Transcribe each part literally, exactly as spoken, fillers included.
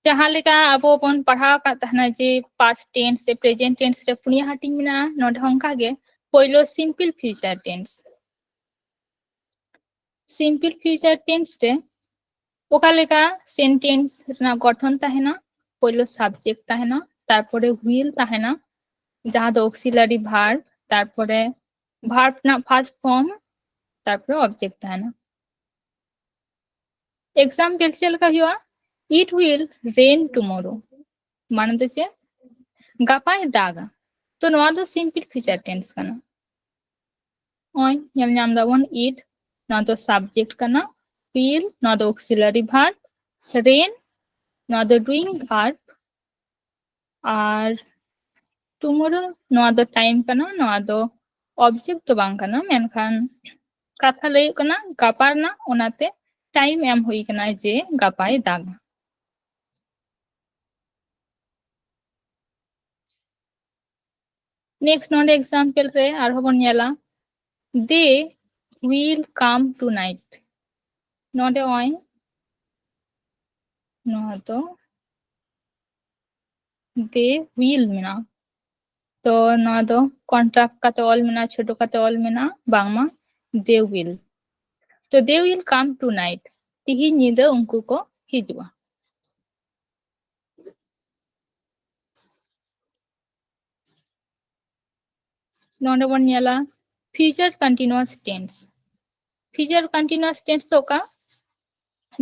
ᱡᱟᱦᱟᱸ ᱞᱮᱠᱟ ᱟᱵᱚ ᱵᱚᱱ ᱯᱟᱲᱦᱟᱣ ᱟᱠᱟᱫ ᱛᱟᱦᱮᱱᱟ ᱡᱮ past tense ᱥᱮ present tense ᱨᱮ ᱯᱩᱱᱭᱟ ᱦᱟᱹᱴᱤᱧ ᱢᱮᱱᱟᱜᱼᱟ, ᱱᱚᱰᱮ ᱦᱚᱸ ᱚᱱᱠᱟ ᱜᱮ ᱯᱳᱭᱞᱳ simple future tense᱾ Simple future tense ᱨᱮ ᱚᱠᱟ ᱞᱮᱠᱟ sentence ᱨᱮᱱᱟᱜ ᱜᱚᱴᱷᱚᱱ ᱛᱟᱦᱮᱱᱟ, ᱯᱳᱭᱞᱳ subject ᱛᱟᱦᱮᱱᱟ, ᱛᱟᱨᱯᱚᱨᱮ will ᱛᱟᱦᱮᱱᱟ, ᱡᱟᱦᱟᱸ ᱫᱚ auxiliary verb, ᱛᱟᱨᱯᱚᱨᱮ verb ᱨᱮᱱᱟᱜ first form, ᱛᱟᱨᱯᱚᱨᱮ object ᱛᱟᱦᱮᱱᱟ᱾ Example ᱪᱮᱫ ᱞᱮᱠᱟ ᱦᱩᱭᱩᱜᱼᱟ? It will rain tomorrow᱾ ᱢᱟᱱᱮ ᱫᱚ ᱪᱮᱫ? ᱜᱟᱯᱟᱭ ᱫᱟᱜᱟ᱾ ᱛᱚ ᱱᱚᱣᱟ ᱫᱚ simple future tense ᱠᱟᱱᱟ᱾ ᱱᱚᱜᱼᱚᱭ ᱧᱮᱞ ᱧᱟᱢ ᱫᱟᱵᱚᱱ it, ᱱᱚᱣᱟ ᱫᱚ subject ᱠᱟᱱᱟ, will, ᱱᱚᱣᱟ ᱫᱚ auxiliary verb, rain, ᱱᱚᱣᱟ ᱫᱚ doing verb, ᱟᱨ tomorrow, ᱱᱚᱣᱟ ᱫᱚ time ᱠᱟᱱᱟ, ᱱᱚᱣᱟ ᱫᱚ object ᱫᱚ ᱵᱟᱝ ᱠᱟᱱᱟ, ᱢᱮᱱᱠᱷᱟᱱ ᱠᱟᱛᱷᱟ ᱞᱟᱹᱭᱚᱜ ᱠᱟᱱᱟ ᱜᱟᱯᱟ ᱨᱮᱱᱟᱜ, ᱚᱱᱟᱛᱮ time ᱮᱢ ᱦᱩᱭ ᱠᱟᱱᱟ ᱡᱮ ᱜᱟᱯᱟᱭ ᱫᱟᱜᱟ᱾ Next ᱱᱚᱰᱮ example ᱨᱮ ᱟᱨᱦᱚᱸ ᱵᱚᱱ ᱧᱮᱞᱟ, they will come tonight᱾ ᱱᱚᱰᱮ ᱱᱚᱜᱼᱚᱭ ᱱᱚᱣᱟ ᱫᱚ they will ᱢᱮᱱᱟᱜᱼᱟ᱾ ᱛᱚ ᱱᱚᱣᱟ ᱫᱚ contract ᱠᱟᱛᱮ ᱚᱞ ᱢᱮᱱᱟᱜᱼᱟ, ᱪᱷᱳᱴᱳ ᱠᱟᱛᱮ ᱚᱞ ᱢᱮᱱᱟᱜᱼᱟ, ᱵᱟᱝᱢᱟ they will᱾ ᱛᱚ they will come tonight, ᱛᱤᱦᱤᱧ ᱧᱤᱫᱟᱹ ᱩᱱᱠᱩ ᱠᱚ ᱦᱤᱡᱩᱜᱼᱟ᱾ ᱱᱚᱰᱮ ᱵᱚᱱ ᱧᱮᱞᱟ future continuous tense᱾ Future continuous tense ᱫᱚ ᱚᱠᱟ?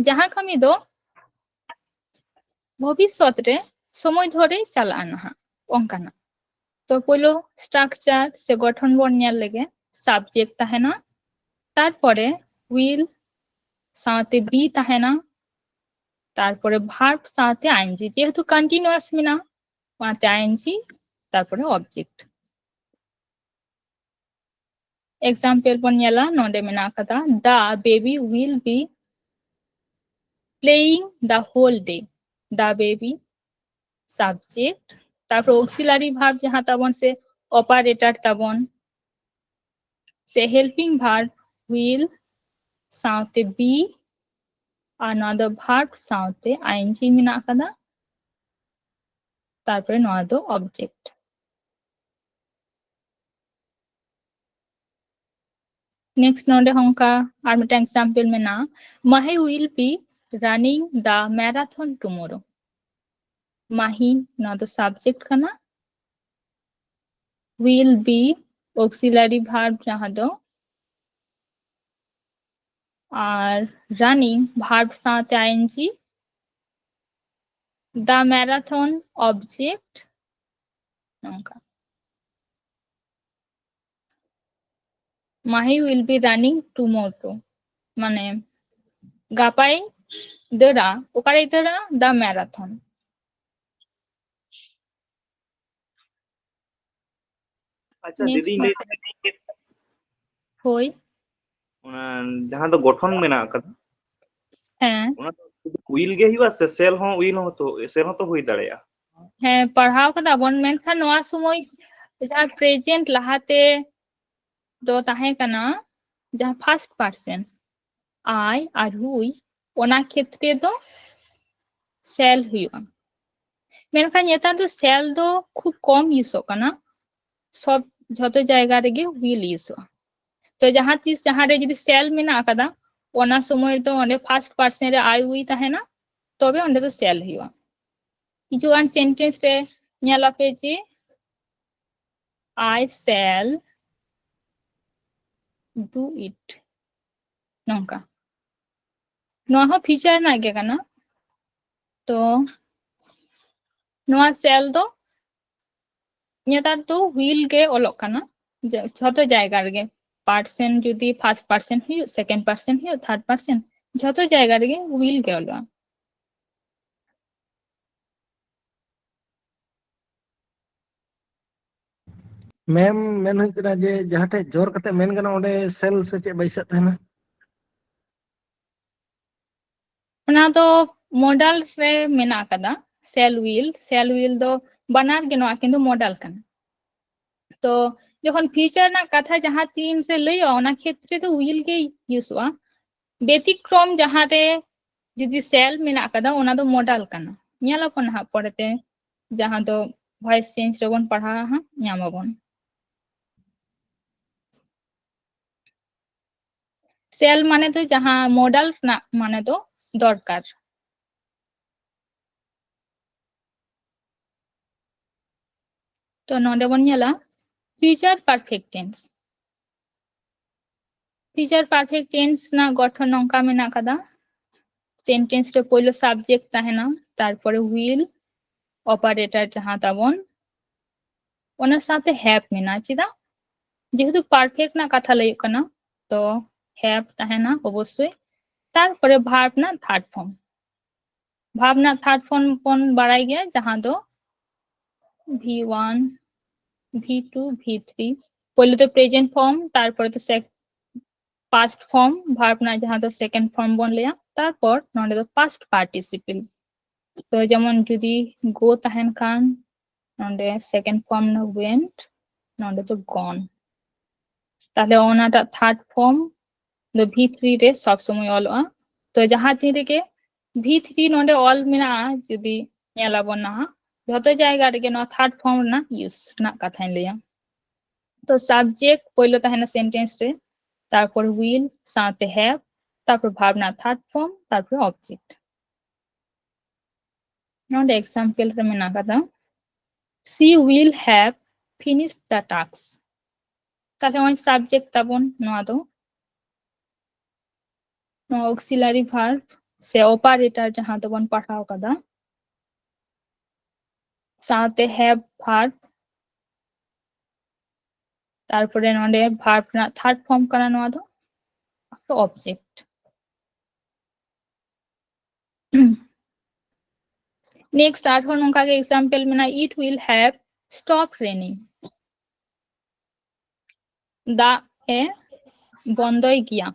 ᱡᱟᱦᱟᱸ ᱠᱟᱹᱢᱤ ᱫᱚ ᱵᱷᱚᱵᱤᱥᱥᱚᱛ ᱨᱮ ᱥᱚᱢᱚᱭ ᱫᱷᱚᱨᱮ ᱪᱟᱞᱟᱜᱼᱟ ᱱᱟᱦᱟᱜ, ᱚᱱᱠᱟᱱᱟᱜ᱾ ᱛᱚ ᱯᱳᱭᱞᱳ structure ᱥᱮ ᱜᱚᱴᱷᱚᱱ ᱵᱚᱱ ᱧᱮᱞ ᱞᱮᱜᱮ, subject ᱛᱟᱦᱮᱱᱟ, ᱛᱟᱨᱯᱚᱨᱮ will ᱥᱟᱶᱛᱮ be ᱛᱟᱦᱮᱱᱟ, ᱛᱟᱨᱯᱚᱨᱮ verb ᱥᱟᱶᱛᱮ ing, ᱡᱮᱦᱮᱛু continuous ᱢᱮᱱᱟᱜᱼᱟ ᱚᱱᱟᱛᱮ ing, ᱛᱟᱨᱯᱚᱨᱮ object᱾ Example ᱵᱚᱱ ᱧᱮᱞᱟ, ᱱᱚᱰᱮ ᱢᱮᱱᱟᱜ ᱟᱠᱟᱫᱟ, the baby will be playing the whole day। The baby subject, ᱛᱟᱨᱯᱚᱨ auxiliary verb ᱡᱟᱦᱟᱸ ᱛᱟᱵᱚᱱ ᱥᱮ operator ᱛᱟᱵᱚᱱ, ᱥᱮ helping verb will ᱥᱟᱶᱛᱮ be, ᱟᱨ ᱱᱚᱣᱟ ᱫᱚ verb ᱥᱟᱶᱛᱮ ing ᱢᱮᱱᱟᱜ ᱟᱠᱟᱫᱟ, ᱛᱟᱨᱯᱚᱨᱮ ᱱᱚᱣᱟ ᱫᱚ object᱾ Next ᱱᱚᱰᱮ ᱦᱚᱸ ᱚᱱᱠᱟ ᱟᱨ ᱢᱤᱫᱴᱟᱝ example ᱢᱮᱱᱟᱜᱼᱟ, ᱢᱟᱦᱤ will be running the marathon tomorrow᱾ ᱢᱟᱦᱤ, ᱱᱚᱣᱟ ᱫᱚ subject ᱠᱟᱱᱟ, will be auxiliary verb ᱡᱟᱦᱟᱸ ᱫᱚ, ᱟᱨ running verb ᱥᱟᱶᱛᱮ ing, the marathon object, ᱱᱚᱝᱠᱟ᱾ ᱢᱟᱦᱤ will be running tomorrow, ᱢᱟᱱᱮ ᱜᱟᱯᱟᱭ ᱫᱟᱹᱲᱟ᱾ ᱚᱠᱟᱨᱮᱭ ᱫᱟᱹᱲᱟ? The marathon᱾ ᱟᱪᱪᱷᱟ, next ᱫᱤᱫᱤ, ᱢᱟ- ᱞᱟᱹᱭ ᱛᱟᱦᱮᱸᱫ ᱦᱳᱭ᱾ ᱚᱱᱟ ᱡᱟᱦᱟᱸ ᱫᱚ ᱜᱚᱴᱷᱚᱱ ᱢᱮᱱᱟᱜ ᱟᱠᱟᱫᱟ, ᱦᱮᱸ᱾ ᱚᱱᱟ ᱫᱚ ᱥᱩᱫᱷᱩ will ᱜᱮ ᱦᱩᱭᱩᱜᱼᱟ ᱥᱮ cell ᱦᱚᱸ will ᱦᱚᱸ ᱛᱚ, cell ᱦᱚᱸ ᱛᱚ ᱦᱩᱭ ᱫᱟᱲᱮᱭᱟᱜᱼᱟ? ᱦᱮᱸ, ᱯᱟᱲᱦᱟᱣ ᱠᱟᱫᱟ ᱵᱚᱱ, ᱢᱮᱱᱠᱷᱟᱱ ᱱᱚᱣᱟ ᱥᱚᱢᱚᱭ ᱡᱟᱦᱟᱸ present ᱞᱟᱦᱟᱛᱮ ᱫᱚ ᱛᱟᱦᱮᱸ ᱠᱟᱱᱟ ᱡᱟᱦᱟᱸ first person, I R we, ᱚᱱᱟ ᱠᱷᱮᱛᱨᱮ ᱫᱚ cell ᱦᱩᱭᱩᱜᱼᱟ᱾ ᱢᱮᱱᱠᱷᱟᱱ ᱱᱮᱛᱟᱨ ᱫᱚ cell ᱫᱚ ᱠᱷᱩᱵ ᱠᱚᱢ ᱤᱭᱩᱥᱚᱜ ᱠᱟᱱᱟ, ᱥᱚᱵ, ᱡᱷᱚᱛᱚ ᱡᱟᱭᱜᱟ ᱨᱮᱜᱮ will ᱤᱭᱩᱥᱚᱜᱼᱟ᱾ ᱛᱚ ᱡᱟᱦᱟᱸ ᱛᱤᱥ ᱡᱟᱦᱟᱸ ᱨᱮ ᱡᱩᱫᱤ cell ᱢᱮᱱᱟᱜ ᱟᱠᱟᱫᱟ, ᱚᱱᱟ ᱥᱚᱢᱚᱭ ᱨᱮᱫᱚ ᱚᱸᱰᱮ first person ᱨᱮ I we ᱛᱟᱦᱮᱱᱟ, ᱛᱚᱵᱮ ᱚᱸᱰᱮ ᱫᱚ cell ᱦᱩᱭᱩᱜᱼᱟ᱾ ᱦᱤᱡᱩᱜ ᱠᱟᱱ sentence ᱨᱮ ᱧᱮᱞ ᱟᱯᱮ ᱡᱮ, I shall do it, ᱱᱚᱝᱠᱟ᱾ ᱱᱚᱣᱟ ᱦᱚᱸ future ᱨᱮᱱᱟᱜ ᱜᱮ ᱠᱟᱱᱟ᱾ ᱛᱚ ᱱᱚᱣᱟ cell ᱫᱚ ᱱᱮᱛᱟᱨ ᱫᱚ will ᱜᱮ ᱚᱞᱚᱜ ᱠᱟᱱᱟ, ᱡᱮ ᱡᱷᱚᱛᱚ ᱡᱟᱭᱜᱟ ᱨᱮᱜᱮ, person ᱡᱩᱫᱤ first person ᱦᱩᱭᱩᱜ, second person ᱦᱩᱭᱩᱜ, third person, ᱡᱷᱚᱛᱚ ᱡᱟᱭᱜᱟ ᱨᱮᱜᱮ will ᱜᱮ ᱚᱞᱚᱜᱼᱟ᱾ ᱢᱮᱢ, ᱢᱮᱱ ᱦᱩᱭᱩᱜ ᱠᱟᱱᱟ ᱡᱮ ᱡᱟᱦᱟᱸ ᱴᱷᱮᱡ ᱡᱳᱨ ᱠᱟᱛᱮ ᱢᱮᱱ ᱜᱟᱱᱚᱜᱼᱟ, ᱚᱸᱰᱮ cell ᱥᱮ ᱪᱮᱫ ᱵᱟᱹᱭᱥᱟᱹᱜ ᱛᱟᱦᱮᱱᱟ? ᱚᱱᱟ ᱫᱚ modal ᱨᱮ ᱢᱮᱱᱟᱜ ᱟᱠᱟᱫᱟ, shall will᱾ Shall will ᱫᱚ ᱵᱟᱱᱟᱨ ᱜᱮ ᱱᱚᱣᱟ ᱠᱤᱱᱛᱩ modal ᱠᱟᱱᱟ᱾ ᱛᱚ ᱡᱚᱠᱷᱚᱱ future ᱨᱮᱱᱟᱜ ᱠᱟᱛᱷᱟ ᱡᱟᱦᱟᱸ ᱛᱤᱱ ᱨᱮ ᱞᱟᱹᱭᱚᱜᱼᱟ, ᱚᱱᱟ ᱠᱷᱮᱛᱨᱮ ᱫᱚ will ᱜᱮ ᱤᱭᱩᱥᱚᱜᱼᱟ᱾ ᱵᱮᱛᱤᱠᱨᱚᱢ ᱡᱟᱦᱟᱸ ᱨᱮ ᱡᱩᱫᱤ shall ᱢᱮᱱᱟᱜ ᱟᱠᱟᱫᱟ, ᱚᱱᱟ ᱫᱚ modal ᱠᱟᱱᱟ᱾ ᱧᱮᱞ ᱟᱵᱚᱱ ᱱᱟᱦᱟᱜ ᱯᱚᱨᱮᱛᱮ, ᱡᱟᱦᱟᱸ ᱫᱚ voice change ᱨᱮᱵᱚᱱ ᱯᱟᱲᱦᱟᱣᱟ ᱦᱟᱸᱜ, ᱧᱟᱢ ᱟᱵᱚᱱ᱾ shall ᱢᱟᱱᱮ ᱫᱚ ᱡᱟᱦᱟᱸ modal ᱨᱮᱱᱟᱜ ᱢᱟᱱᱮ ᱫᱚ ᱫᱚᱨᱠᱟᱨ᱾ ᱛᱚ ᱱᱚᱰᱮ ᱵᱚᱱ ᱧᱮᱞᱟ future perfect tense᱾ Future perfect tense ᱨᱮᱱᱟᱜ ᱜᱚᱴᱷᱚᱱ ᱱᱚᱝᱠᱟ ᱢᱮᱱᱟᱜ ᱟᱠᱟᱫᱟ, sentence ᱨᱮ ᱯᱳᱭᱞᱳ subject ᱛᱟᱦᱮᱱᱟ, ᱛᱟᱨᱯᱚᱨᱮ will operator ᱡᱟᱦᱟᱸ ᱛᱟᱵᱚᱱ, ᱚᱱᱟ ᱥᱟᱶᱛᱮ have ᱢᱮᱱᱟᱜᱼᱟ᱾ ᱪᱮᱫᱟᱜ? ᱡᱮᱦᱮᱛᱩ perfect ᱨᱮᱱᱟᱜ ᱠᱟᱛᱷᱟ ᱞᱟᱹᱭᱚᱜ ᱠᱟᱱᱟ, ᱛᱚ have ᱛᱟᱦᱮᱱᱟ ᱚᱵᱚᱥᱥᱳᱭ᱾ ᱛᱟᱨᱯᱚᱨᱮ verb ᱨᱮᱱᱟᱜ third form᱾ verb ᱨᱮᱱᱟᱜ third form ᱵᱚᱱ ᱵᱟᱲᱟᱭ ᱜᱮᱭᱟ, ᱡᱟᱦᱟᱸ ᱫᱚ V one, V two, V three᱾ ᱯᱳᱭᱞᱳ ᱫᱚ present form, ᱛᱟᱨᱯᱚᱨᱮ ᱫᱚ sec- past form verb ᱨᱮᱱᱟᱜ, ᱡᱟᱦᱟᱸ ᱫᱚ second form ᱵᱚᱱ ᱞᱟᱹᱭᱟ, ᱛᱟᱨᱯᱚᱨ ᱱᱚᱰᱮ ᱫᱚ past participle᱾ ᱛᱚ ᱡᱮᱢᱚᱱ ᱡᱩᱫᱤ go ᱛᱟᱦᱮᱱ ᱠᱷᱟᱱ, ᱱᱚᱰᱮ second form ᱫᱚ went, ᱱᱚᱰᱮ ᱫᱚ gone᱾ ᱛᱟᱦᱞᱮ ᱚᱱᱟᱴᱟᱜ third form ᱫᱚ V three ᱨᱮ ᱥᱚᱵ ᱥᱚᱢᱚᱭ ᱚᱞᱚᱜᱼᱟ᱾ ᱛᱚ ᱡᱟᱦᱟᱸ ᱛᱤᱱ ᱨᱮᱜᱮ V three ᱱᱚᱰᱮ ᱚᱞ ᱢᱮᱱᱟᱜᱼᱟ, ᱡᱩᱫᱤ ᱧᱮᱞ ᱟᱵᱚᱱ ᱱᱟᱦᱟᱜ, ᱡᱷᱚᱛᱚ ᱡᱟᱭᱜᱟ ᱨᱮᱜᱮ ᱱᱚᱣᱟ third form ᱨᱮᱱᱟᱜ use ᱨᱮᱱᱟᱜ ᱠᱟᱛᱷᱟᱧ ᱞᱟᱹᱭᱟ᱾ ᱛᱚ subject ᱯᱳᱭᱞᱳ ᱛᱟᱦᱮᱱᱟ sentence ᱨᱮ, ᱛᱟᱨᱯᱚᱨ will ᱥᱟᱶᱛᱮ have, ᱛᱟᱨᱯᱚᱨ verb ᱨᱮᱱᱟᱜ third form, ᱛᱟᱨᱯᱚᱨ object᱾ ᱱᱚᱰᱮ example ᱨᱮ ᱢᱮᱱᱟᱜ ᱟᱠᱟᱫᱟ, she will have finished the task᱾ ᱛᱟᱦᱞᱮ ᱱᱚᱜᱼᱚᱭ subject ᱛᱟᱵᱚᱱ ᱱᱚᱣᱟ ᱫᱚ, ᱱᱚᱣᱟ auxiliary verb ᱥᱮ operator ᱡᱟᱦᱟᱸ ᱫᱚᱵᱚᱱ ᱯᱟᱲᱦᱟᱣ ᱠᱟᱫᱟ, ᱥᱟᱶᱛᱮ have verb, ᱛᱟᱨᱯᱚᱨᱮ ᱱᱚᱰᱮ verb ᱨᱮᱱᱟᱜ third form ᱠᱟᱱᱟ ᱱᱚᱣᱟ ᱫᱚ, object᱾ Next ᱟᱨᱦᱚᱸ ᱱᱚᱝᱠᱟ ᱜᱮ example ᱢᱮᱱᱟᱜᱼᱟ, it will have stopped raining᱾ ᱫᱟᱜ ᱮ ᱵᱚᱱᱫᱚᱭ ᱜᱮᱭᱟ,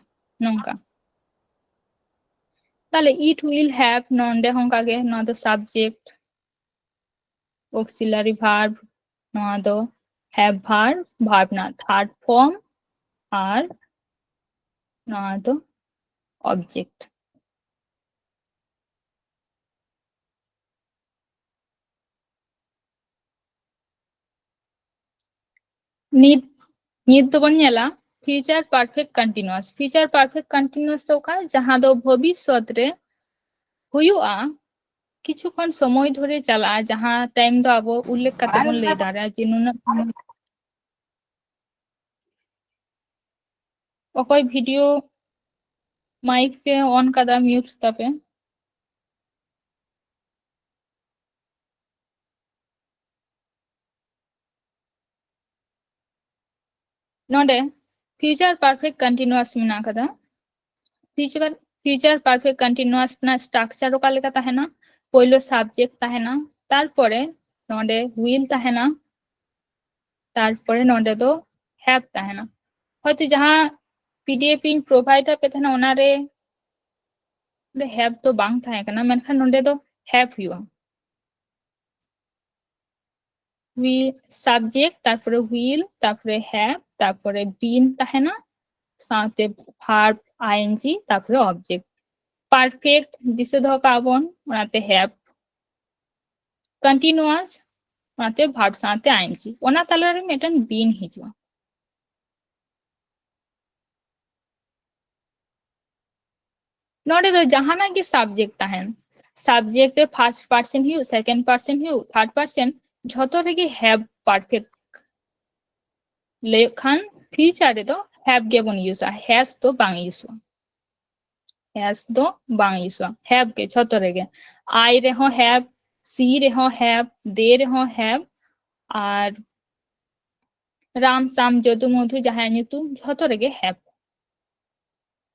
ᱱᱚᱝᱠᱟ᱾ ᱛᱟᱦᱞᱮ it will have ᱱᱚᱰᱮ ᱦᱚᱸ ᱚᱱᱠᱟ ᱜᱮ, ᱱᱚᱣᱟ ᱫᱚ subject, auxiliary verb, ᱱᱚᱣᱟ ᱫᱚ have verb, verb ᱨᱮᱱᱟᱜ third form, ᱟᱨ ᱱᱚᱣᱟ ᱫᱚ object᱾ ᱱᱤᱛ ᱱᱤᱛ ᱫᱚᱵᱚᱱ ᱧᱮᱞᱟ future perfect continuous. Future perfect continuous ᱫᱚ ᱚᱠᱟ? ᱡᱟᱦᱟᱸ ᱫᱚ ᱵᱷᱚᱵᱤᱥᱥᱚᱛ ᱨᱮ ᱦᱩᱭᱩᱜᱼᱟ, ᱠᱤᱪᱷᱩ ᱠᱷᱚᱱ ᱥᱚᱢᱚᱭ ᱫᱷᱚᱨᱮ ᱪᱟᱞᱟᱜᱼᱟ, ᱡᱟᱦᱟᱸ time ᱫᱚ ᱟᱵᱚ ᱩᱞᱞᱮᱠᱷ ᱠᱟᱛᱮ ᱵᱚᱱ ᱞᱟᱹᱭ ᱫᱟᱲᱮᱭᱟᱜᱼᱟ ᱡᱮ ᱱᱩᱱᱟᱹᱜ ᱥᱚᱢᱚᱭ᱾ ᱚᱠᱚᱭ video mic ᱯᱮ on ᱠᱟᱫᱟ, mute ᱛᱟᱯᱮ᱾ ᱱᱚᱰᱮ future perfect continuous ᱢᱮᱱᱟᱜ ᱟᱠᱟᱫᱟ᱾ Future future perfect continuous ᱨᱮᱱᱟᱜ structure ᱚᱠᱟ ᱞᱮᱠᱟ ᱛᱟᱦᱮᱱᱟ? ᱯᱳᱭᱞᱳ subject ᱛᱟᱦᱮᱱᱟ, ᱛᱟᱨᱯᱚᱨᱮ ᱱᱚᱰᱮ will ᱛᱟᱦᱮᱱᱟ, ᱛᱟᱨᱯᱚᱨᱮ ᱱᱚᱰᱮ ᱫᱚ have ᱛᱟᱦᱮᱱᱟ᱾ ᱦᱚᱭᱛᱳ ᱡᱟᱦᱟᱸ PDF ᱤᱧ provide ᱟᱯᱮ ᱛᱟᱦᱮᱱᱟ, ᱚᱱᱟᱨᱮ ᱚᱸᱰᱮ have ᱫᱚ ᱵᱟᱝ ᱛᱟᱦᱮᱸ ᱠᱟᱱᱟ, ᱢᱮᱱᱠᱷᱟᱱ ᱱᱚᱰᱮ ᱫᱚ have ᱦᱩᱭᱩᱜᱼᱟ᱾ Will, subject, ᱛᱟᱨᱯᱚᱨᱮ will, ᱛᱟᱨᱯᱚᱨᱮ have, ᱛᱟᱨᱯᱚᱨᱮ been ᱛᱟᱦᱮᱱᱟ, ᱥᱟᱶᱛᱮ verb, ing, ᱛᱟᱨᱯᱚᱨᱮ object. Perfect ᱫᱤᱥᱟᱹ ᱫᱚᱦᱚ ᱠᱟᱜᱼᱟ ᱵᱚᱱ, ᱚᱱᱟᱛᱮ have. Continuous, ᱚᱱᱟᱛᱮ verb ᱥᱟᱶᱛᱮ ing. ᱚᱱᱟ ᱛᱟᱞᱟᱨᱮ ᱢᱤᱫᱴᱮᱱ been ᱦᱤᱡᱩᱜᱼᱟ᱾ ᱱᱚᱰᱮ ᱫᱚ ᱡᱟᱦᱟᱱᱟᱜ ᱜᱮ subject ᱛᱟᱦᱮᱱ, subject ᱨᱮ first person ᱦᱩᱭᱩᱜ, second person ᱦᱩᱭᱩᱜ, third person, ᱡᱷᱚᱛᱚ ᱨᱮᱜᱮ have perfect ᱞᱟᱹᱭᱚᱜ ᱠᱷᱟᱱ future ᱨᱮᱫᱚ have ᱜᱮᱵᱚᱱ use ᱟ, has ᱫᱚ ᱵᱟᱝ use ᱚᱜᱼᱟ᱾ Has ᱫᱚ ᱵᱟᱝ use ᱚᱜᱼᱟ, have ᱜᱮ ᱡᱷᱚᱛᱚ ᱨᱮᱜᱮ᱾ I ᱨᱮᱦᱚᱸ have, she ᱨᱮᱦᱚᱸ have, they ᱨᱮᱦᱚᱸ have, ᱟᱨ ᱨᱟᱢ, ᱥᱟᱢ, ᱡᱚᱫᱩ, ᱢᱚᱫᱷᱩ, ᱡᱟᱦᱟᱸᱭᱟᱜ ᱧᱩᱛᱩᱢ, ᱡᱷᱚᱛᱚ ᱨᱮᱜᱮ have.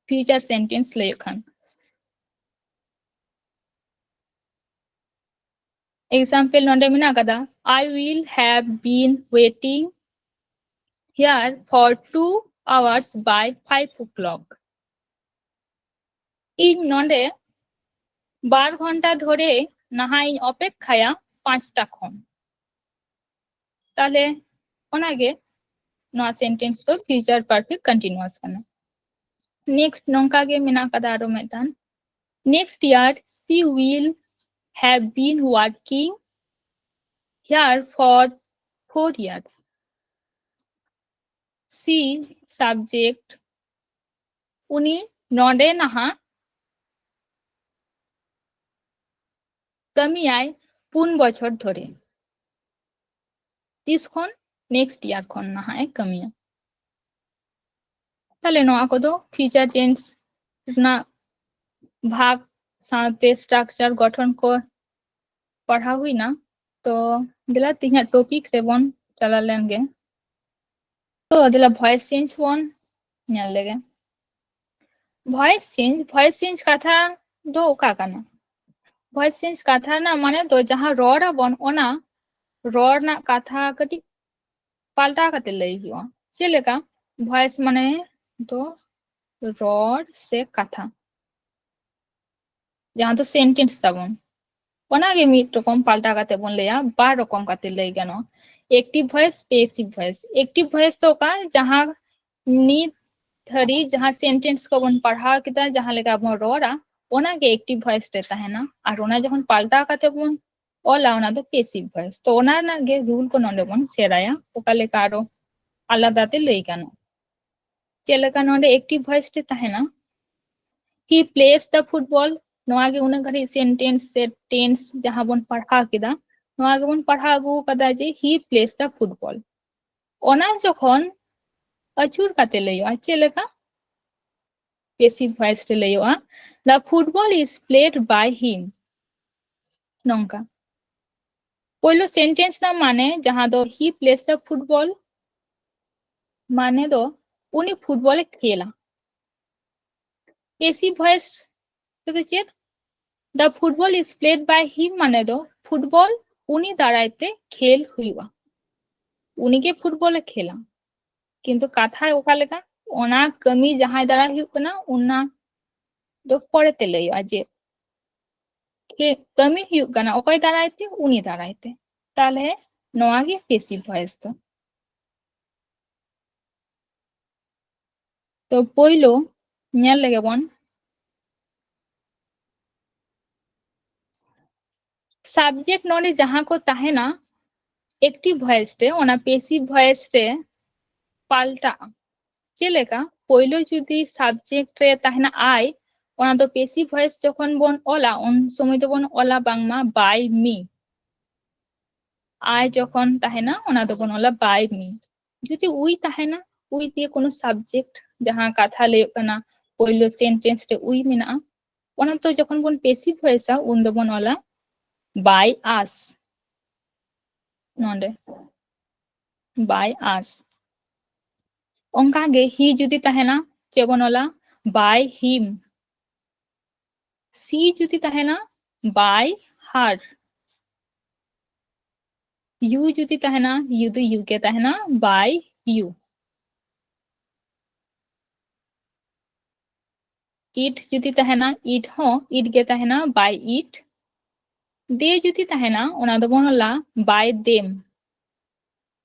Future sentence ᱞᱟᱹᱭᱚᱜ ᱠᱷᱟᱱ᱾ Example ᱱᱚᱰᱮ ᱢᱮᱱᱟᱜ ᱟᱠᱟᱫᱟ, I will have been waiting here for two hours by five o'clock. ᱤᱧ ᱱᱚᱰᱮ ᱵᱟᱨ ᱜᱷᱚᱱᱴᱟ ᱫᱷᱚᱨᱮ ᱱᱟᱦᱟᱜ ᱤᱧ ᱚᱯᱮᱠᱷᱟᱭᱟ ᱯᱟᱸᱪᱴᱟ ᱠᱷᱚᱱ᱾ ᱛᱟᱦᱞᱮ ᱚᱱᱟᱜᱮ ᱱᱚᱣᱟ sentence ᱫᱚ future perfect continuous ᱠᱟᱱᱟ᱾ Next ᱱᱚᱝᱠᱟ ᱜᱮ ᱢᱮᱱᱟᱜ ᱟᱠᱟᱫᱟ ᱟᱨᱚ ᱢᱤᱫᱴᱟᱝ, next year she will have been working here for four years. C subject, ᱩᱱᱤ ᱱᱚᱰᱮ ᱱᱟᱦᱟᱜ ᱠᱟᱹᱢᱤᱭᱟᱭ ᱯᱩᱱ ᱵᱚᱪᱷᱚᱨ ᱫᱷᱚᱨᱮ᱾ ᱛᱤᱥ ᱠᱷᱚᱱ? ᱱᱮᱠᱥᱴ ᱤᱭᱟᱨ ᱠᱷᱚᱱ ᱱᱟᱦᱟᱜ ᱮ ᱠᱟᱹᱢᱤᱭᱟ᱾ ᱛᱟᱦᱞᱮ ᱱᱚᱣᱟ ᱠᱚᱫᱚ ᱯᱷᱤᱭᱩᱪᱟᱨ ᱴᱮᱱᱥ ᱨᱮᱱᱟᱜ ᱵᱷᱟᱜᱽ ᱥᱟᱶᱛᱮ ᱥᱴᱨᱟᱠᱪᱟᱨ, ᱜᱚᱴᱷᱚᱱ ᱠᱚ ᱯᱟᱲᱦᱟᱣ ᱦᱩᱭᱱᱟ᱾ ᱛᱚ ᱫᱮᱞᱟ ᱛᱮᱦᱮᱧᱟᱜ ᱴᱚᱯᱤᱠ ᱨᱮᱵᱚᱱ ᱪᱟᱞᱟᱣ ᱞᱮᱱ ᱜᱮ᱾ ᱛᱚ ᱫᱮᱞᱟ ᱵᱷᱚᱭᱮᱥ ᱪᱮᱧᱡᱽ ᱵᱚᱱ ᱧᱮᱞ ᱞᱮᱜᱮ᱾ ᱵᱷᱚᱭᱮᱥ ᱪᱮᱧᱡᱽ, ᱵᱷᱚᱭᱮᱥ ᱪᱮᱧᱡᱽ ᱠᱟᱛᱷᱟ ᱫᱚ ᱚᱠᱟ ᱠᱟᱱᱟ? ᱵᱷᱚᱭᱮᱥ ᱪᱮᱧᱡᱽ ᱠᱟᱛᱷᱟ ᱨᱮᱱᱟᱜ ᱢᱟᱱᱮ ᱫᱚ ᱡᱟᱦᱟᱸ ᱨᱚᱲ ᱟᱵᱚᱱ, ᱚᱱᱟ ᱨᱚᱲ ᱨᱮᱱᱟᱜ ᱠᱟᱛᱷᱟ ᱠᱟᱹᱴᱤᱡ ᱯᱟᱞᱴᱟᱣ ᱠᱟᱛᱮ ᱞᱟᱹᱭ ᱦᱩᱭᱩᱜᱼᱟ᱾ ᱪᱮᱫ ᱞᱮᱠᱟ? ᱵᱷᱚᱭᱮᱥ ᱢᱟᱱᱮ ᱫᱚ ᱨᱚᱲ ᱥᱮ ᱠᱟᱛᱷᱟ, ᱡᱟᱦᱟᱸ ᱫᱚ ᱥᱮᱱᱴᱮᱱᱥ ᱛᱟᱵᱚᱱ, ᱚᱱᱟᱜᱮ ᱢᱤᱫ ᱨᱚᱠᱚᱢ ᱯᱟᱞᱴᱟᱣ ᱠᱟᱛᱮ ᱵᱚᱱ ᱞᱟᱹᱭᱟ, ᱵᱟᱨ ᱨᱚᱠᱚᱢ ᱠᱟᱛᱮ ᱞᱟᱹᱭ ᱜᱟᱱᱚᱜᱼᱟ᱾ Active voice, passive voice. Active voice ᱫᱚ ᱚᱠᱟ? ᱡᱟᱦᱟᱸ ᱱᱤᱛ ᱫᱷᱟᱹᱨᱤᱡ ᱡᱟᱦᱟᱸ ᱥᱮᱱᱴᱮᱱᱥ ᱠᱚᱵᱚᱱ ᱯᱟᱲᱦᱟᱣ ᱠᱮᱫᱟ, ᱡᱟᱦᱟᱸ ᱞᱮᱠᱟ ᱵᱚᱱ ᱨᱚᱲᱟ, ᱚᱱᱟᱜᱮ ᱮᱠᱴᱤᱵᱷ ᱵᱷᱚᱭᱮᱥ ᱨᱮ ᱛᱟᱦᱮᱱᱟ᱾ ᱟᱨ ᱚᱱᱟ ᱡᱚᱠᱷᱚᱱ ᱯᱟᱞᱴᱟᱣ ᱠᱟᱛᱮ ᱵᱚᱱ ᱚᱞᱟ, ᱚᱱᱟ ᱫᱚ ᱯᱮᱥᱤᱵᱷ ᱵᱷᱚᱭᱮᱥ᱾ ᱛᱚ ᱚᱱᱟ ᱨᱮᱱᱟᱜ ᱜᱮ ᱨᱩᱞ ᱠᱚ ᱱᱚᱰᱮ ᱵᱚᱱ ᱥᱮᱬᱟᱭᱟ, ᱚᱠᱟ ᱞᱮᱠᱟ ᱟᱨᱚ ᱟᱞᱟᱫᱟ ᱛᱮ ᱞᱟᱹᱭ ᱜᱟᱱᱚᱜᱼᱟ᱾ ᱪᱮᱫ ᱞᱮᱠᱟ ᱱᱚᱰᱮ ᱮᱠᱴᱤᱵᱷ ᱵᱷᱚᱭᱮᱥ ᱨᱮ ᱛᱟᱦᱮᱱᱟ, he plays the football, ᱱᱚᱣᱟ ᱜᱮ ᱩᱱᱟᱹᱜ ᱜᱷᱟᱹᱲᱤᱡ ᱥᱮᱱᱴᱮᱱᱥ ᱥᱮ ᱴᱮᱱᱥ ᱡᱟᱦᱟᱸ ᱵᱚᱱ ᱯᱟᱲᱦᱟᱣ ᱠᱮᱫᱟ, ᱱᱚᱣᱟ ᱜᱮᱵᱚᱱ ᱯᱟᱲᱦᱟᱣ ᱟᱹᱜᱩ ᱠᱟᱫᱟ ᱡᱮ he plays the football᱾ ᱚᱱᱟ ᱡᱚᱠᱷᱚᱱ ᱟᱹᱪᱩᱨ ᱠᱟᱛᱮ ᱞᱟᱹᱭᱚᱜᱼᱟ, ᱪᱮᱫ ᱞᱮᱠᱟ? ᱯᱮᱥᱤᱵᱷ ᱵᱷᱚᱭᱮᱥ ᱨᱮ ᱞᱟᱹᱭᱚᱜᱼᱟ, the football is played by him᱾ ᱱᱚᱝᱠᱟ ᱯᱳᱭᱞᱳ ᱥᱮᱱᱴᱮᱱᱥ ᱨᱮᱱᱟᱜ ᱢᱟᱱᱮ, ᱡᱟᱦᱟᱸ ᱫᱚ he plays the football, ᱢᱟᱱᱮ ᱫᱚ ᱩᱱᱤ ᱯᱷᱩᱴᱵᱚᱞ ᱮ ᱠᱷᱮᱞᱟ᱾ ᱯᱮᱥᱤᱵᱷ ᱵᱷᱚᱭᱮᱥ ᱨᱮᱫᱚ ᱪᱮᱫ? The football is played by him ᱢᱟᱱᱮ ᱫᱚ ᱯᱷᱩᱴᱵᱚᱞ ᱩᱱᱤ ᱫᱟᱨᱟᱭ ᱛᱮ ᱠᱷᱮᱞ ᱦᱩᱭᱩᱜᱼᱟ, ᱩᱱᱤᱜᱮ ᱯᱷᱩᱴᱵᱚᱞ ᱮ ᱠᱷᱮᱞᱟ᱾ ᱠᱤᱱᱛᱩ ᱠᱟᱛᱷᱟ ᱚᱠᱟ ᱞᱮᱠᱟ? ᱚᱱᱟ ᱠᱟᱹᱢᱤ ᱡᱟᱦᱟᱸᱭ ᱫᱟᱨᱟᱭ ᱦᱩᱭᱩᱜ ᱠᱟᱱᱟ, ᱚᱱᱟ ᱫᱚ ᱯᱚᱨᱮᱛᱮ ᱞᱟᱹᱭᱚᱜᱼᱟ ᱡᱮ ᱠᱷᱮ-, ᱠᱟᱹᱢᱤ ᱦᱩᱭᱩᱜ ᱠᱟᱱᱟ ᱚᱠᱚᱭ ᱫᱟᱨᱟᱭ ᱛᱮ? ᱩᱱᱤ ᱫᱟᱨᱟᱭ ᱛᱮ᱾ ᱛᱟᱦᱞᱮ ᱱᱚᱣᱟ ᱜᱮ ᱯᱮᱥᱤᱵᱷ ᱵᱷᱚᱭᱮᱥ ᱫᱚ᱾ ᱛᱚ ᱯᱳᱭᱞᱳ ᱧᱮᱞ ᱞᱮᱜᱮ ᱵᱚᱱ ᱥᱟᱵᱡᱮᱠᱴ ᱱᱚᱰᱮ ᱡᱟᱦᱟᱸ ᱠᱚ ᱛᱟᱦᱮᱱᱟ ᱮᱠᱴᱤᱵᱷ ᱵᱷᱚᱭᱮᱥ ᱨᱮ, ᱚᱱᱟ ᱯᱮᱥᱤᱵᱷ ᱵᱷᱚᱭᱮᱥ ᱨᱮ ᱯᱟᱞᱴᱟᱜᱼᱟ᱾ ᱪᱮᱫ ᱞᱮᱠᱟ? ᱯᱳᱭᱞᱳ ᱡᱩᱫᱤ subject ᱨᱮ ᱛᱟᱦᱮᱱᱟ I, ᱚᱱᱟ ᱫᱚ passive voice ᱡᱚᱠᱷᱚᱱ ᱵᱚᱱ ᱚᱞᱟ, ᱩᱱ ᱥᱚᱢᱚᱭ ᱫᱚᱵᱚᱱ ᱚᱞᱟ ᱵᱟᱝᱢᱟ by me᱾ I ᱡᱚᱠᱷᱚᱱ ᱛᱟᱦᱮᱱᱟ, ᱚᱱᱟ ᱫᱚᱵᱚᱱ ᱚᱞᱟ by me᱾ ᱡᱩᱫᱤ we ᱛᱟᱦᱮᱱᱟ, we ᱫᱤᱭᱮ ᱠᱳᱱᱳ subject, ᱡᱟᱦᱟᱸ ᱠᱟᱛᱷᱟ ᱞᱟᱹᱭᱚᱜ ᱠᱟᱱᱟ, ᱯᱳᱭᱞᱳ sentence ᱨᱮ we ᱢᱮᱱᱟᱜᱼᱟ, ᱚᱱᱟ ᱫᱚ ᱡᱚᱠᱷᱚᱱ ᱵᱚᱱ passive voiceᱟ, ᱩᱱ ᱫᱚᱵᱚᱱ ᱚᱞᱟ by us᱾ ᱱᱚᱰᱮ by us᱾ ᱚᱱᱠᱟᱜᱮ he ᱡᱩᱫᱤ ᱛᱟᱦᱮᱱᱟ, ᱪᱮᱫ ᱵᱚᱱ ᱚᱞᱟ? By him᱾ She ᱡᱩᱫᱤ ᱛᱟᱦᱮᱱᱟ, by her᱾ You ᱡᱩᱫᱤ ᱛᱟᱦᱮᱱᱟ, you ᱫᱚ you ᱜᱮ ᱛᱟᱦᱮᱱᱟ, by you᱾ It ᱡᱩᱫᱤ ᱛᱟᱦᱮᱱᱟ, it ᱦᱚᱸ it ᱜᱮ ᱛᱟᱦᱮᱱᱟ, by it᱾ They ᱡᱩᱫᱤ ᱛᱟᱦᱮᱱᱟ, ᱚᱱᱟ ᱫᱚᱵᱚᱱ ᱚᱞᱟ by them᱾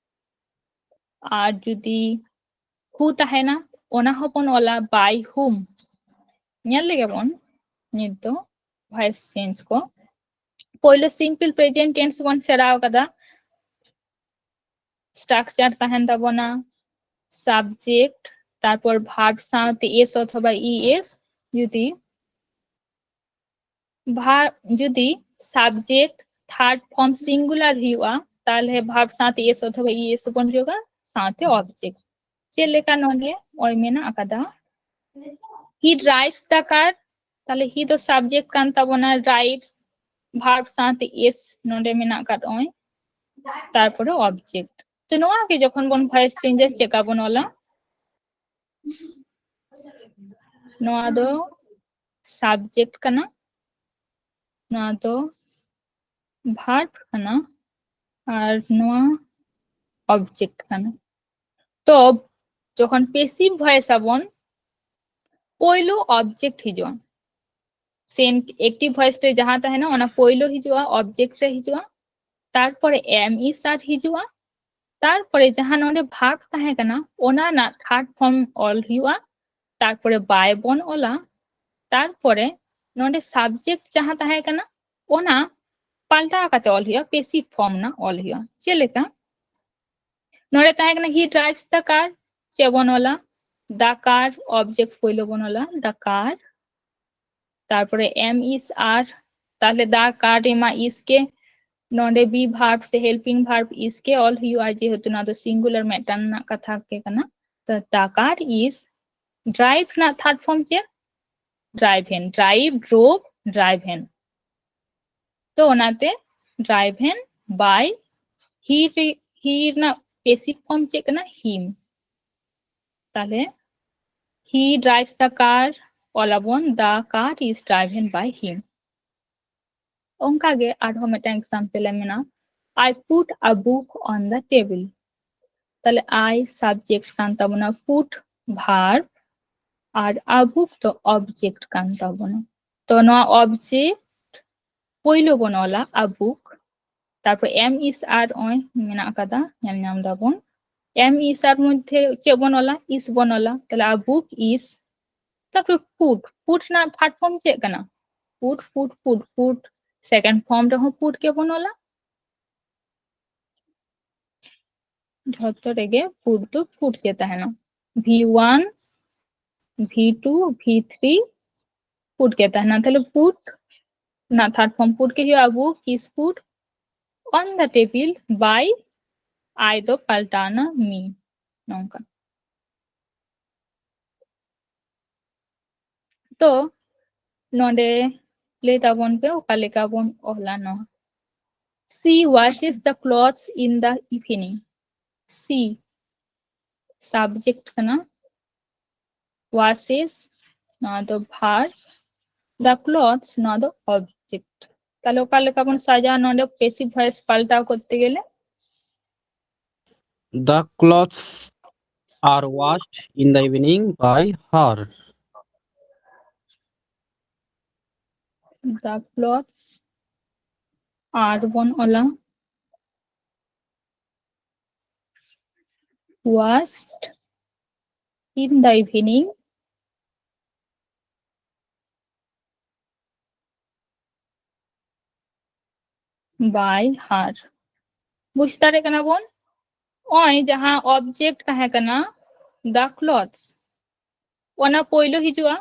ᱟᱨ ᱡᱩᱫᱤ who ᱛᱟᱦᱮᱱᱟ, ᱚᱱᱟ ᱦᱚᱸᱵᱚᱱ ᱚᱞᱟ by whom᱾ ᱧᱮᱞ ᱞᱮᱜᱮ ᱵᱚᱱ ᱱᱤᱛ ᱫᱚ voice change ᱠᱚ᱾ ᱯᱳᱭᱞᱳ simple present tense ᱵᱚᱱ ᱥᱮᱬᱟ ᱟᱠᱟᱫᱟ᱾ Structure ᱛᱟᱦᱮᱱ ᱛᱟᱵᱚᱱᱟ subject, ᱛᱟᱨᱯᱚᱨ verb ᱥᱟᱶᱛᱮ s ᱚᱛᱷᱚᱵᱟ es, ᱡᱩᱫᱤ verb, ᱡᱩᱫᱤ subject third form singular ᱦᱩᱭᱩᱜᱼᱟ, ᱛᱟᱦᱞᱮ verb ᱥᱟᱶᱛᱮ s ᱚᱛᱷᱚᱵᱟ es ᱵᱚᱱ ᱡᱳᱜᱟ, ᱥᱟᱶᱛᱮ object᱾ ᱪᱮᱫ ᱞᱮᱠᱟ ᱱᱚᱰᱮ ᱚᱭ ᱢᱮᱱᱟᱜ ᱟᱠᱟᱫᱟ, he drives the car, ᱛᱟᱦᱞᱮ he ᱫᱚ subject ᱠᱟᱱ ᱛᱟᱵᱚᱱᱟ, drives verb ᱥᱟᱶᱛᱮ s ᱱᱚᱰᱮ ᱢᱮᱱᱟᱜ ᱟᱠᱟᱫ ᱚᱭ, ᱛᱟᱨᱯᱚᱨᱮ object᱾ ᱛᱚ ᱱᱚᱣᱟ ᱜᱮ ᱡᱚᱠᱷᱚᱱ ᱵᱚᱱ voice changeᱟ, ᱪᱮᱠᱟ ᱵᱚᱱ ᱚᱞᱟ? ᱱᱚᱣᱟ ᱫᱚ subject ᱠᱟᱱᱟ, ᱱᱚᱣᱟ ᱫᱚ verb ᱠᱟᱱᱟ, ᱟᱨ ᱱᱚᱣᱟ object ᱠᱟᱱᱟ᱾ ᱛᱚ ᱡᱚᱠᱷᱚᱱ passive voice ᱟᱵᱚᱱ, ᱯᱳᱭᱞᱳ object ᱦᱤᱡᱩᱜᱼᱟ᱾ Sent-, active voice ᱨᱮ ᱡᱟᱦᱟᱸ ᱛᱟᱦᱮᱱᱟ, ᱚᱱᱟ ᱯᱳᱭᱞᱳ ᱦᱤᱡᱩᱜᱼᱟ, object ᱨᱮ ᱦᱤᱡᱩᱜᱼᱟ, ᱛᱟᱨᱯᱚᱨᱮ am is are ᱦᱤᱡᱩᱜᱼᱟ, ᱛᱟᱨᱯᱚᱨᱮ ᱡᱟᱦᱟᱸ ᱱᱚᱰᱮ verb ᱛᱟᱦᱮᱸ ᱠᱟᱱᱟ, ᱚᱱᱟ ᱨᱮᱱᱟᱜ third form ᱚᱞ ᱦᱩᱭᱩᱜᱼᱟ, ᱛᱟᱨᱯᱚᱨᱮ by ᱵᱚᱱ ᱚᱞᱟ, ᱛᱟᱨᱯᱚᱨᱮ ᱱᱚᱰᱮ subject ᱡᱟᱦᱟᱸ ᱛᱟᱦᱮᱸ ᱠᱟᱱᱟ, ᱚᱱᱟ ᱯᱟᱞᱴᱟᱣ ᱠᱟᱛᱮ ᱚᱞ ᱦᱩᱭᱩᱜᱼᱟ, passive form ᱨᱮᱱᱟᱜ ᱚᱞ ᱦᱩᱭᱩᱜᱼᱟ᱾ ᱪᱮᱫ ᱞᱮᱠᱟ? ᱱᱚᱰᱮ ᱛᱟᱦᱮᱸ ᱠᱟᱱᱟ he drives the car, ᱪᱮᱫ ᱵᱚᱱ ᱚᱞᱟ? The car, object ᱯᱳᱭᱞᱳ ᱵᱚᱱ ᱚᱞᱟ, the car, ᱛᱟᱨᱯᱚᱨᱮ am, is, are, ᱛᱟᱦᱞᱮ the car ᱨᱮᱢᱟ is ᱜᱮ, ᱱᱚᱰᱮ be verb ᱥᱮ helping verb is ᱜᱮ ᱚᱞ ᱦᱩᱭᱩᱜᱼᱟ, ᱡᱮᱦᱮᱛᱩ ᱱᱚᱣᱟ ᱫᱚ singular ᱢᱤᱫᱴᱟᱝ ᱨᱮᱱᱟᱜ ᱠᱟᱛᱷᱟ ᱜᱮ ᱠᱟᱱᱟ᱾ ᱛᱚ the car is, drive ᱨᱮᱱᱟᱜ third form ᱪᱮᱫ? Driven, drive, drove, driven᱾ ᱛᱚ ᱚᱱᱟᱛᱮ driven by he, he ᱨᱮᱱᱟᱜ passive form ᱪᱮᱫ ᱠᱟᱱᱟ? Him᱾ ᱛᱟᱦᱞᱮ he drives the car ᱚᱞᱟᱵᱚᱱ, the car is driven by him᱾ ᱚᱱᱠᱟᱜᱮ ᱟᱨᱦᱚᱸ ᱢᱤᱫᱴᱟᱝ example ᱮᱢ ᱢᱮᱱᱟ, I put a book on the table᱾ ᱛᱟᱦᱞᱮ I subject ᱠᱟᱱ ᱛᱟᱵᱚᱱᱟ, put verb, R a book ᱫᱚ object ᱠᱟᱱ ᱛᱟᱵᱚᱱᱟ᱾ ᱛᱚ ᱱᱚᱣᱟ object ᱯᱳᱭᱞᱳ ᱵᱚᱱ ᱚᱞᱟ a book, ᱛᱟᱨᱯᱚᱨ am, is, are ᱱᱚᱜᱼᱚᱭ ᱢᱮᱱᱟᱜ ᱟᱠᱟᱫᱟ, ᱧᱮᱞ ᱧᱟᱢ ᱫᱟᱵᱚᱱ am, is, are ᱢᱚᱫᱽᱫᱷᱮ ᱪᱮᱫ ᱵᱚᱱ ᱚᱞᱟ? Is ᱵᱚᱱ ᱚᱞᱟ᱾ ᱛᱟᱦᱞᱮ a book is, ᱛᱟᱨᱯᱚᱨ put, put ᱨᱮᱱᱟᱜ third form ᱪᱮᱫ ᱠᱟᱱᱟ? Put, put, put, put᱾ Second form ᱨᱮᱦᱚᱸ put ᱜᱮᱵᱚᱱ ᱚᱞᱟ᱾ ᱡᱷᱚᱛᱚ ᱨᱮᱜᱮ put ᱫᱚ put ᱜᱮ ᱛᱟᱦᱮᱱᱟ᱾ V one, V two, V three put ᱜᱮ ᱛᱟᱦᱮᱱᱟ᱾ ᱛᱟᱦᱞᱮ put ᱨᱮᱱᱟᱜ third form put ᱜᱮ ᱦᱩᱭᱩᱜᱼᱟ᱾ A book is put on the table by I ᱫᱚ ᱯᱟᱞᱴᱟᱣᱱᱟ me, ᱱᱚᱝᱠᱟ᱾ ᱛᱚ ᱱᱚᱰᱮ ᱞᱟᱹᱭ ᱛᱟᱵᱚᱱ ᱯᱮ ᱚᱠᱟ ᱞᱮᱠᱟ ᱵᱚᱱ ᱚᱞᱟ ᱱᱚᱣᱟ᱾ She washes the clothes in the evening᱾ She subject ᱠᱟᱱᱟ, washes ᱱᱚᱣᱟ ᱫᱚ verb, the clothes ᱱᱚᱣᱟ ᱫᱚ object᱾ ᱛᱟᱦᱞᱮ ᱚᱠᱟ ᱞᱮᱠᱟ ᱵᱚᱱ ᱥᱟᱡᱟᱣᱟ ᱱᱚᱰᱮ passive voice ᱯᱟᱞᱴᱟᱣ ᱠᱚᱨᱛᱮ ᱜᱮᱞᱮ? The clothes are washed in the evening by her. The clothes are ᱵᱚᱱ ᱚᱞᱟ, washed in the evening by her᱾ ᱵᱩᱡᱽ ᱫᱟᱲᱮᱭᱟᱜ ᱠᱟᱱᱟ ᱵᱚᱱ? ᱱᱚᱜᱼᱚᱭ ᱡᱟᱦᱟᱸ object ᱛᱟᱦᱮᱸ ᱠᱟᱱᱟ the clothes, ᱚᱱᱟ ᱯᱳᱭᱞᱳ ᱦᱤᱡᱩᱜᱼᱟ᱾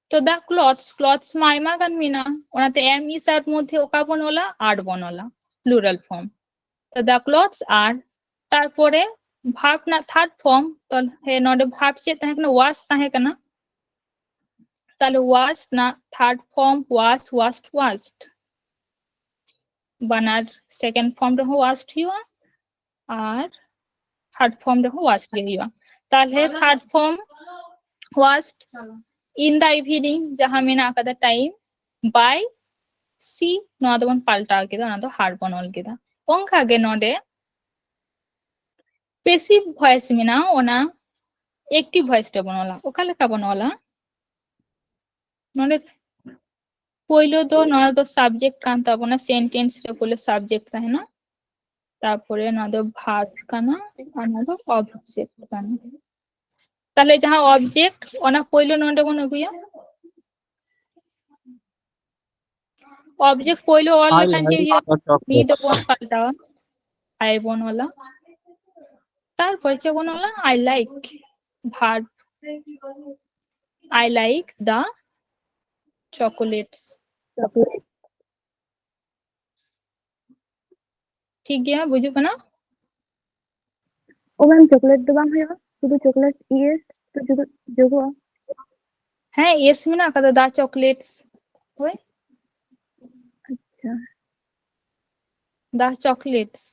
ᱛᱚ the clothes, clothes ᱢᱟ ᱟᱭᱢᱟ ᱜᱟᱱ ᱢᱮᱱᱟᱜᱼᱟ, ᱚᱱᱟᱛᱮ am is are ᱢᱚᱫᱽᱫᱷᱮ ᱚᱠᱟ ᱵᱚᱱ ᱚᱞᱟ? Are ᱵᱚᱱ ᱚᱞᱟ, plural form᱾ ᱛᱚ the clothes are, ᱛᱟᱨᱯᱚᱨᱮ verb ᱨᱮᱱᱟᱜ third form, ᱛᱟᱦᱞᱮ ᱱᱚᱰᱮ verb ᱪᱮᱫ ᱛᱟᱦᱮᱸ ᱠᱟᱱᱟ? Was ᱛᱟᱦᱮᱸ ᱠᱟᱱᱟ᱾ ᱛᱟᱦᱞᱮ was ᱨᱮᱱᱟᱜ third form was, wased, wased᱾ ᱵᱟᱱᱟᱨ second form ᱨᱮᱦᱚᱸ wased ᱦᱩᱭᱩᱜᱼᱟ ᱟᱨ third form ᱨᱮᱦᱚᱸ wased ᱜᱮ ᱦᱩᱭᱩᱜᱼᱟ᱾ ᱛᱟᱦᱞᱮ third form wased in the evening, ᱡᱟᱦᱟᱸ ᱢᱮᱱᱟᱜ ᱟᱠᱟᱫᱟ time, by she, ᱱᱚᱣᱟ ᱫᱚᱵᱚᱱ ᱯᱟᱞᱴᱟᱣ ᱠᱮᱫᱟ, ᱚᱱᱟ ᱫᱚ her ᱵᱚᱱ ᱚᱞ ᱠᱮᱫᱟ᱾ ᱚᱱᱠᱟ ᱜᱮ ᱱᱚᱰᱮ passive voice ᱢᱮᱱᱟᱜᱼᱟ, ᱚᱱᱟ active voice ᱨᱮᱵᱚᱱ ᱚᱞᱟ᱾ ᱚᱠᱟ ᱞᱮᱠᱟ ᱵᱚᱱ ᱚᱞᱟ? ᱱᱚᱰᱮ ᱯᱳᱭᱞᱳ ᱫᱚ ᱱᱚᱣᱟ ᱫᱚ subject ᱠᱟᱱ ᱛᱟᱵᱚᱱᱟ, sentence ᱨᱮ ᱯᱳᱭᱞᱳ subject ᱛᱟᱦᱮᱱᱟ, ᱛᱟᱨᱯᱚᱨᱮ ᱱᱚᱣᱟ ᱫᱚ verb ᱠᱟᱱᱟ ᱟᱨ ᱱᱚᱣᱟ ᱫᱚ object ᱠᱟᱱᱟ᱾ ᱛᱟᱦᱞᱮ ᱡᱟᱦᱟᱸ object, ᱚᱱᱟ ᱯᱳᱭᱞᱳ ᱱᱚᱰᱮ ᱵᱚᱱ ᱟᱹᱜᱩᱭᱟ᱾ Object ᱯᱳᱭᱞᱳ ᱚᱞ I ᱞᱮᱠᱷᱟᱱ ᱪᱮᱫ like ᱦᱩᱭᱩᱜᱼᱟ? The ᱪᱚᱠᱞᱮᱴ ᱫᱚᱵᱚᱱ ᱯᱟᱞᱴᱟᱣᱟ, I ᱵᱚᱱ ᱚᱞᱟ᱾ ᱛᱟᱨᱯᱚᱨ ᱪᱮᱫ ᱵᱚᱱ ᱚᱞᱟ? I like, verb, I like the chocolates. ᱴᱷᱤᱠ ᱜᱮᱭᱟ, ᱵᱩᱡᱩᱜ ᱠᱟᱱᱟ? ᱳ ᱢᱮᱢ, ᱪᱚᱠᱞᱮᱴ ᱫᱚ ᱵᱟᱝ ᱦᱩᱭᱩᱜᱼᱟ, ᱥᱩᱫᱷᱩ ᱪᱚᱠᱞᱮᱴ ᱮᱥ ᱛᱚ ᱡᱩᱫᱤ ᱡᱳᱜᱚᱜᱼᱟ᱾ ᱦᱮᱸ, ᱮᱥ ᱢᱮᱱᱟᱜ ᱟᱠᱟᱫᱟ, the chocolates᱾ ᱦᱳᱭ, ᱟᱪᱪᱷᱟ, the chocolates᱾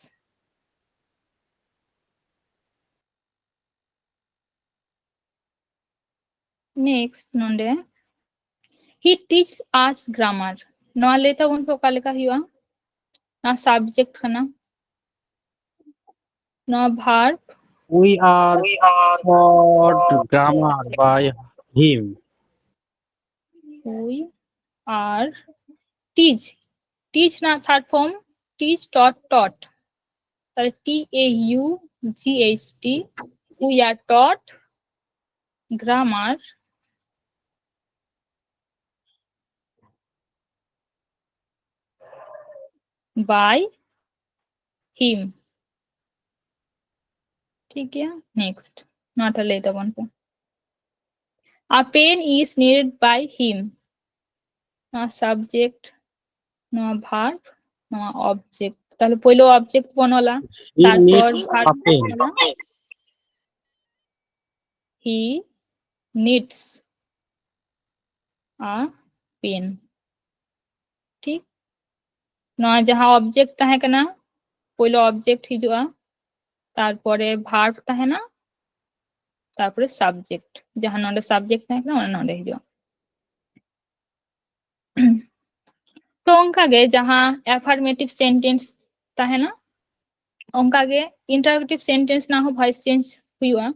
Next ᱱᱚᱰᱮ, he teaches us grammar᱾ ᱱᱚᱣᱟ ᱞᱟᱹᱭ ᱛᱟᱵᱚᱱ ᱯᱮ ᱚᱠᱟ ᱞᱮᱠᱟ ᱦᱩᱭᱩᱜᱼᱟ? ᱱᱚᱣᱟ subject ᱠᱟᱱᱟ, ᱱᱚᱣᱟ verb, We are taught grammar by him. We are teach, teach ᱨᱮᱱᱟᱜ third form, teach, taught, taught, ᱛᱟᱦᱞᱮ T A U G H T, we are taught grammar by him. ᱴᱷᱤᱠ ᱜᱮᱭᱟ, next ᱱᱚᱣᱟᱴᱟᱜ ᱞᱟᱹᱭ ᱛᱟᱵᱚᱱ ᱯᱮ᱾ A pen is needed by him. ᱱᱚᱣᱟ subject, ᱱᱚᱣᱟ verb, ᱱᱚᱣᱟ object. ᱛᱟᱦᱞᱮ ᱯᱳᱭᱞᱳ object ᱵᱚᱱ ᱚᱞᱟ, He ᱛᱟᱨᱯᱚᱨ needs verb a pen. ᱵᱚᱱ ᱚᱞᱟ᱾ He needs a pen. ᱴᱷᱤᱠ, ᱱᱚᱣᱟ ᱡᱟᱦᱟᱸ object ᱛᱟᱦᱮᱸ ᱠᱟᱱᱟ, ᱯᱳᱭᱞᱳ object ᱦᱤᱡᱩᱜᱼᱟ, ᱛᱟᱨᱯᱚᱨᱮ verb ᱛᱟᱦᱮᱱᱟ, ᱛᱟᱨᱯᱚᱨᱮ subject. ᱡᱟᱦᱟᱸ ᱱᱚᱰᱮ subject ᱛᱟᱦᱮᱸ ᱠᱟᱱᱟ, ᱚᱱᱟ ᱱᱚᱰᱮ ᱦᱤᱡᱩᱜᱼᱟ᱾ ᱛᱚ ᱚᱱᱠᱟᱜᱮ ᱡᱟᱦᱟᱸ affirmative sentence ᱛᱟᱦᱮᱱᱟ, ᱚᱱᱠᱟᱜᱮ interrogative sentence ᱨᱮᱱᱟᱜ ᱦᱚᱸ voice change ᱦᱩᱭᱩᱜᱼᱟ᱾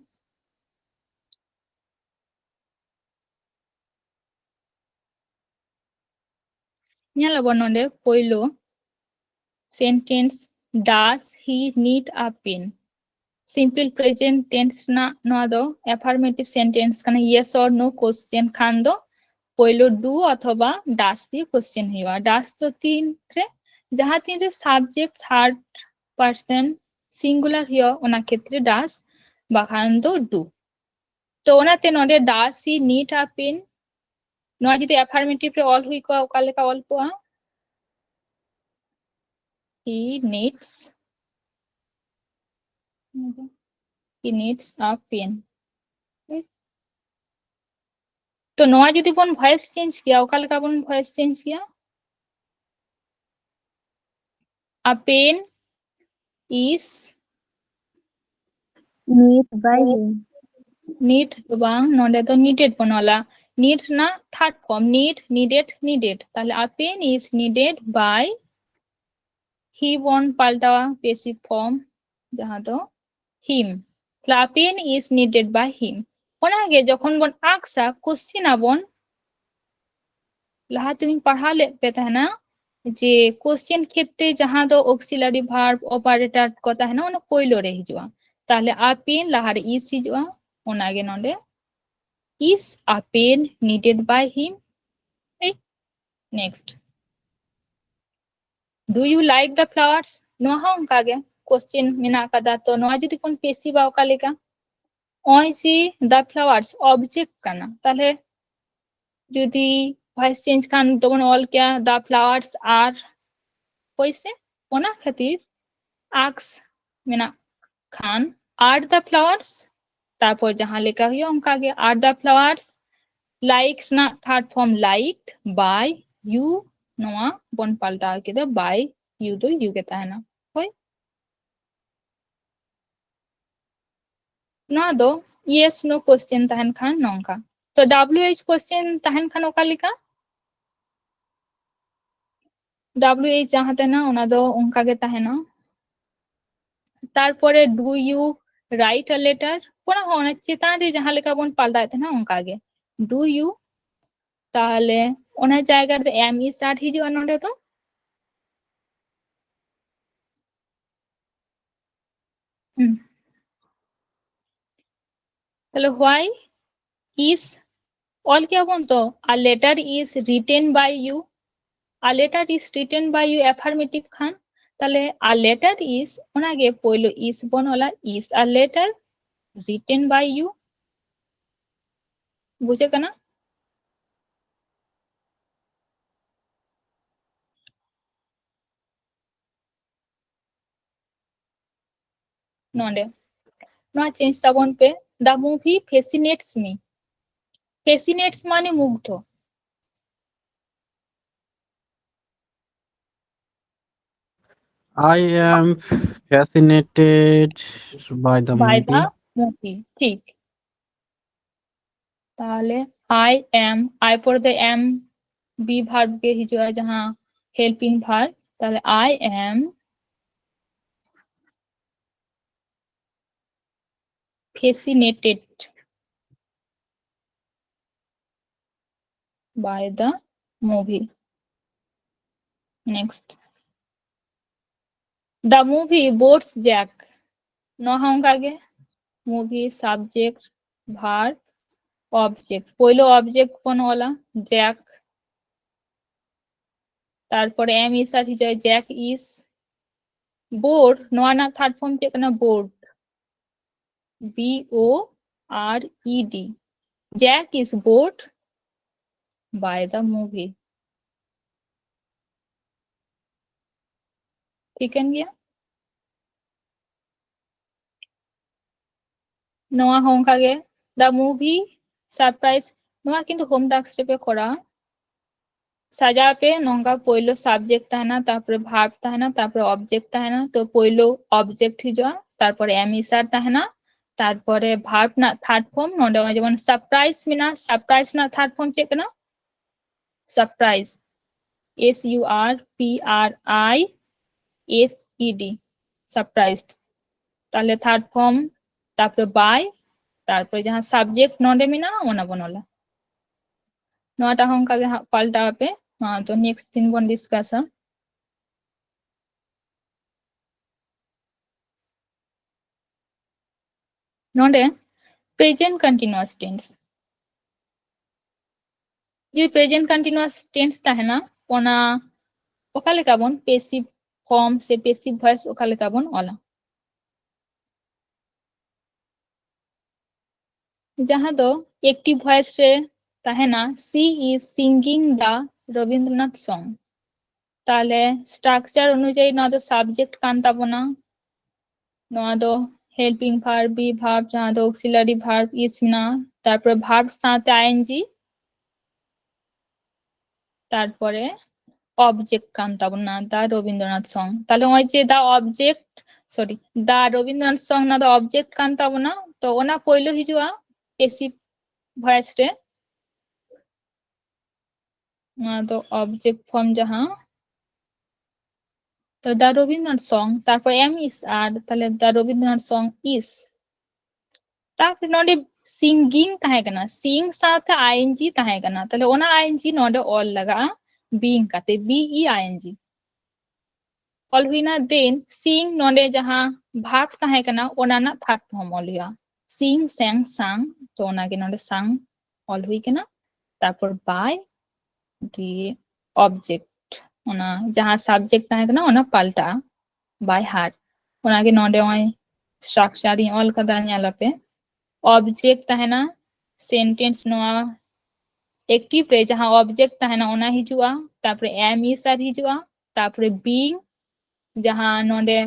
ᱧᱮᱞ ᱟᱵᱚᱱ ᱱᱚᱰᱮ ᱯᱳᱭᱞᱳ sentence, does he need a pen? Simple present tense ᱨᱮᱱᱟᱜ ᱱᱚᱣᱟ ᱫᱚ affirmative sentence ᱠᱟᱱᱟ, yes or no question ᱠᱷᱟᱱ ᱫᱚ ᱯᱳᱭᱞᱳ do ᱚᱛᱷᱚᱵᱟ does ᱫᱤᱭᱮ question ᱦᱩᱭᱩᱜᱼᱟ᱾ Does ᱫᱚ ᱛᱤᱱᱨᱮ ᱡᱟᱦᱟᱸ ᱛᱤᱱᱨᱮ subject third person singular ᱦᱩᱭᱩᱜᱼᱟ, ᱚᱱᱟ ᱠᱷᱮᱛᱨᱮ does, ᱵᱟᱠᱷᱟᱱ ᱫᱚ do. ᱛᱚ ᱚᱱᱟᱛᱮ ᱱᱚᱰᱮ does he need a pen, ᱱᱚᱣᱟ ᱡᱩᱫᱤ affirmative ᱨᱮ ᱚᱞ ᱦᱩᱭ ᱠᱚᱜᱼᱟ, ᱚᱠᱟ ᱞᱮᱠᱟ ᱚᱞ ᱠᱚᱜᱼᱟ? He needs, he needs a pen. ᱛᱚ ᱱᱚᱣᱟ ᱡᱩᱫᱤ ᱵᱚᱱ voice change ᱠᱮᱭᱟ, ᱚᱠᱟ ᱞᱮᱠᱟ ᱵᱚᱱ voice change ᱠᱮᱭᱟ? A pen is Need by him. need ᱫᱚ ᱵᱟᱝ, ᱱᱚᱰᱮ ᱫᱚ needed ᱵᱚᱱ ᱚᱞᱟ᱾ Need ᱨᱮᱱᱟᱜ third form, need, needed, needed. ᱛᱟᱦᱞᱮ a pen is needed by he ᱵᱚᱱ ᱯᱟᱞᱴᱟᱣᱟ, passive form, ᱡᱟᱦᱟᱸ ᱫᱚ him. ᱛᱟᱦᱞᱮ a pen is needed by him. ᱚᱱᱟᱜᱮ ᱡᱚᱠᱷᱚᱱ ᱵᱚᱱ ask ᱟ, question ᱟᱵᱚᱱ, ᱞᱟᱦᱟ ᱛᱮᱦᱚᱧ ᱯᱟᱲᱦᱟᱣ ᱞᱮᱫ ᱯᱮ ᱛᱟᱦᱮᱱᱟ ᱡᱮ question ᱠᱷᱮᱛᱨᱮ ᱡᱟᱦᱟᱸ ᱫᱚ auxiliary verb, operator ᱠᱚ ᱛᱟᱦᱮᱱᱟ, ᱚᱱᱟ ᱯᱳᱭᱞᱳ ᱨᱮ ᱦᱤᱡᱩᱜᱼᱟ᱾ ᱛᱟᱦᱞᱮ a pen ᱞᱟᱦᱟᱨᱮ is ᱦᱤᱡᱩᱜᱼᱟ, ᱚᱱᱟᱜᱮ ᱱᱚᱰᱮ is a pen needed by him. ᱴᱷᱤᱠ? Next. Do you like the flowers? ᱱᱚᱣᱟ ᱦᱚᱸ ᱚᱱᱠᱟ ᱜᱮ, question ᱢᱮᱱᱟᱜ ᱟᱠᱟᱫᱟ᱾ ᱛᱚ ᱱᱚᱣᱟ ᱡᱩᱫᱤ ᱵᱚᱱ passive ᱟ ᱚᱠᱟ ᱞᱮᱠᱟ? ᱚᱭ ᱥᱤ the flowers object ᱠᱟᱱᱟ, ᱛᱟᱦᱞᱮ ᱡᱩᱫᱤ voice change ᱠᱷᱟᱱ ᱫᱚᱵᱚᱱ ᱚᱞ ᱠᱮᱭᱟ the flowers are, ᱦᱳᱭ ᱥᱮ? ᱚᱱᱟ ᱠᱷᱟᱹᱛᱤᱨ ᱟᱠᱥ ᱢᱮᱱᱟᱜ ᱠᱷᱟᱱ are the flowers, ᱛᱟᱨᱯᱚᱨ ᱡᱟᱦᱟᱸ ᱞᱮᱠᱟ ᱦᱩᱭᱩᱜᱼᱟ ᱚᱱᱠᱟ ᱜᱮ, are the flowers liked ᱨᱮᱱᱟᱜ third form liked by you, ᱱᱚᱣᱟ ᱵᱚᱱ ᱯᱟᱞᱴᱟᱣ ᱠᱮᱫᱟ, by you ᱫᱚ you ᱜᱮ ᱛᱟᱦᱮᱱᱟ᱾ ᱦᱳᱭ, ᱱᱚᱣᱟ ᱫᱚ yes no question ᱛᱟᱦᱮᱱ ᱠᱷᱟᱱ ᱱᱚᱝᱠᱟ᱾ ᱛᱚ W H question ᱛᱟᱦᱮᱱ ᱠᱷᱟᱱ ᱚᱠᱟ ᱞᱮᱠᱟ? W H ᱡᱟᱦᱟᱸ ᱛᱟᱦᱮᱱᱟ ᱚᱱᱟ ᱫᱚ ᱚᱱᱠᱟ ᱜᱮ ᱛᱟᱦᱮᱱᱟ᱾ ᱛᱟᱨᱯᱚᱨᱮ do you write a letter, ᱚᱱᱟ ᱦᱚᱸ ᱚᱱᱟ ᱪᱮᱛᱟᱱ ᱨᱮ ᱡᱟᱦᱟᱸ ᱞᱮᱠᱟ ᱵᱚᱱ ᱯᱟᱞᱴᱟᱣᱮᱫ ᱛᱟᱦᱮᱱᱟ ᱚᱱᱠᱟ ᱜᱮ, do you, ᱛᱟᱦᱞᱮ ᱚᱱᱟ ᱡᱟᱭᱜᱟ ᱨᱮ am is are ᱦᱤᱡᱩᱜᱼᱟ ᱱᱚᱰᱮ ᱫᱚ᱾ ᱦᱩᱸ᱾ ᱛᱟᱦᱞᱮ why is ᱚᱞ ᱠᱮᱭᱟ ᱵᱚᱱ ᱛᱚ, a letter is written by you, a letter is written by you affirmative ᱠᱷᱟᱱ, ᱛᱟᱦᱞᱮ a letter is, ᱚᱱᱟᱜᱮ ᱯᱳᱭᱞᱳ is ᱵᱚᱱ ᱚᱞᱟ, is a letter written by you᱾ ᱵᱩᱡᱷᱟᱹᱜ ᱠᱟᱱᱟ? ᱱᱚᱰᱮ ᱱᱚᱣᱟ change ᱛᱟᱵᱚᱱ ᱯᱮ, the movie fascinates me, fascinates ᱢᱟᱱᱮ ᱢᱩᱜᱽᱫᱷᱚ᱾ I am fascinated by the by movie. The movie, ᱴᱷᱤᱠ᱾ ᱛᱟᱦᱞᱮ I am, I ᱯᱚᱨᱮ ᱫᱚ am, be verb ᱜᱮ ᱦᱤᱡᱩᱜᱼᱟ, ᱡᱟᱦᱟᱸ helping verb᱾ ᱛᱟᱦᱞᱮ I am fascinated by the movie. Next. The movie bores Jack. ᱱᱚᱣᱟ ᱦᱚᱸ ᱚᱱᱠᱟ ᱜᱮ, movie subject verb object, ᱯᱳᱭᱞᱳ object ᱵᱚᱱ ᱚᱞᱟ Jack, ᱛᱟᱨᱯᱚᱨᱮ am is are ᱦᱤᱡᱩᱜᱼᱟ, Jack is, Bored, ᱱᱚᱣᱟ ᱨᱮᱱᱟᱜ third form ᱪᱮᱫ ᱠᱟᱱᱟ? Bored. B O R E D. Jack is bored by the movie. ᱴᱷᱤᱠᱟᱹᱱ ᱜᱮᱭᱟ? ᱱᱚᱣᱟ ᱦᱚᱸ ᱚᱱᱠᱟ ᱜᱮ, the movie surprise. ᱱᱚᱣᱟ ᱠᱤᱱᱛᱩ home task ᱨᱮᱯᱮ ᱠᱚᱨᱟᱣᱟ᱾ ᱥᱟᱡᱟᱣ ᱯᱮ ᱱᱚᱝᱠᱟ, ᱯᱳᱭᱞᱳ subject ᱛᱟᱦᱮᱱᱟ, ᱛᱟᱨᱯᱚᱨᱮ verb ᱛᱟᱦᱮᱱᱟ, ᱛᱟᱨᱯᱚᱨᱮ object ᱛᱟᱦᱮᱱᱟ᱾ ᱛᱚ ᱯᱳᱭᱞᱳ object ᱦᱤᱡᱩᱜᱼᱟ, ᱛᱟᱨᱯᱚᱨᱮ am is are ᱛᱟᱦᱮᱱᱟ, ᱛᱟᱨᱯᱚᱨᱮ verb ᱨᱮᱱᱟᱜ third form᱾ ᱱᱚᱰᱮ ᱡᱮᱢᱚᱱ surprise ᱢᱮᱱᱟᱜᱼᱟ, surprise ᱨᱮᱱᱟᱜ third form ᱪᱮᱫ ᱠᱟᱱᱟ? Surprise. S U R P R I S E D. Surprised. ᱛᱟᱦᱞᱮ third form, ᱛᱟᱨᱯᱚᱨᱮ by, ᱛᱟᱨᱯᱚᱨᱮ ᱡᱟᱦᱟᱸ subject ᱱᱚᱰᱮ ᱢᱮᱱᱟᱜᱼᱟ, ᱚᱱᱟ ᱵᱚᱱ ᱚᱞᱟ᱾ ᱱᱚᱣᱟᱴᱟᱜ ᱦᱚᱸ ᱚᱱᱠᱟ ᱜᱮ ᱦᱟᱸᱜ ᱯᱟᱞᱴᱟᱣ ᱟᱯᱮ᱾ ᱱᱚᱣᱟ ᱫᱚ next ᱫᱤᱱ ᱵᱚᱱ discussᱟ᱾ ᱱᱚᱰᱮ present continuous tense, ᱡᱩᱫᱤ present continuous tense ᱛᱟᱦᱮᱱᱟ, ᱚᱱᱟ ᱚᱠᱟ ᱞᱮᱠᱟ ᱵᱚᱱ passive form ᱥᱮ passive voice ᱚᱠᱟ ᱞᱮᱠᱟ ᱵᱚᱱ ᱚᱞᱟ? ᱡᱟᱦᱟᱸ ᱫᱚ active voice ᱨᱮ ᱛᱟᱦᱮᱱᱟ, she is singing the Rabindranath song. ᱛᱟᱦᱞᱮ structure ᱚᱱᱩᱡᱟᱭᱤ ᱱᱚᱣᱟ ᱫᱚ subject ᱠᱟᱱ ᱛᱟᱵᱚᱱᱟ᱾ ᱱᱚᱣᱟ ᱫᱚ helping verb, be verb, ᱡᱟᱦᱟᱸ ᱫᱚ auxiliary verb is ᱢᱮᱱᱟᱜᱼᱟ, ᱛᱟᱨᱯᱚᱨᱮ verb ᱥᱟᱶᱛᱮ I N G, ᱛᱟᱨᱯᱚᱨᱮ object ᱠᱟᱱ ᱛᱟᱵᱚᱱᱟ the ᱨᱚᱵᱤᱱᱫᱨᱚᱱᱟᱛᱷ song. ᱛᱟᱦᱞᱮ ᱱᱚᱜᱼᱚᱭ ᱡᱮ the object, sorry, the Rabindranath song, ᱚᱱᱟ ᱫᱚ object ᱠᱟᱱ ᱛᱟᱵᱚᱱᱟ, ᱛᱚ ᱚᱱᱟ ᱯᱳᱭᱞᱳ ᱦᱤᱡᱩᱜᱼᱟ passive voice ᱨᱮ, ᱱᱚᱣᱟ ᱫᱚ object form ᱡᱟᱦᱟᱸ, ᱛᱚ the ᱨᱚᱵᱤᱱᱫᱨᱚᱱᱟᱛᱷ song, ᱛᱟᱨᱯᱚᱨ am is are, ᱛᱟᱦᱞᱮ the ᱨᱚᱵᱤᱱᱫᱨᱚᱱᱟᱛᱷ song is. ᱛᱟᱨᱯᱚᱨ ᱱᱚᱰᱮ singing ᱛᱟᱦᱮᱸ ᱠᱟᱱᱟ, sing ᱥᱟᱶᱛᱮ I N G ᱛᱟᱦᱮᱸ ᱠᱟᱱᱟ, ᱛᱟᱦᱞᱮ ᱚᱱᱟ I N G ᱱᱚᱰᱮ ᱚᱞ ᱞᱟᱜᱟᱜᱼᱟ, being ᱠᱟᱛᱮ, B E I N G. ᱚᱞ ᱦᱩᱭᱱᱟ, then sing ᱱᱚᱰᱮ ᱡᱟᱦᱟᱸ verb ᱛᱟᱦᱮᱸ ᱠᱟᱱᱟ, ᱚᱱᱟ ᱨᱮᱱᱟᱜ third form ᱚᱞ ᱦᱩᱭᱩᱜᱼᱟ, sing, sang, sung, ᱛᱚ ᱚᱱᱟᱜᱮ ᱱᱚᱰᱮ sung ᱚᱞ ᱦᱩᱭ ᱠᱟᱱᱟ᱾ ᱛᱟᱨᱯᱚᱨ by, ᱫᱤᱭᱮ object, ᱚᱱᱟ ᱡᱟᱦᱟᱸ subject ᱛᱟᱦᱮᱸ ᱠᱟᱱᱟ, ᱚᱱᱟ ᱯᱟᱞᱴᱟᱜᱼᱟ, by her. ᱚᱱᱟᱜᱮ ᱱᱚᱰᱮ ᱱᱚᱜᱼᱚᱭ structure ᱤᱧ ᱚᱞ ᱠᱟᱫᱟ, ᱧᱮᱞ ᱟᱯᱮ᱾ Object ᱛᱟᱦᱮᱱᱟ, sentence ᱱᱚᱣᱟ active ᱨᱮ ᱡᱟᱦᱟᱸ object ᱛᱟᱦᱮᱱᱟ ᱚᱱᱟ ᱦᱤᱡᱩᱜᱼᱟ, ᱛᱟᱨᱯᱚᱨᱮ am is are ᱦᱤᱡᱩᱜᱼᱟ, ᱛᱟᱨᱯᱚᱨᱮ being ᱡᱟᱦᱟᱸ ᱱᱚᱰᱮ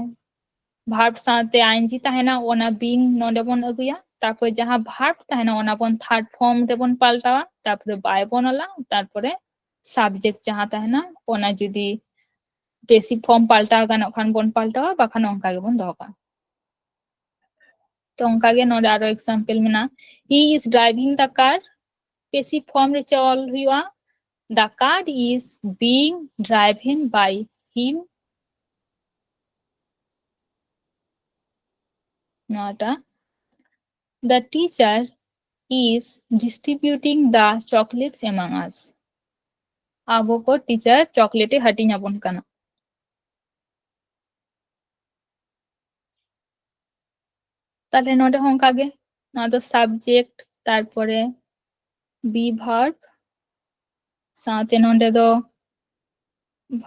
verb ᱥᱟᱶᱛᱮ ing ᱛᱟᱦᱮᱱᱟ, ᱚᱱᱟ being ᱱᱚᱰᱮ ᱵᱚᱱ ᱟᱹᱜᱩᱭᱟ᱾ ᱛᱟᱨᱯᱚᱨᱮ ᱡᱟᱦᱟᱸ verb ᱛᱟᱦᱮᱱᱟ ᱚᱱᱟ ᱵᱚᱱ third form ᱨᱮᱵᱚᱱ ᱯᱟᱞᱴᱟᱣᱟ, ᱛᱟᱨᱯᱚᱨᱮ by ᱵᱚᱱ ᱚᱞᱟ, ᱛᱟᱨᱯᱚᱨᱮ subject ᱡᱟᱦᱟᱸ ᱛᱟᱦᱮᱱᱟ ᱚᱱᱟ ᱡᱩᱫᱤ passive form ᱯᱟᱞᱴᱟᱣ ᱜᱟᱱᱚᱜ ᱠᱷᱟᱱ ᱵᱚᱱ ᱯᱟᱞᱴᱟᱣᱟ, ᱵᱟᱠᱷᱟᱱ ᱚᱱᱠᱟ ᱜᱮᱵᱚᱱ ᱫᱚᱦᱚ ᱠᱟᱜᱼᱟ᱾ ᱛᱚ ᱚᱱᱠᱟ ᱜᱮ ᱱᱚᱰᱮ ᱟᱨᱚ example ᱢᱮᱱᱟᱜᱼᱟ, he is driving the car, passive form ᱨᱮ ᱪᱮᱫ ᱚᱞ ᱦᱩᱭᱩᱜᱼᱟ? The car is being driven by him. ᱱᱚᱣᱟᱴᱟᱜ, the teacher is distributing the chocolates among us. ᱟᱵᱚ ᱠᱚ teacher chocolate ᱮ ᱦᱟᱹᱴᱤᱧ ᱟᱵᱚᱱ ᱠᱟᱱᱟ᱾ ᱛᱟᱦᱞᱮ ᱱᱚᱰᱮ ᱦᱚᱸ ᱚᱱᱠᱟ ᱜᱮ, ᱱᱚᱣᱟ ᱫᱚ subject, ᱛᱟᱨᱯᱚᱨᱮ be verb, ᱥᱟᱶᱛᱮ ᱱᱚᱰᱮ ᱫᱚ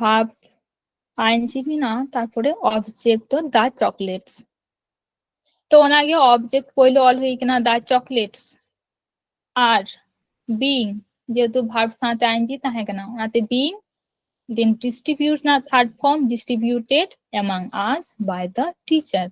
verb ing ᱢᱮᱱᱟᱜᱼᱟ, ᱛᱟᱨᱯᱚᱨᱮ object ᱫᱚ the chocolates᱾ ᱛᱚ ᱚᱱᱟᱜᱮ object ᱯᱳᱭᱞᱳ ᱚᱞ ᱦᱩᱭ ᱠᱟᱱᱟ the chocolates, ᱟᱨ being ᱡᱮᱦᱮᱛᱩ verb ᱥᱟᱶᱛᱮ ing ᱛᱟᱦᱮᱸ ᱠᱟᱱᱟ, ᱚᱱᱟᱛᱮ being, then distribute ᱨᱮᱱᱟᱜ third form distributed among us by the teacher.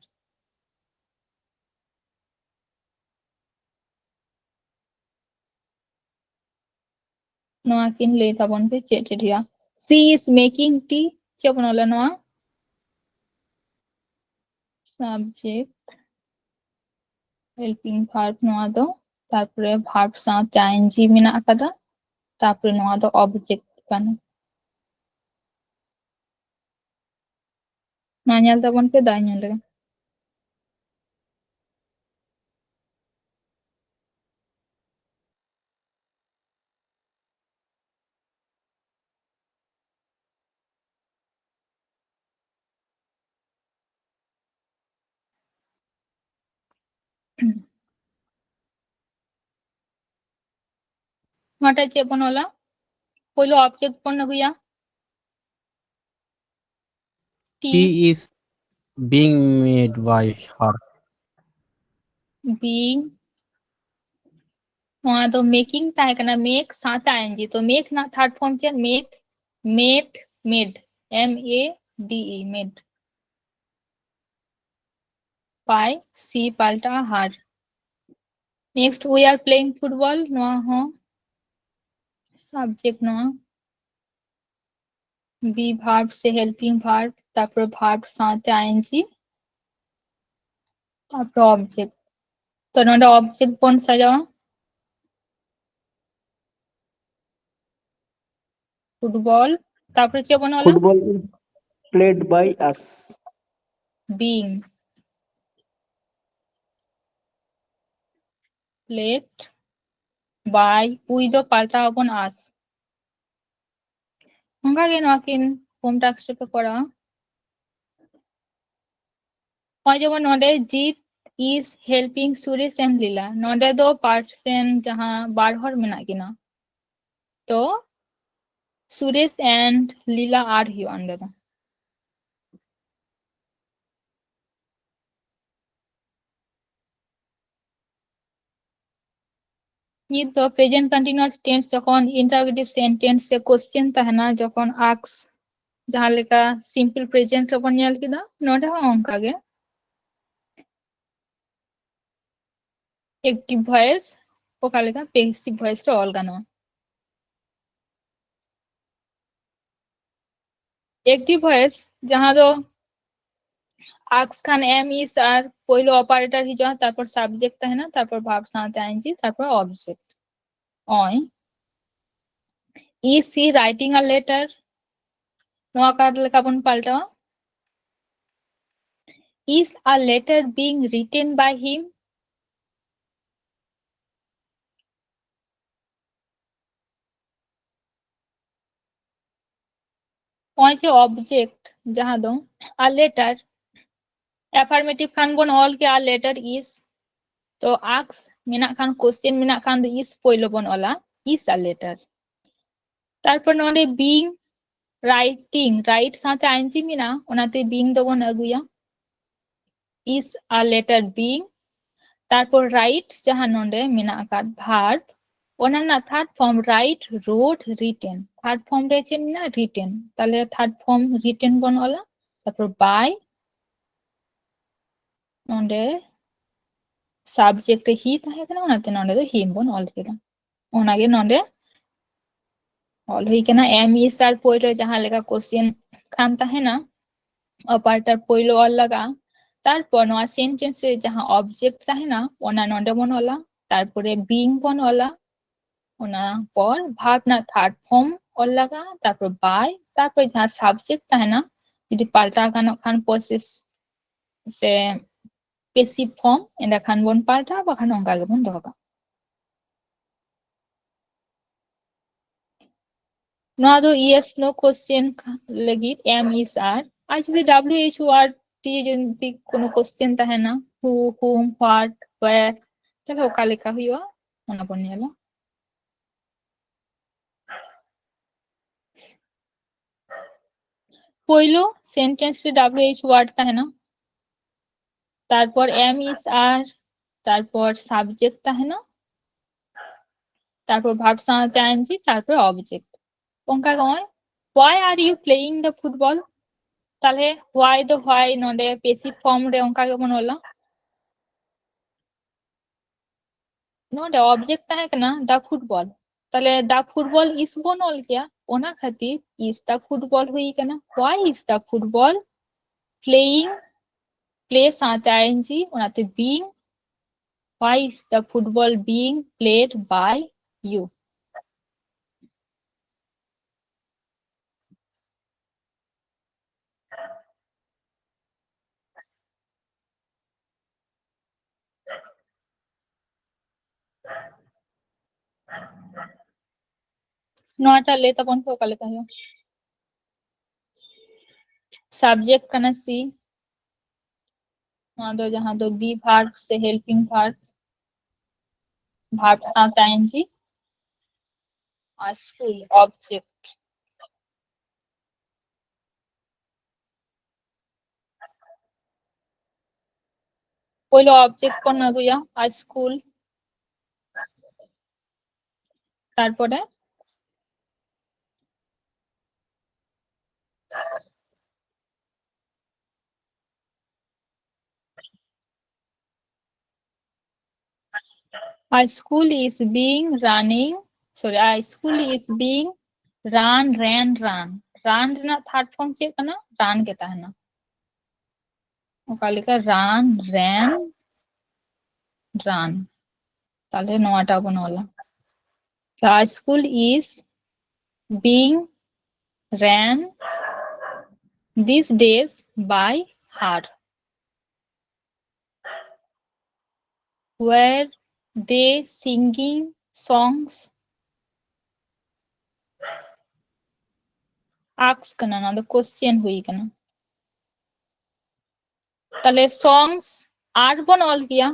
ᱱᱚᱣᱟ ᱠᱤᱱ ᱞᱟᱹᱭ ᱛᱟᱵᱚᱱ ᱯᱮ ᱪᱮᱫ ᱪᱮᱫ ᱦᱩᱭᱩᱜᱼᱟ᱾ She is making tea, ᱪᱮᱫ ᱵᱚᱱ ᱚᱞᱟ ᱱᱚᱣᱟ? Subject, helping verb ᱱᱚᱣᱟ ᱫᱚ, ᱛᱟᱨᱯᱚᱨᱮ verb ᱥᱟᱶᱛᱮ ing ᱢᱮᱱᱟᱜ ᱟᱠᱟᱫᱟ, ᱛᱟᱨᱯᱚᱨᱮ ᱱᱚᱣᱟ ᱫᱚ object ᱠᱟᱱᱟ᱾ ᱱᱚᱣᱟ ᱧᱮᱞ ᱛᱟᱵᱚᱱ ᱯᱮ, ᱫᱟᱜ ᱧᱩ ᱞᱮ᱾ ᱱᱚᱣᱟᱴᱟᱜ ᱪᱮᱫ ᱵᱚᱱ ᱚᱞᱟ? ᱯᱳᱭᱞᱳ object ᱵᱚᱱ ᱟᱹᱜᱩᱭᱟ, tea᱾ Tea is being made by her. Being, ᱱᱚᱣᱟ ᱫᱚ making ᱛᱟᱦᱮᱸ ᱠᱟᱱᱟ, make ᱥᱟᱶᱛᱮ ing. ᱛᱚ make ᱨᱮᱱᱟᱜ third form ᱪᱮᱫ? Made, made, made, M A D E, made. By she ᱯᱟᱞᱴᱟᱜᱼᱟ her. Next, we are playing football. ᱱᱚᱣᱟ ᱦᱚᱸ subject, ᱱᱚᱣᱟ be verb ᱥᱮ helping verb, ᱛᱟᱨᱯᱚᱨ verb ᱥᱟᱶᱛᱮ ing, ᱛᱟᱨᱯᱚᱨ object. ᱛᱚ ᱱᱚᱰᱮ object ᱵᱚᱱ ᱥᱟᱡᱟᱣᱟ, football, ᱛᱟᱨᱯᱚᱨᱮ ᱪᱮᱫ ᱵᱚᱱ ᱚᱞᱟ? Football is played by us. Being played by, we ᱫᱚ ᱯᱟᱞᱴᱟᱣ ᱟᱵᱚᱱ us. ᱚᱱᱠᱟ ᱜᱮ ᱱᱚᱣᱟ ᱠᱤᱱ home task ᱨᱮᱯᱮ ᱠᱚᱨᱟᱣᱟ᱾ ᱱᱚᱜᱼᱚᱭ ᱡᱮᱢᱚᱱ ᱱᱚᱰᱮ Jeet is helping Suresh and Leela, ᱱᱚᱰᱮ ᱫᱚ person ᱡᱟᱦᱟᱸ ᱵᱟᱨ ᱦᱚᱲ ᱢᱮᱱᱟᱜ ᱠᱤᱱᱟ, ᱛᱚ Suresh and Leela are ᱦᱩᱭᱩᱜᱼᱟ ᱚᱸᱰᱮ ᱫᱚ᱾ ᱱᱤᱛ ᱫᱚ present continuous tense ᱡᱚᱠᱷᱚᱱ interrogative sentence ᱥᱮ question ᱛᱟᱦᱮᱱᱟ, ᱡᱚᱠᱷᱚᱱ ask, ᱡᱟᱦᱟᱸ ᱞᱮᱠᱟ simple present ᱨᱮᱵᱚᱱ ᱧᱮᱞ ᱠᱮᱫᱟ, ᱱᱚᱰᱮ ᱦᱚᱸ ᱚᱱᱠᱟ ᱜᱮ active voice ᱚᱠᱟ ᱞᱮᱠᱟ passive voice ᱨᱮ ᱚᱞ ᱜᱟᱱᱚᱜᱼᱟ᱾ Active voice ᱡᱟᱦᱟᱸ ᱫᱚ ask ᱠᱷᱟᱱ am, is ᱟᱨ ᱯᱳᱭᱞᱳ operator ᱦᱤᱡᱩᱜᱼᱟ, ᱛᱟᱨᱯᱚᱨ subject ᱛᱟᱦᱮᱱᱟ, ᱛᱟᱨᱯᱚᱨ verb ᱥᱟᱶᱛᱮ ing, ᱛᱟᱨᱯᱚᱨ object. ᱱᱚᱜᱼᱚᱭ, is he writing a letter? ᱱᱚᱣᱟ ᱚᱠᱟ ᱞᱮᱠᱟ ᱵᱚᱱ ᱯᱟᱞᱴᱟᱣᱟ? Is a letter being written by him? ᱱᱚᱜᱼᱚᱭ ᱡᱮ object ᱡᱟᱦᱟᱸ ᱫᱚ a letter, affirmative ᱠᱷᱟᱱ ᱵᱚᱱ ᱚᱞ ᱠᱮᱭᱟ a letter is, ᱛᱚ ask ᱢᱮᱱᱟᱜ ᱠᱷᱟᱱ, question ᱢᱮᱱᱟᱜ ᱠᱷᱟᱱ ᱫᱚ is ᱯᱳᱭᱞᱳ ᱵᱚᱱ ᱚᱞᱟ, is a letter. ᱛᱟᱨᱯᱚᱨ ᱱᱚᱰᱮ being, writing, write ᱥᱟᱶᱛᱮ ing ᱢᱮᱱᱟᱜᱼᱟ, ᱚᱱᱟᱛᱮ being ᱫᱚᱵᱚᱱ ᱟᱹᱜᱩᱭᱟ᱾ is a letter being, ᱛᱟᱨᱯᱚᱨ write ᱡᱟᱦᱟᱸ ᱱᱚᱰᱮ ᱢᱮᱱᱟᱜ ᱟᱠᱟᱫ verb, ᱚᱱᱟ ᱨᱮᱱᱟᱜ third form write, wrote, written. Third form ᱨᱮ ᱪᱮᱫ ᱢᱮᱱᱟᱜᱼᱟ? Written. ᱛᱟᱦᱞᱮ third form written ᱵᱚᱱ ᱚᱞᱟ, ᱛᱟᱨᱯᱚᱨ by, ᱱᱚᱰᱮ subject ᱨᱮ he ᱛᱟᱦᱮᱸ ᱠᱟᱱᱟ, ᱚᱱᱟᱛᱮ ᱱᱚᱰᱮ ᱫᱚ him ᱵᱚᱱ ᱚᱞ ᱠᱮᱫᱟ᱾ ᱚᱱᱟᱜᱮ ᱱᱚᱰᱮ ᱚᱞ ᱦᱩᱭ ᱠᱟᱱᱟ᱾ Am, is, are ᱯᱳᱭᱞᱳ ᱡᱟᱦᱟᱸ ᱞᱮᱠᱟ question ᱠᱷᱟᱱ ᱛᱟᱦᱮᱱᱟ, operator ᱯᱳᱭᱞᱳ ᱚᱞ ᱞᱟᱜᱟᱜᱼᱟ᱾ ᱛᱟᱨᱯᱚᱨ ᱱᱚᱣᱟ sentence ᱨᱮ ᱡᱟᱦᱟᱸ object ᱛᱟᱦᱮᱱᱟ, ᱚᱱᱟ ᱱᱚᱰᱮ ᱵᱚᱱ ᱚᱞᱟ, ᱛᱟᱨᱯᱚᱨᱮ being ᱵᱚᱱ ᱚᱞᱟ, ᱚᱱᱟ ᱯᱚᱨ verb ᱨᱮᱱᱟᱜ third form ᱚᱞ ᱞᱟᱜᱟᱜᱼᱟ, ᱛᱟᱨᱯᱚᱨ by, ᱛᱟᱨᱯᱚᱨ ᱡᱟᱦᱟᱸ subject ᱛᱟᱦᱮᱱᱟ, ᱡᱩᱫᱤ ᱯᱟᱞᱴᱟᱣ ᱜᱟᱱᱚᱜ ᱠᱷᱟᱱ possessive ᱥᱮ passive form, ᱮᱸᱰᱮᱠᱷᱟᱱ ᱵᱚᱱ ᱯᱟᱞᱴᱟᱣᱟ, ᱵᱟᱠᱷᱟᱱ ᱚᱱᱠᱟ ᱜᱮᱵᱚᱱ ᱫᱚᱦᱚ ᱠᱟᱜᱼᱟ᱾ ᱱᱚᱣᱟ ᱫᱚ yes no question ᱞᱟᱹᱜᱤᱫ am, is, are᱾ ᱟᱨ ᱡᱩᱫᱤ W H word ᱛᱮ ᱡᱩᱫᱤ ᱠᱳᱱᱳ question ᱛᱟᱦᱮᱱᱟ, who, whom, what, where, ᱛᱟᱦᱞᱮ ᱚᱠᱟ ᱞᱮᱠᱟ ᱦᱩᱭᱩᱜᱼᱟ, ᱚᱱᱟ ᱵᱚᱱ ᱧᱮᱞᱟ᱾ ᱯᱳᱭᱞᱳ sentence ᱨᱮ W H word ᱛᱟᱦᱮᱱᱟ, ᱛᱟᱨᱯᱚᱨ am, is, are, ᱛᱟᱨᱯᱚᱨ subject ᱛᱟᱦᱮᱱᱟ, ᱛᱟᱨᱯᱚᱨ verb ᱥᱟᱶᱛᱮ ing, ᱛᱟᱨᱯᱚᱨ object᱾ ᱚᱱᱠᱟ ᱜᱮ ᱱᱚᱜᱼᱚᱭ, why are you playing the football? ᱛᱟᱦᱞᱮ why ᱫᱚ why ᱱᱚᱰᱮ passive form ᱨᱮ ᱚᱱᱠᱟ ᱜᱮᱵᱚᱱ ᱚᱞᱟ᱾ ᱱᱚᱰᱮ object ᱛᱟᱦᱮᱸ ᱠᱟᱱᱟ the football, ᱛᱟᱦᱞᱮ the football is ᱵᱚᱱ ᱚᱞ ᱠᱮᱭᱟ, ᱚᱱᱟ ᱠᱷᱟᱹᱛᱤᱨ is the football ᱦᱩᱭ ᱠᱟᱱᱟ᱾ Why is the football playing? Play ᱥᱟᱶᱛᱮ ing, ᱚᱱᱟᱛᱮ being, why is the football being played by you? ᱱᱚᱣᱟᱴᱟᱜ ᱞᱟᱹᱭ ᱛᱟᱵᱚᱱ ᱯᱮ ᱚᱠᱟ ᱞᱮᱠᱟ ᱦᱩᱭᱩᱜᱼᱟ? Subject ᱠᱟᱱᱟ she, ᱱᱚᱣᱟ ᱫᱚ ᱡᱟᱦᱟᱸ ᱫᱚ be verb ᱥᱮ helping verb, verb ᱥᱟᱶᱛᱮ ing, ᱟᱨ school object᱾ ᱯᱳᱭᱞᱳ ᱚᱵᱡᱮᱠᱴ ᱵᱚᱱ ᱟᱹᱜᱩᱭᱟ, ᱟᱭ ᱥᱠᱩᱞ᱾ ᱛᱟᱨᱯᱚᱨᱮ A school is being running, sorry, a school is being run, ran, run. Run ᱨᱮᱱᱟᱜ ᱛᱷᱟᱨᱰ ᱯᱷᱚᱨᱢ ᱪᱮᱫ ᱠᱟᱱᱟ? ᱨᱟᱱ ᱜᱮ ᱛᱟᱦᱮᱱᱟ᱾ ᱚᱠᱟ ᱞᱮᱠᱟ? ᱨᱟᱱ, ᱨᱮᱱ, ᱨᱟᱱ᱾ ᱛᱟᱦᱞᱮ ᱱᱚᱣᱟᱴᱟᱜ ᱵᱚᱱ ᱚᱞᱟ᱾ The school is being ran these days by her. Were they singing songs? Ask ᱠᱟᱱᱟ, ᱱᱚᱣᱟ ᱫᱚ ᱠᱚᱥᱪᱮᱱ ᱦᱩᱭ ᱠᱟᱱᱟ᱾ ᱛᱟᱦᱞᱮ ᱥᱚᱝᱥ ᱟᱨ ᱵᱚᱱ ᱚᱞ ᱜᱮᱭᱟ,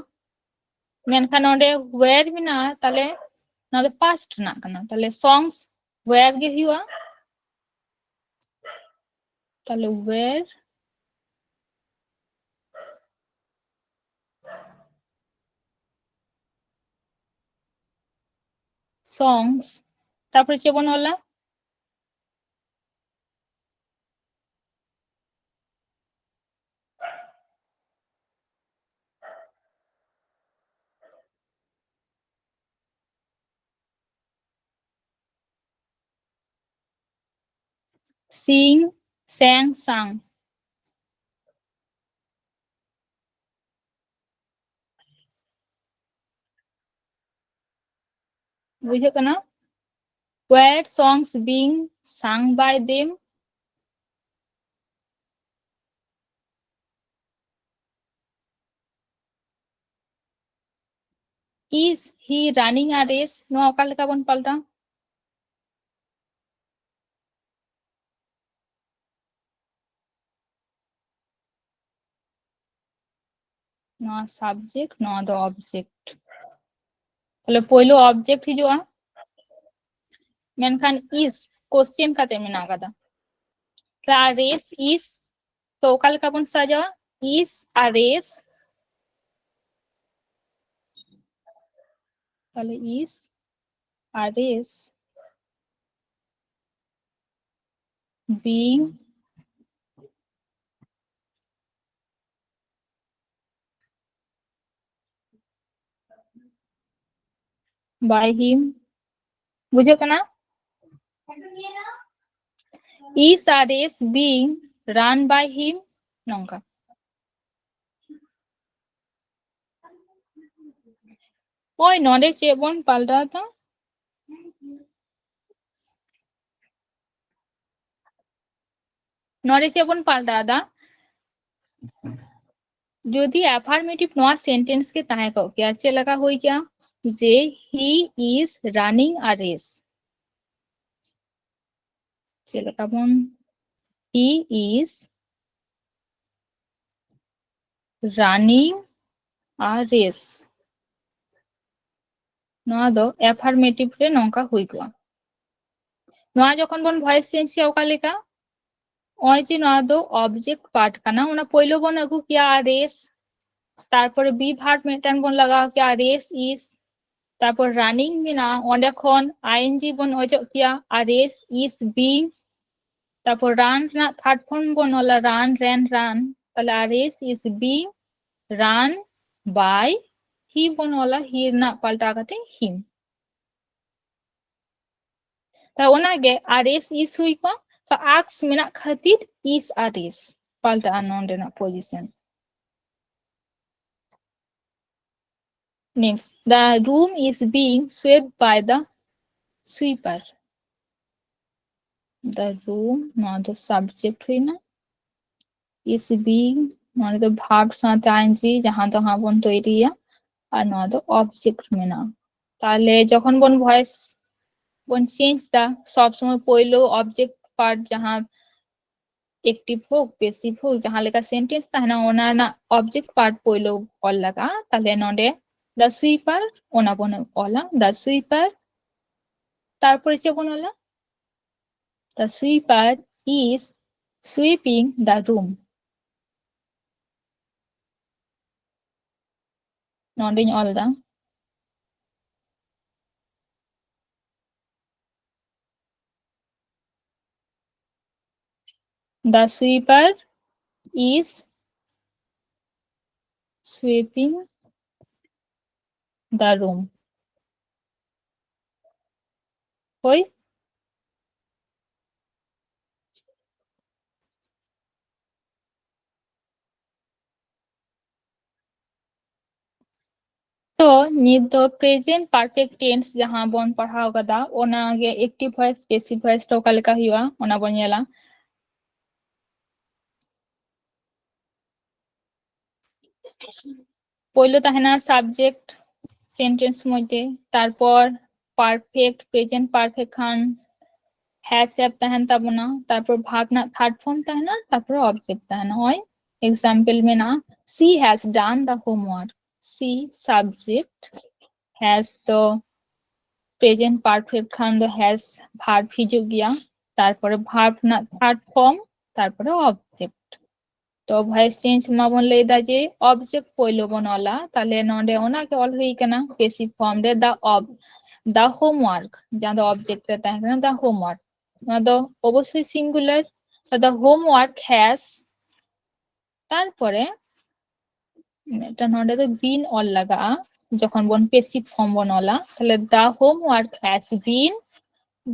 ᱢᱮᱱᱠᱷᱟᱱ ᱱᱚᱰᱮ ᱣᱮᱨ ᱢᱮᱱᱟᱜᱼᱟ, ᱛᱟᱦᱞᱮ ᱱᱚᱣᱟ ᱫᱚ ᱯᱟᱥᱴ ᱨᱮᱱᱟᱜ ᱠᱟᱱᱟ᱾ ᱛᱟᱦᱞᱮ ᱥᱚᱝᱥ ᱣᱮᱨ ᱜᱮ ᱦᱩᱭᱩᱜᱼᱟ᱾ ᱛᱟᱦᱞᱮ ᱣᱮᱨ ᱥᱚᱝᱥ, ᱛᱟᱨᱯᱚᱨᱮ ᱪᱮᱫ ᱵᱚᱱ ᱚᱞᱟ? Sing, sang, sang. ᱵᱩᱡᱷᱟᱹᱜ ᱠᱟᱱᱟ? Were songs being sung by them? Is he running a race? ᱱᱚᱣᱟ ᱚᱠᱟ ᱞᱮᱠᱟ ᱵᱚᱱ ᱯᱟᱞᱴᱟᱣᱟ? ᱱᱚᱣᱟ ᱥᱟᱵᱡᱮᱠᱴ, ᱱᱚᱣᱟ ᱫᱚ ᱚᱵᱡᱮᱠᱴ᱾ ᱛᱟᱦᱞᱮ ᱯᱳᱭᱞᱳ ᱚᱵᱡᱮᱠᱴ ᱦᱤᱡᱩᱜᱼᱟ, ᱢᱮᱱᱠᱷᱟᱱ ᱤᱥ ᱠᱚᱥᱪᱮᱱ ᱠᱟᱛᱮ ᱢᱮᱱᱟᱜ ᱠᱟᱫᱟ᱾ ᱛᱟᱦᱞᱮ ᱨᱮᱥ ᱤᱥ, ᱛᱚ ᱚᱠᱟ ᱞᱮᱠᱟ ᱵᱚᱱ ᱥᱟᱡᱟᱣᱟ? Is a race ᱛᱟᱦᱞᱮ is arrest being by him. ᱵᱩᱡᱷᱟᱹᱜ ᱠᱟᱱᱟ? Is arrest being run by him, ᱱᱚᱝᱠᱟ᱾ ᱦᱳᱭ, ᱱᱚᱰᱮ ᱪᱮᱫ ᱵᱚᱱ ᱯᱟᱞᱴᱟᱣ ᱫᱟ? ᱱᱚᱰᱮ ᱪᱮᱫ ᱵᱚᱱ ᱯᱟᱞᱴᱟᱣ ᱫᱟ? ᱡᱩᱫᱤ affirmative ᱱᱚᱣᱟ sentence ᱜᱮ ᱛᱟᱦᱮᱸ ᱠᱚᱜ ᱠᱮᱭᱟ, ᱪᱮᱫ ᱞᱮᱠᱟ ᱦᱩᱭ ᱠᱮᱭᱟ? ᱡᱮ he is running a race. ᱪᱮᱫ ᱞᱮᱠᱟ ᱵᱚᱱ, he is running a race. ᱱᱚᱣᱟ ᱫᱚ affirmative ᱨᱮ ᱱᱚᱝᱠᱟ ᱦᱩᱭ ᱠᱚᱜᱼᱟ᱾ ᱱᱚᱣᱟ ᱡᱚᱠᱷᱚᱱ ᱵᱚᱱ voice change ᱠᱮᱭᱟ, ᱚᱠᱟ ᱞᱮᱠᱟ? ᱱᱚᱜᱼᱚᱭ ᱡᱮ ᱱᱚᱣᱟ ᱫᱚ object part ᱠᱟᱱᱟ, ᱚᱱᱟ ᱯᱳᱭᱞᱳ ᱵᱚᱱ ᱟᱹᱜᱩ ᱠᱮᱭᱟ ᱟᱨ ᱮᱥ, ᱛᱟᱨᱯᱚᱨᱮ be verb ᱢᱤᱫᱴᱟᱝ ᱵᱚᱱ ᱞᱟᱜᱟᱣ ᱠᱮᱭᱟ, ᱟᱨ ᱮᱥ is, ᱛᱟᱨᱯᱚᱨ running ᱢᱮᱱᱟᱜᱼᱟ, ᱚᱸᱰᱮ ᱠᱷᱚᱱ ing ᱵᱚᱱ ᱚᱪᱚᱜ ᱠᱮᱭᱟ, ᱟᱨ ᱮᱥ is being, ᱛᱟᱨᱯᱚᱨ run ᱨᱮᱱᱟᱜ third form ᱵᱚᱱ ᱚᱞᱟ run, ran, run, ᱛᱟᱦᱞᱮ ᱟᱨ S is being run by he ᱵᱚᱱ ᱚᱞᱟ, he ᱨᱮᱱᱟᱜ ᱯᱟᱞᱴᱟᱣ ᱠᱟᱛᱮ him᱾ ᱛᱟᱦᱞᱮ ᱚᱱᱟᱜᱮ ᱟᱨ ᱮᱥ is ᱦᱩᱭ ᱠᱚᱜᱼᱟ, ᱛᱚ ᱟᱠᱥ ᱢᱮᱱᱟᱜ ᱠᱷᱟᱹᱛᱤᱨ is ᱟᱨ ᱮᱥ ᱯᱟᱞᱴᱟᱜᱼᱟ ᱱᱚᱰᱮᱱᱟᱜ position᱾ Next, the room is being swept by the sweeper. The room, ᱱᱚᱣᱟ ᱫᱚ subject ᱦᱩᱭᱱᱟ, is being, ᱱᱚᱣᱟ ᱫᱚ verb ᱥᱟᱶᱛᱮ ing, ᱡᱟᱦᱟᱸ ᱫᱚ ᱦᱟᱸᱜ ᱵᱚᱱ ᱛᱚᱭᱨᱤᱭᱟ, ᱟᱨ ᱱᱚᱣᱟ ᱫᱚ object ᱢᱮᱱᱟᱜᱼᱟ᱾ ᱛᱟᱦᱞᱮ ᱡᱚᱠᱷᱚᱱ ᱵᱚᱱ voice ᱵᱚᱱ change ᱫᱟ, ᱥᱚᱵ ᱥᱚᱢᱚᱭ ᱯᱳᱭᱞᱳ object part ᱡᱟᱦᱟᱸ active ᱦᱳᱠ, passive ᱦᱳᱠ, ᱡᱟᱦᱟᱸ ᱞᱮᱠᱟ sentence ᱛᱟᱦᱮᱱᱟ, ᱚᱱᱟ ᱨᱮᱱᱟᱜ object part ᱯᱳᱭᱞᱳ ᱚᱞ ᱞᱟᱜᱟᱜᱼᱟ᱾ ᱛᱟᱦᱞᱮ ᱱᱚᱰᱮ the sweeper, ᱚᱱᱟ ᱵᱚᱱ ᱚᱞᱟ, the sweeper᱾ ᱛᱟᱨᱯᱚᱨᱮ ᱪᱮᱫ ᱵᱚᱱ ᱚᱞᱟ? The sweeper is sweeping the room. ᱱᱚᱰᱮᱧ ᱚᱞ ᱫᱟ, The sweeper is sweeping the room. ᱦᱳᱭ᱾ ᱛᱚ ᱱᱤᱛ ᱫᱚ present perfect tense ᱡᱟᱦᱟᱸ ᱵᱚᱱ ᱯᱟᱲᱦᱟᱣ ᱠᱟᱫᱟ, ᱚᱱᱟ ᱜᱮ active voice, passive voice ᱫᱚ ᱚᱠᱟ ᱞᱮᱠᱟ ᱦᱩᱭᱩᱜᱼᱟ, ᱚᱱᱟ ᱵᱚᱱ ᱧᱮᱞᱟ᱾ ᱯᱳᱭᱞᱳ ᱛᱟᱦᱮᱱᱟ subject sentence ᱢᱚᱫᱽᱫᱷᱮ, ᱛᱟᱨᱯᱚᱨ perfect, present perfect ᱠᱷᱟᱱ has have ᱛᱟᱦᱮᱱ ᱛᱟᱵᱚᱱᱟ, ᱛᱟᱨᱯᱚᱨ verb ᱨᱮᱱᱟᱜ third form ᱛᱟᱦᱮᱱᱟ, ᱛᱟᱨᱯᱚᱨ object ᱛᱟᱦᱮᱱᱟ᱾ ᱱᱚᱜᱼᱚᱭ example ᱢᱮᱱᱟᱜᱼᱟ, she has done the homework. She subject, has ᱫᱚ present perfect ᱠᱷᱟᱱ ᱫᱚ has verb ᱦᱤᱡᱩᱜ ᱜᱮᱭᱟ, ᱛᱟᱨᱯᱚᱨᱮ verb ᱨᱮᱱᱟᱜ third form, ᱛᱟᱨᱯᱚᱨᱮ object᱾ ᱛᱚ voice change ᱢᱟᱵᱚᱱ ᱞᱟᱹᱭ ᱫᱟ ᱡᱮ object ᱯᱳᱭᱞᱳ ᱵᱚᱱ ᱚᱞᱟ, ᱛᱟᱦᱞᱮ ᱱᱚᱰᱮ ᱚᱱᱟ ᱜᱮ ᱚᱞ ᱦᱩᱭ ᱠᱟᱱᱟ passive form ᱨᱮ, the ob-, the homework, ᱡᱟᱦᱟᱸ ᱫᱚ object ᱨᱮ ᱛᱟᱦᱮᱸ ᱠᱟᱱᱟ the homework, ᱚᱱᱟ ᱫᱚ ᱚᱵᱚᱥᱥᱳᱭ singular, the homework has, ᱛᱟᱨᱯᱚᱨᱮ ᱢᱤᱫᱴᱟᱝ ᱱᱚᱰᱮ ᱫᱚ been ᱚᱞ ᱞᱟᱜᱟᱜᱼᱟ, ᱡᱚᱠᱷᱚᱱ ᱵᱚᱱ passive form ᱵᱚᱱ ᱚᱞᱟ, ᱛᱟᱦᱞᱮ the homework has been,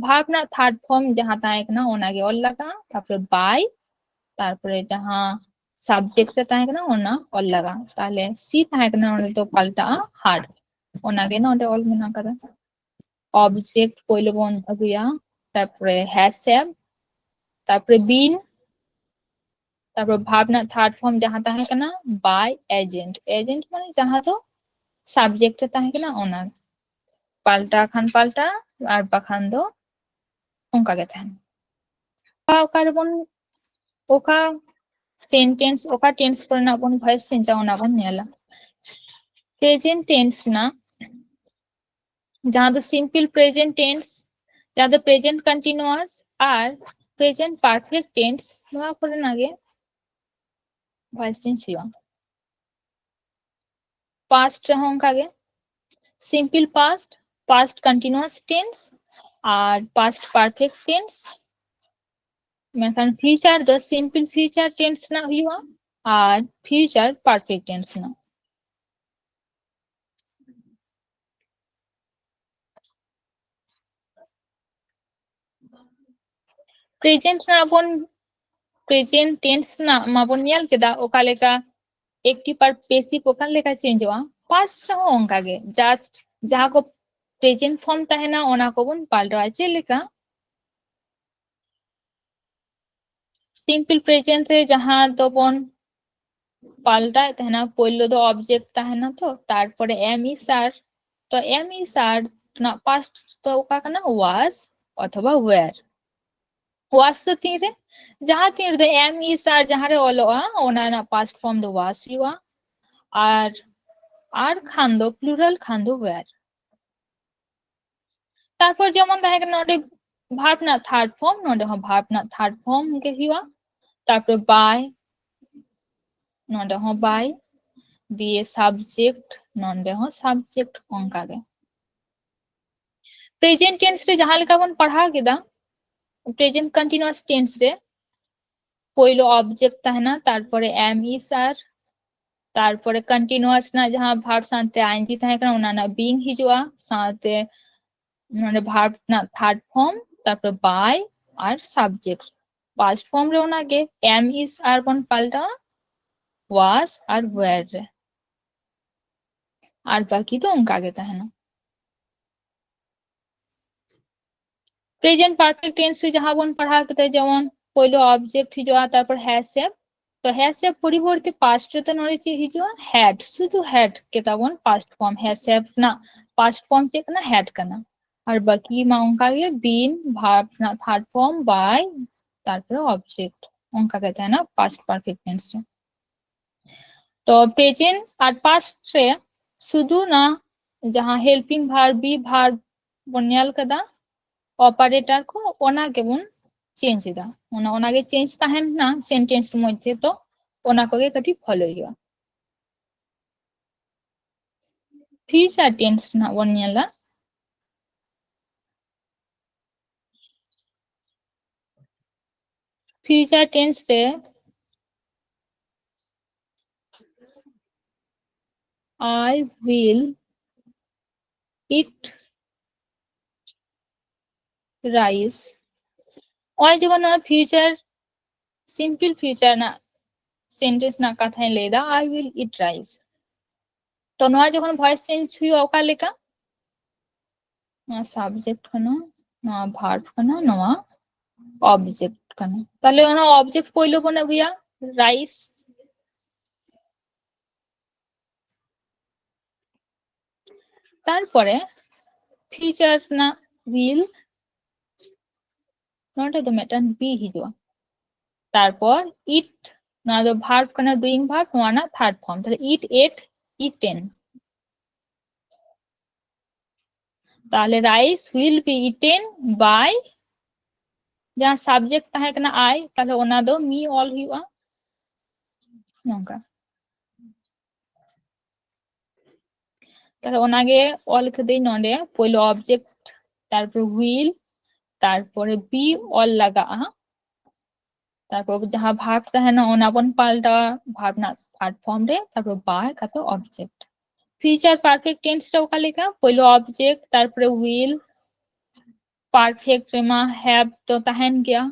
verb ᱨᱮᱱᱟᱜ third form ᱡᱟᱦᱟᱸ ᱛᱟᱦᱮᱸ ᱠᱟᱱᱟ ᱚᱱᱟ ᱜᱮ ᱚᱞ ᱞᱟᱜᱟᱜᱼᱟ, ᱛᱟᱨᱯᱚᱨᱮ by, ᱛᱟᱨᱯᱚᱨᱮ ᱡᱟᱦᱟᱸ subject ᱨᱮ ᱛᱟᱦᱮᱸ ᱠᱟᱱᱟ ᱚᱱᱟ ᱚᱞ ᱞᱟᱜᱟᱜᱼᱟ᱾ ᱛᱟᱦᱞᱮ she ᱛᱟᱦᱮᱸ ᱠᱟᱱᱟ, ᱚᱸᱰᱮ ᱫᱚ ᱯᱟᱞᱴᱟᱜᱼᱟ had, ᱚᱱᱟ ᱜᱮ ᱱᱚᱰᱮ ᱚᱞ ᱢᱮᱱᱟᱜ ᱠᱟᱫᱟ᱾ Object ᱯᱳᱭᱞᱳ ᱵᱚᱱ ᱟᱹᱜᱩᱭᱟ, ᱛᱟᱨᱯᱚᱨᱮ has have, ᱛᱟᱨᱯᱚᱨᱮ been, ᱛᱟᱨᱯᱚᱨᱮ verb ᱨᱮᱱᱟᱜ third form ᱡᱟᱦᱟᱸ ᱛᱟᱦᱮᱸ ᱠᱟᱱᱟ by agent, agent ᱢᱟᱱᱮ ᱡᱟᱦᱟᱸ ᱫᱚ subject ᱨᱮ ᱛᱟᱦᱮᱸ ᱠᱟᱱᱟ ᱚᱱᱟ, ᱯᱟᱞᱴᱟ ᱠᱷᱟᱱ ᱯᱟᱞᱴᱟ, ᱟᱨ ᱵᱟᱠᱷᱟᱱ ᱫᱚ ᱚᱱᱠᱟ ᱜᱮ ᱛᱟᱦᱮᱱᱟ᱾ ᱚᱠᱟ, ᱚᱠᱟ ᱨᱮᱵᱚᱱ, ᱚᱠᱟ sentence, ᱚᱠᱟ tense ᱠᱚᱨᱮᱱᱟᱜ ᱵᱚᱱ voice change ᱟ, ᱚᱱᱟ ᱵᱚᱱ ᱧᱮᱞᱟ᱾ Present tense ᱨᱮᱱᱟᱜ ᱡᱟᱦᱟᱸ ᱫᱚ simple present tense, ᱡᱟᱦᱟᱸ ᱫᱚ present continuous ᱟᱨ present perfect tense, ᱱᱚᱣᱟ ᱠᱚᱨᱮᱱᱟᱜ ᱜᱮ voice change ᱦᱩᱭᱩᱜᱼᱟ᱾ Past ᱨᱮᱦᱚᱸ ᱚᱱᱠᱟ ᱜᱮ, simple past, past continuous tense ᱟᱨ past perfect tense, ᱢᱮᱱᱠᱷᱟᱱ ᱯᱷᱤᱭᱩᱪᱟᱨ ᱫᱚ ᱥᱤᱢᱯᱤᱞ ᱯᱷᱤᱭᱩᱪᱟᱨ ᱴᱮᱱᱥ ᱨᱮᱱᱟᱜ ᱦᱩᱭᱩᱜᱼᱟ ᱟᱨ ᱯᱷᱤᱭᱩᱪᱟᱨ ᱯᱟᱨᱯᱷᱮᱠᱴ ᱴᱮᱱᱥ ᱨᱮᱱᱟᱜ᱾ ᱯᱨᱮᱡᱮᱱᱴ ᱨᱮᱱᱟᱜ ᱵᱚᱱ, ᱯᱨᱮᱡᱮᱱᱴ ᱴᱮᱱᱥ ᱨᱮᱱᱟᱜ ᱢᱟᱵᱚᱱ ᱧᱮᱞ ᱠᱮᱫᱟ ᱚᱠᱟ ᱞᱮᱠᱟ ᱮᱠᱴᱤᱵᱷ ᱟᱨ ᱯᱮᱥᱤᱵᱷ ᱚᱠᱟ ᱞᱮᱠᱟ ᱪᱮᱧᱡᱚᱜᱼᱟ, ᱯᱟᱥᱴ ᱨᱮᱦᱚᱸ ᱚᱱᱠᱟ ᱜᱮ, ᱡᱟᱥᱴ ᱡᱟᱦᱟᱸ ᱠᱚ ᱯᱨᱮᱡᱮᱱᱴ ᱯᱷᱚᱨᱢ ᱛᱟᱦᱮᱱᱟ ᱚᱱᱟ ᱠᱚᱵᱚᱱ ᱯᱟᱞᱴᱟᱣᱟ᱾ ᱪᱮᱫ ᱞᱮᱠᱟ? ᱥᱤᱢᱯᱤᱞ ᱯᱨᱮᱡᱮᱱᱴ ᱨᱮ ᱡᱟᱦᱟᱸ ᱫᱚᱵᱚᱱ ᱯᱟᱞᱴᱟᱣᱮᱫ ᱛᱟᱦᱮᱱᱟ, ᱯᱳᱭᱞᱳ ᱫᱚ ᱚᱵᱡᱮᱠᱴ ᱛᱟᱦᱮᱱᱟ ᱛᱚ, ᱛᱟᱨᱯᱚᱨᱮ ᱮᱢ ᱤᱡ ᱟᱨ, ᱛᱚ ᱮᱢ ᱤᱡ ᱟᱨ ᱨᱮᱱᱟᱜ ᱯᱟᱥᱴ ᱫᱚ ᱚᱠᱟ ᱠᱟᱱᱟ? ᱣᱟᱥ ᱚᱛᱷᱚᱵᱟ ᱣᱮᱨ᱾ ᱣᱟᱥ ᱫᱚ ᱛᱤᱱᱨᱮ, ᱡᱟᱦᱟᱸ ᱛᱤᱱ ᱨᱮᱫᱚ ᱮᱢ ᱤᱡ ᱟᱨ ᱡᱟᱦᱟᱸ ᱨᱮ ᱚᱞᱚᱜᱼᱟ ᱚᱱᱟ ᱨᱮᱱᱟᱜ ᱯᱟᱥᱴ ᱯᱷᱚᱨᱢ ᱫᱚ ᱣᱟᱥ ᱦᱩᱭᱩᱜᱼᱟ, ᱟᱨ ᱟᱨ ᱠᱷᱟᱱ ᱫᱚ ᱯᱞᱩᱨᱟᱞ ᱠᱷᱟᱱ ᱫᱚ ᱣᱮᱨ᱾ ᱛᱟᱨᱯᱚᱨ ᱡᱮᱢᱚᱱ ᱛᱟᱦᱮᱸ ᱠᱟᱱᱟ ᱱᱚᱰᱮ ᱵᱷᱟᱨᱵ ᱨᱮᱱᱟᱜ ᱛᱷᱟᱨᱰ ᱯᱷᱚᱨᱢ, ᱱᱚᱰᱮ ᱦᱚᱸ ᱵᱷᱟᱨᱵ ᱨᱮᱱᱟᱜ ᱛᱷᱟᱨᱰ ᱯᱷᱚᱨᱢ ᱜᱮ ᱦᱩᱭᱩᱜᱼᱟ᱾ ᱛᱟᱨᱯᱚᱨᱮ ᱵᱟᱭ, ᱱᱚᱰᱮ ᱦᱚᱸ ᱵᱟᱭ, ᱫᱤᱭᱮ ᱥᱟᱵᱡᱮᱠᱴ, ᱱᱚᱰᱮ ᱦᱚᱸ ᱥᱟᱵᱡᱮᱠᱴ, ᱚᱱᱠᱟ ᱜᱮ᱾ ᱯᱨᱮᱡᱮᱱᱴ ᱴᱮᱱᱥ ᱨᱮ ᱡᱟᱦᱟᱸ ᱞᱮᱠᱟ ᱵᱚᱱ ᱯᱟᱲᱦᱟᱣ ᱠᱮᱫᱟ, ᱯᱨᱮᱡᱮᱱᱴ ᱠᱚᱱᱴᱤᱱᱩᱣᱟᱥ ᱴᱮᱱᱥ ᱨᱮ ᱯᱳᱭᱞᱳ ᱚᱵᱡᱮᱠᱴ ᱛᱟᱦᱮᱱᱟ, ᱛᱟᱨᱯᱚᱨᱮ ᱮᱢ ᱤᱡ ᱟᱨ, ᱛᱟᱨᱯᱚᱨᱮ ᱠᱚᱱᱴᱤᱱᱩᱣᱟᱥ ᱨᱮᱱᱟᱜ ᱡᱟᱦᱟᱸ ᱵᱷᱟᱨᱵ ᱥᱟᱶᱛᱮ ᱟᱭᱮᱱᱡᱤ ᱛᱟᱦᱮᱸ ᱠᱟᱱᱟ ᱚᱱᱟ ᱨᱮᱱᱟᱜ ᱵᱤᱝ ᱦᱤᱡᱩᱜᱼᱟ, ᱥᱟᱶᱛᱮ ᱱᱚᱰᱮ ᱵᱷᱟᱨᱵ ᱨᱮᱱᱟᱜ ᱛᱷᱟᱨᱰ ᱯᱷᱚᱨᱢ, ᱛᱟᱨᱯᱚᱨᱮ ᱵᱟᱭ ᱟᱨ ᱥᱟᱵᱡᱮᱠᱴ᱾ ᱯᱟᱥᱴ ᱯᱷᱚᱨᱢ ᱨᱮ ᱚᱱᱟᱜᱮ ᱮᱢ ᱤᱡ ᱟᱨ ᱵᱚᱱ ᱯᱟᱞᱴᱟᱣᱟ ᱣᱟᱥ ᱟᱨ ᱣᱮᱨ ᱨᱮ, ᱟᱨ ᱵᱟᱠᱤ ᱫᱚ ᱚᱱᱠᱟ ᱜᱮ ᱛᱟᱦᱮᱱᱟ᱾ ᱯᱨᱮᱡᱮᱱᱴ ᱯᱟᱨᱯᱷᱮᱠᱴ ᱴᱮᱱᱥ ᱨᱮ ᱡᱟᱦᱟᱸ ᱵᱚᱱ ᱯᱟᱲᱦᱟᱣ ᱠᱮᱫᱟ, ᱡᱮᱢᱚᱱ ᱯᱳᱭᱞᱳ ᱚᱵᱡᱮᱠᱴ ᱦᱤᱡᱩᱜᱼᱟ, ᱛᱟᱨᱯᱚᱨ ᱦᱮᱡ ᱦᱮᱡ, ᱛᱚ ᱦᱮᱡ ᱦᱮᱡ ᱯᱚᱨᱤᱵᱚᱨᱛᱮ ᱯᱟᱥᱴ ᱨᱮᱫᱚ ᱱᱚᱰᱮ ᱪᱮᱫ ᱦᱤᱡᱩᱜᱼᱟ? ᱦᱮᱰ, ᱥᱩᱫᱷᱩ ᱦᱮᱰ ᱠᱮᱫᱟ ᱵᱚᱱ ᱯᱟᱥᱴ ᱯᱷᱚᱨᱢ᱾ ᱦᱮᱡ ᱦᱮᱡ ᱨᱮᱱᱟᱜ ᱯᱟᱥᱴ ᱯᱷᱚᱨᱢ ᱪᱮᱫ ᱠᱟᱱᱟ? ᱦᱮᱰ ᱠᱟᱱᱟ᱾ ᱟᱨ ᱵᱟᱹᱠᱤ ᱢᱟ ᱚᱱᱠᱟ ᱜᱮ, ᱵᱤᱱ, ᱵᱷᱟᱨᱵ ᱨᱮᱱᱟᱜ ᱛᱷᱟᱨᱰ ᱯᱷᱚᱨᱢ, ᱵᱟᱭ, ᱛᱟᱨᱯᱚᱨᱮ ᱚᱵᱡᱮᱠᱴ, ᱚᱱᱠᱟ ᱜᱮ ᱛᱟᱦᱮᱱᱟ ᱯᱟᱥᱴ ᱯᱟᱨᱯᱷᱮᱠᱴ ᱴᱮᱱᱥ ᱨᱮ᱾ ᱛᱚ ᱯᱨᱮᱡᱮᱱᱴ ᱟᱨ ᱯᱟᱥᱴ ᱨᱮ ᱥᱩᱫᱷᱩ ᱱᱟ ᱡᱟᱦᱟᱸ ᱦᱮᱞᱯᱤᱝ ᱵᱷᱟᱨᱵ, ᱵᱤ ᱵᱷᱟᱨᱵ ᱵᱚᱱ ᱧᱮᱞ ᱠᱟᱫᱟ, ᱚᱯᱟᱨᱮᱴᱟᱨ ᱠᱚ, ᱚᱱᱟ ᱜᱮᱵᱚᱱ ᱪᱮᱧᱡᱽ ᱮᱫᱟ᱾ ᱚᱱᱟ, ᱚᱱᱟᱜᱮ ᱪᱮᱧᱡᱽ ᱛᱟᱦᱮᱱ ᱠᱟᱱᱟ ᱥᱮᱱᱴᱮᱱᱥ ᱢᱚᱫᱽᱫᱷᱮ, ᱛᱚ ᱚᱱᱟ ᱠᱚᱜᱮ ᱠᱟᱹᱴᱤᱡ ᱯᱷᱚᱞᱳᱭ ᱦᱩᱭᱩᱜᱼᱟ᱾ ᱯᱷᱤᱭᱩᱪᱟᱨ ᱴᱮᱱᱥ ᱨᱮᱱᱟᱜ ᱵᱚᱱ ᱧᱮᱞᱟ᱾ Future tense ᱨᱮ I will eat rice. ᱱᱚᱜᱼᱚᱭ ᱡᱮᱢᱚᱱ ᱱᱚᱣᱟ future, simple future ᱨᱮᱱᱟᱜ sentence ᱨᱮᱱᱟᱜ ᱠᱟᱛᱷᱟᱧ ᱞᱟᱹᱭᱫᱟ, I will eat rice. ᱛᱚ ᱱᱚᱣᱟ ᱡᱚᱠᱷᱚᱱ voice change ᱦᱩᱭᱩᱜᱼᱟ, ᱚᱠᱟ ᱞᱮᱠᱟ? ᱱᱚᱣᱟ subject ᱠᱟᱱᱟ, ᱱᱚᱣᱟ verb ᱠᱟᱱᱟ, ᱱᱚᱣᱟ object ᱠᱟᱱᱟ᱾ ᱛᱟᱦᱞᱮ ᱚᱱᱟ object ᱯᱳᱭᱞᱳ ᱵᱚᱱ ᱟᱹᱜᱩᱭᱟ, rice. ᱛᱟᱨᱯᱚᱨᱮ future ᱨᱮᱱᱟᱜ will, ᱱᱚᱰᱮ ᱫᱚ ᱢᱤᱫᱴᱟᱝ be ᱦᱤᱡᱩᱜᱼᱟ᱾ ᱛᱟᱨᱯᱚᱨ eat, ᱱᱚᱣᱟ ᱫᱚ verb ᱠᱟᱱᱟ, doing verb, ᱱᱚᱣᱟ ᱨᱮᱱᱟᱜ third form, ᱛᱟᱦᱞᱮ eat, ate, eaten. ᱛᱟᱦᱞᱮ rice will be eaten by, ᱡᱟᱦᱟᱸ subject ᱛᱟᱦᱮᱸ ᱠᱟᱱᱟ I, ᱛᱟᱦᱞᱮ ᱚᱱᱟ ᱫᱚ me ᱚᱞ ᱦᱩᱭᱩᱜᱼᱟ, ᱱᱚᱝᱠᱟ᱾ ᱛᱟᱦᱞᱮ ᱚᱱᱟᱜᱮ ᱚᱞ ᱠᱟᱹᱫᱟᱹᱧ ᱱᱚᱰᱮ, ᱯᱳᱭᱞᱳ object, ᱛᱟᱨᱯᱚᱨ will, ᱛᱟᱨᱯᱚᱨᱮ be ᱚᱞ ᱞᱟᱜᱟᱜᱼᱟ᱾ ᱛᱟᱨᱯᱚᱨ ᱡᱟᱦᱟᱸ verb ᱛᱟᱦᱮᱱᱟ, ᱚᱱᱟ ᱵᱚᱱ ᱯᱟᱞᱴᱟᱣᱟ verb ᱨᱮᱱᱟᱜ third form ᱨᱮ, ᱛᱟᱨᱯᱚᱨ by ᱠᱟᱛᱮ object. Future perfect tense ᱨᱮ ᱚᱠᱟ ᱞᱮᱠᱟ? ᱯᱳᱭᱞᱳ object, ᱛᱟᱨᱯᱚᱨᱮ will, perfect ᱨᱮᱢᱟ have ᱫᱚ ᱛᱟᱦᱮᱱ ᱜᱮᱭᱟ᱾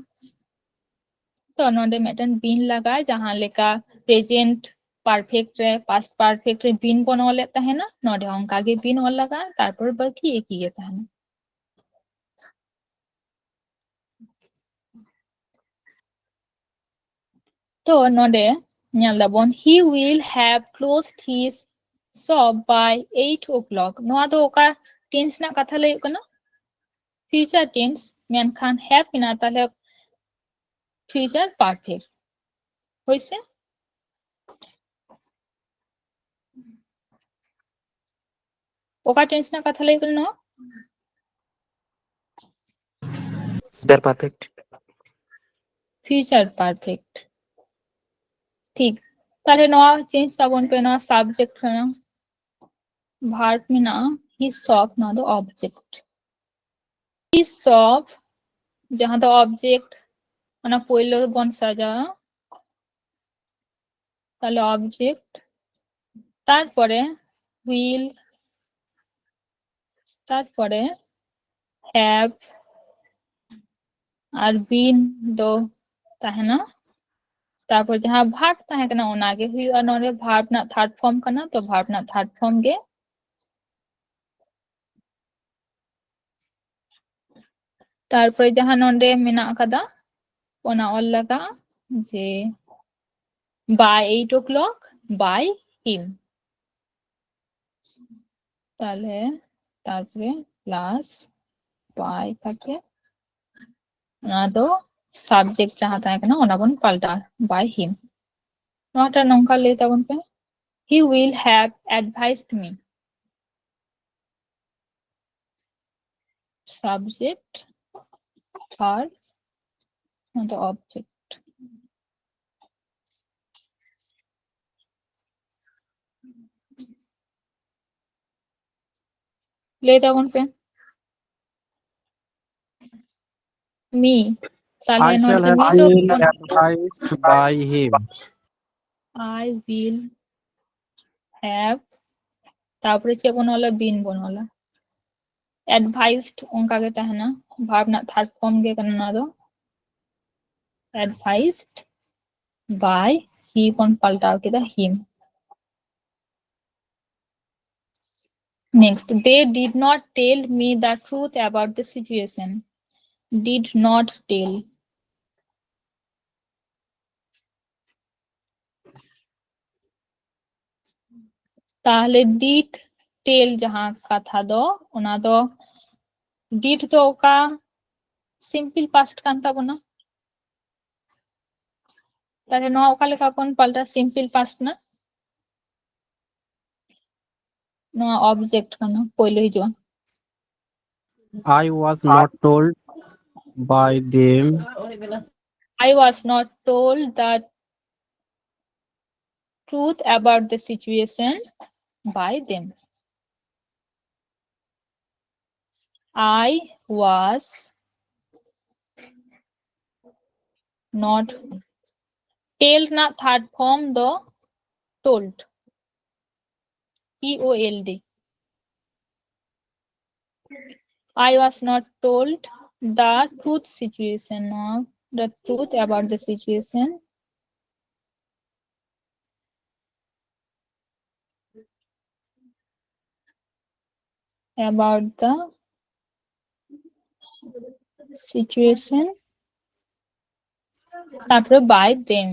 ᱛᱚ ᱱᱚᱰᱮ ᱢᱤᱫᱴᱮᱱ been ᱞᱟᱜᱟᱜᱼᱟ, ᱡᱟᱦᱟᱸ ᱞᱮᱠᱟ present perfect ᱨᱮ, past perfect ᱨᱮ been ᱵᱚᱱ ᱚᱞᱮᱫ ᱛᱟᱦᱮᱱᱟ, ᱱᱚᱰᱮ ᱦᱚᱸ ᱚᱱᱠᱟ ᱜᱮ been ᱚᱞ ᱞᱟᱜᱟᱜᱼᱟ, ᱛᱟᱨᱯᱚᱨ ᱵᱟᱹᱠᱤ ᱮᱠᱤ ᱜᱮ ᱛᱟᱦᱮᱱᱟ᱾ ᱛᱚ ᱱᱚᱰᱮ ᱧᱮᱞ ᱫᱟᱵᱚᱱ, he will have closed his shop by eight o'clock. ᱱᱚᱣᱟ ᱫᱚ ᱚᱠᱟ tense ᱨᱮᱱᱟᱜ ᱠᱟᱛᱷᱟ ᱞᱟᱹᱭᱚᱜ ᱠᱟᱱᱟ? Future tense, ᱢᱮᱱᱠᱷᱟᱱ have ᱢᱮᱱᱟᱜᱼᱟ, ᱛᱟᱦᱞᱮ future perfect. ᱦᱳᱭ ᱥᱮ? ᱚᱠᱟ tense ᱨᱮᱱᱟᱜ ᱠᱟᱛᱷᱟ ᱞᱟᱹᱭ ᱠᱟᱱᱟ ᱱᱚᱣᱟ? Future perfect. Future perfect. ᱴᱷᱤᱠ, ᱛᱟᱦᱞᱮ ᱱᱚᱣᱟ change ᱛᱟᱵᱚᱱ ᱯᱮ, ᱱᱚᱣᱟ subject ᱠᱟᱱᱟ, verb ᱢᱮᱱᱟᱜᱼᱟ, his shop, ᱱᱚᱣᱟ ᱫᱚ object. His shop, ᱡᱟᱦᱟᱸ ᱫᱚ object, ᱚᱱᱟ ᱯᱳᱭᱞᱳ ᱵᱚᱱ ᱥᱟᱡᱟᱣᱟ᱾ ᱛᱟᱦᱞᱮ object, ᱛᱟᱨᱯᱚᱨᱮ will, ᱛᱟᱨᱯᱚᱨᱮ have ᱟᱨ been ᱫᱚ ᱛᱟᱦᱮᱱᱟ᱾ ᱛᱟᱨᱯᱚᱨ ᱡᱟᱦᱟᱸ verb ᱛᱟᱦᱮᱸ ᱠᱟᱱᱟ ᱚᱱᱟᱜᱮ ᱦᱩᱭᱩᱜᱼᱟ᱾ ᱱᱚᱰᱮ verb ᱨᱮᱱᱟᱜ third form ᱠᱟᱱᱟ, ᱛᱚ verb ᱨᱮᱱᱟᱜ third form ᱜᱮ᱾ ᱛᱟᱨᱯᱚᱨᱮ ᱡᱟᱦᱟᱸ ᱱᱚᱰᱮ ᱢᱮᱱᱟᱜ ᱟᱠᱟᱫᱟ ᱚᱱᱟ ᱚᱞ ᱞᱟᱜᱟᱜᱼᱟ ᱡᱮ by eight o'clock by him᱾ ᱛᱟᱦᱞᱮ ᱛᱟᱨᱯᱚᱨᱮ plus by ᱠᱟᱛᱮ ᱚᱱᱟ ᱫᱚ subject ᱡᱟᱦᱟᱸ ᱛᱟᱦᱮᱸ ᱠᱟᱱᱟ ᱚᱱᱟ ᱵᱚᱱ ᱯᱟᱞᱴᱟᱣᱟ by him᱾ ᱱᱚᱣᱟᱴᱟᱜ ᱱᱚᱝᱠᱟ ᱞᱟᱹᱭ ᱛᱟᱵᱚᱱ ᱯᱮ, he will have advised me᱾ Subject, verb, ᱱᱚᱣᱟ ᱫᱚ object᱾ ᱞᱟᱹᱭ ᱛᱟᱵᱚᱱ ᱯᱮ᱾ Me. ᱛᱟᱦᱞᱮ I shall have been advised by him. I will have, ᱛᱟᱨᱯᱚᱨᱮ ᱪᱮᱫ ᱵᱚᱱ ᱚᱞᱟ? Been ᱵᱚᱱ ᱚᱞᱟ᱾ Advised ᱚᱱᱠᱟ ᱜᱮ ᱛᱟᱦᱮᱱᱟ, verb ᱨᱮᱱᱟᱜ third form ᱜᱮ ᱠᱟᱱᱟ ᱱᱚᱣᱟ ᱫᱚ᱾ Advised by he ᱵᱚᱱ ᱯᱟᱞᱴᱟᱣ ᱠᱮᱫᱟ him᱾ Next, they did not tell me the truth about the situation. Did not tell. ᱛᱟᱦᱞᱮ did tell ᱡᱟᱦᱟᱸ ᱠᱟᱛᱷᱟ ᱫᱚ, ᱚᱱᱟ ᱫᱚ did ᱫᱚ ᱚᱠᱟ simple past ᱠᱟᱱ ᱛᱟᱵᱚᱱᱟ? ᱛᱟᱦᱞᱮ ᱱᱚᱣᱟ ᱚᱠᱟ ᱞᱮᱠᱟ ᱵᱚᱱ ᱯᱟᱞᱴᱟ simple past ᱨᱮᱱᱟᱜ? ᱱᱚᱣᱟ object ᱠᱟᱱᱟ, ᱯᱳᱭᱞᱳ ᱦᱤᱡᱩᱜᱼᱟ᱾ I was not told by them. I was not told the truth about the situation by them. I was not. Tell ᱨᱮᱱᱟᱜ third form ᱫᱚ told, T O L D. I was not told the truth situation of the truth about the situation about the situation. ᱛᱟᱨᱯᱚᱨᱮ by them,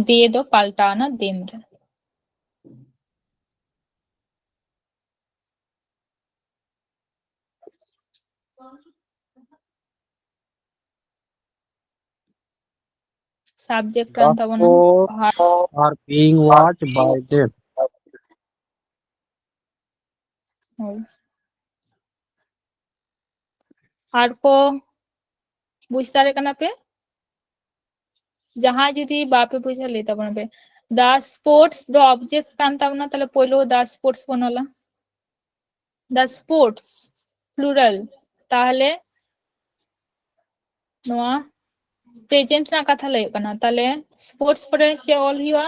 they ᱫᱚ ᱯᱟᱞᱴᱟᱣ ᱮᱱᱟ them ᱨᱮ᱾ Subject ᱠᱟᱱ ᱛᱟᱵᱚᱱᱟ verb. Are being watched by them. ᱦᱳᱭ᱾ ᱟᱨ ᱠᱚ ᱵᱩᱡᱽ ᱫᱟᱲᱮᱭᱟᱜ ᱠᱟᱱᱟ ᱯᱮ? ᱡᱟᱦᱟᱸᱭ ᱡᱩᱫᱤ ᱵᱟᱯᱮ ᱵᱩᱡᱟ, ᱞᱟᱹᱭ ᱛᱟᱵᱚᱱ ᱯᱮ᱾ The sports ᱫᱚ object ᱠᱟᱱ ᱛᱟᱵᱚᱱᱟ, ᱛᱟᱦᱞᱮ ᱯᱳᱭᱞᱳ the sports ᱵᱚᱱ ᱚᱞᱟ᱾ The sports, plural, ᱛᱟᱦᱞᱮ ᱱᱚᱣᱟ present ᱨᱮᱱᱟᱜ ᱠᱟᱛᱷᱟ ᱞᱟᱹᱭᱚᱜ ᱠᱟᱱᱟ᱾ ᱛᱟᱦᱞᱮ sports ᱯᱚᱨᱮ ᱪᱮᱫ ᱚᱞ ᱦᱩᱭᱩᱜᱼᱟ?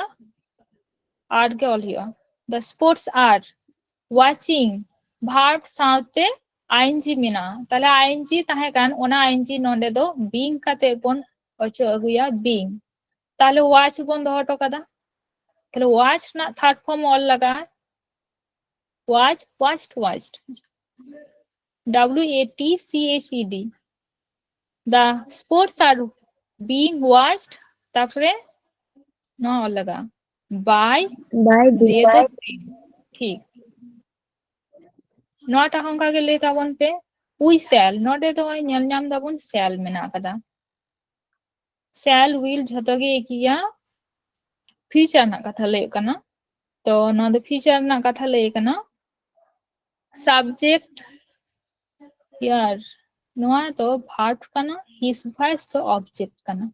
Are ᱜᱮ ᱚᱞ ᱦᱩᱭᱩᱜᱼᱟ᱾ The sports are watching, verb ᱥᱟᱶᱛᱮ I N G ᱢᱮᱱᱟᱜᱼᱟ᱾ ᱛᱟᱦᱞᱮ I N G ᱛᱟᱦᱮᱸ ᱠᱟᱱ, ᱚᱱᱟ I N G ᱱᱚᱰᱮ ᱫᱚ being ᱠᱟᱛᱮ ᱵᱚᱱ ᱚᱪᱚᱜ ᱟᱹᱜᱩᱭᱟ, being᱾ ᱛᱟᱦᱞᱮ watch ᱵᱚᱱ ᱫᱚᱦᱚ ᱦᱚᱴᱚ ᱠᱟᱫᱟ᱾ ᱛᱟᱦᱞᱮ watch ᱨᱮᱱᱟᱜ third form ᱚᱞ ᱞᱟᱜᱟᱜᱼᱟ᱾ Watch, watched, watched. W A T C H E D. The sports are being watched. ᱛᱟᱨᱯᱚᱨᱮ ᱱᱚᱣᱟ ᱚᱞ ᱞᱟᱜᱟᱜᱼᱟ, by by the ᱫᱚ ᱴᱷᱤᱠ᱾ ᱱᱚᱣᱟᱴᱟᱜ ᱦᱚᱸ ᱚᱱᱠᱟ ᱜᱮ ᱞᱟᱹᱭ ᱛᱟᱵᱚᱱ ᱯᱮ, we shall᱾ ᱱᱚᱰᱮ ᱫᱚ ᱧᱮᱞ ᱧᱟᱢ ᱫᱟᱵᱚᱱ shall ᱢᱮᱱᱟᱜ ᱟᱠᱟᱫᱟ᱾ Shall, will ᱡᱷᱚᱛᱚ ᱜᱮ ᱮᱠᱤᱭᱟ, future ᱨᱮᱱᱟᱜ ᱠᱟᱛᱷᱟ ᱞᱟᱹᱭᱚᱜ ᱠᱟᱱᱟ᱾ ᱛᱚ ᱱᱚᱣᱟ ᱫᱚ future ᱨᱮᱱᱟᱜ ᱠᱟᱛᱷᱟ ᱞᱟᱹᱭ ᱠᱟᱱᱟ᱾ Subject here, ᱱᱚᱣᱟ ᱫᱚ verb ᱠᱟᱱᱟ, his voice ᱫᱚ object ᱠᱟᱱᱟ᱾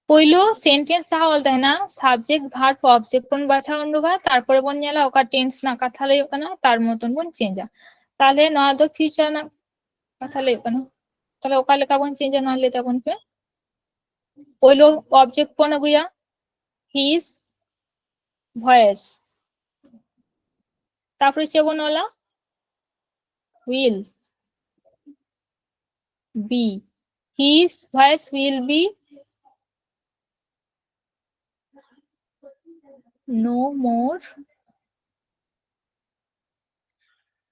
ᱯᱳᱭᱞᱳ sentence ᱡᱟᱦᱟᱸ ᱚᱞ ᱛᱟᱦᱮᱱᱟ, subject, verb, object ᱵᱚᱱ ᱵᱟᱪᱷᱟᱣ ᱩᱰᱩᱠᱟ, ᱛᱟᱨᱯᱚᱨᱮ ᱵᱚᱱ ᱧᱮᱞᱟ ᱚᱠᱟ tense ᱨᱮᱱᱟᱜ ᱠᱟᱛᱷᱟ ᱞᱟᱹᱭᱚᱜ ᱠᱟᱱᱟ, ᱛᱟᱨ ᱢᱚᱛᱚᱱ ᱵᱚᱱ changeᱟ᱾ ᱛᱟᱦᱞᱮ ᱱᱚᱣᱟ ᱫᱚ future ᱨᱮᱱᱟᱜ ᱠᱟᱛᱷᱟ ᱞᱟᱹᱭᱚᱜ ᱠᱟᱱᱟ᱾ ᱛᱟᱦᱞᱮ ᱚᱠᱟ ᱞᱮᱠᱟ ᱵᱚᱱ change ᱟ, ᱱᱚᱣᱟ ᱞᱟᱹᱭ ᱛᱟᱵᱚᱱ ᱯᱮ᱾ ᱯᱳᱭᱞᱳ object ᱵᱚᱱ ᱟᱹᱜᱩᱭᱟ, his voice, ᱛᱟᱨᱯᱚᱨᱮ ᱪᱮᱫ ᱵᱚᱱ ᱚᱞᱟ? Will be, his voice will be no more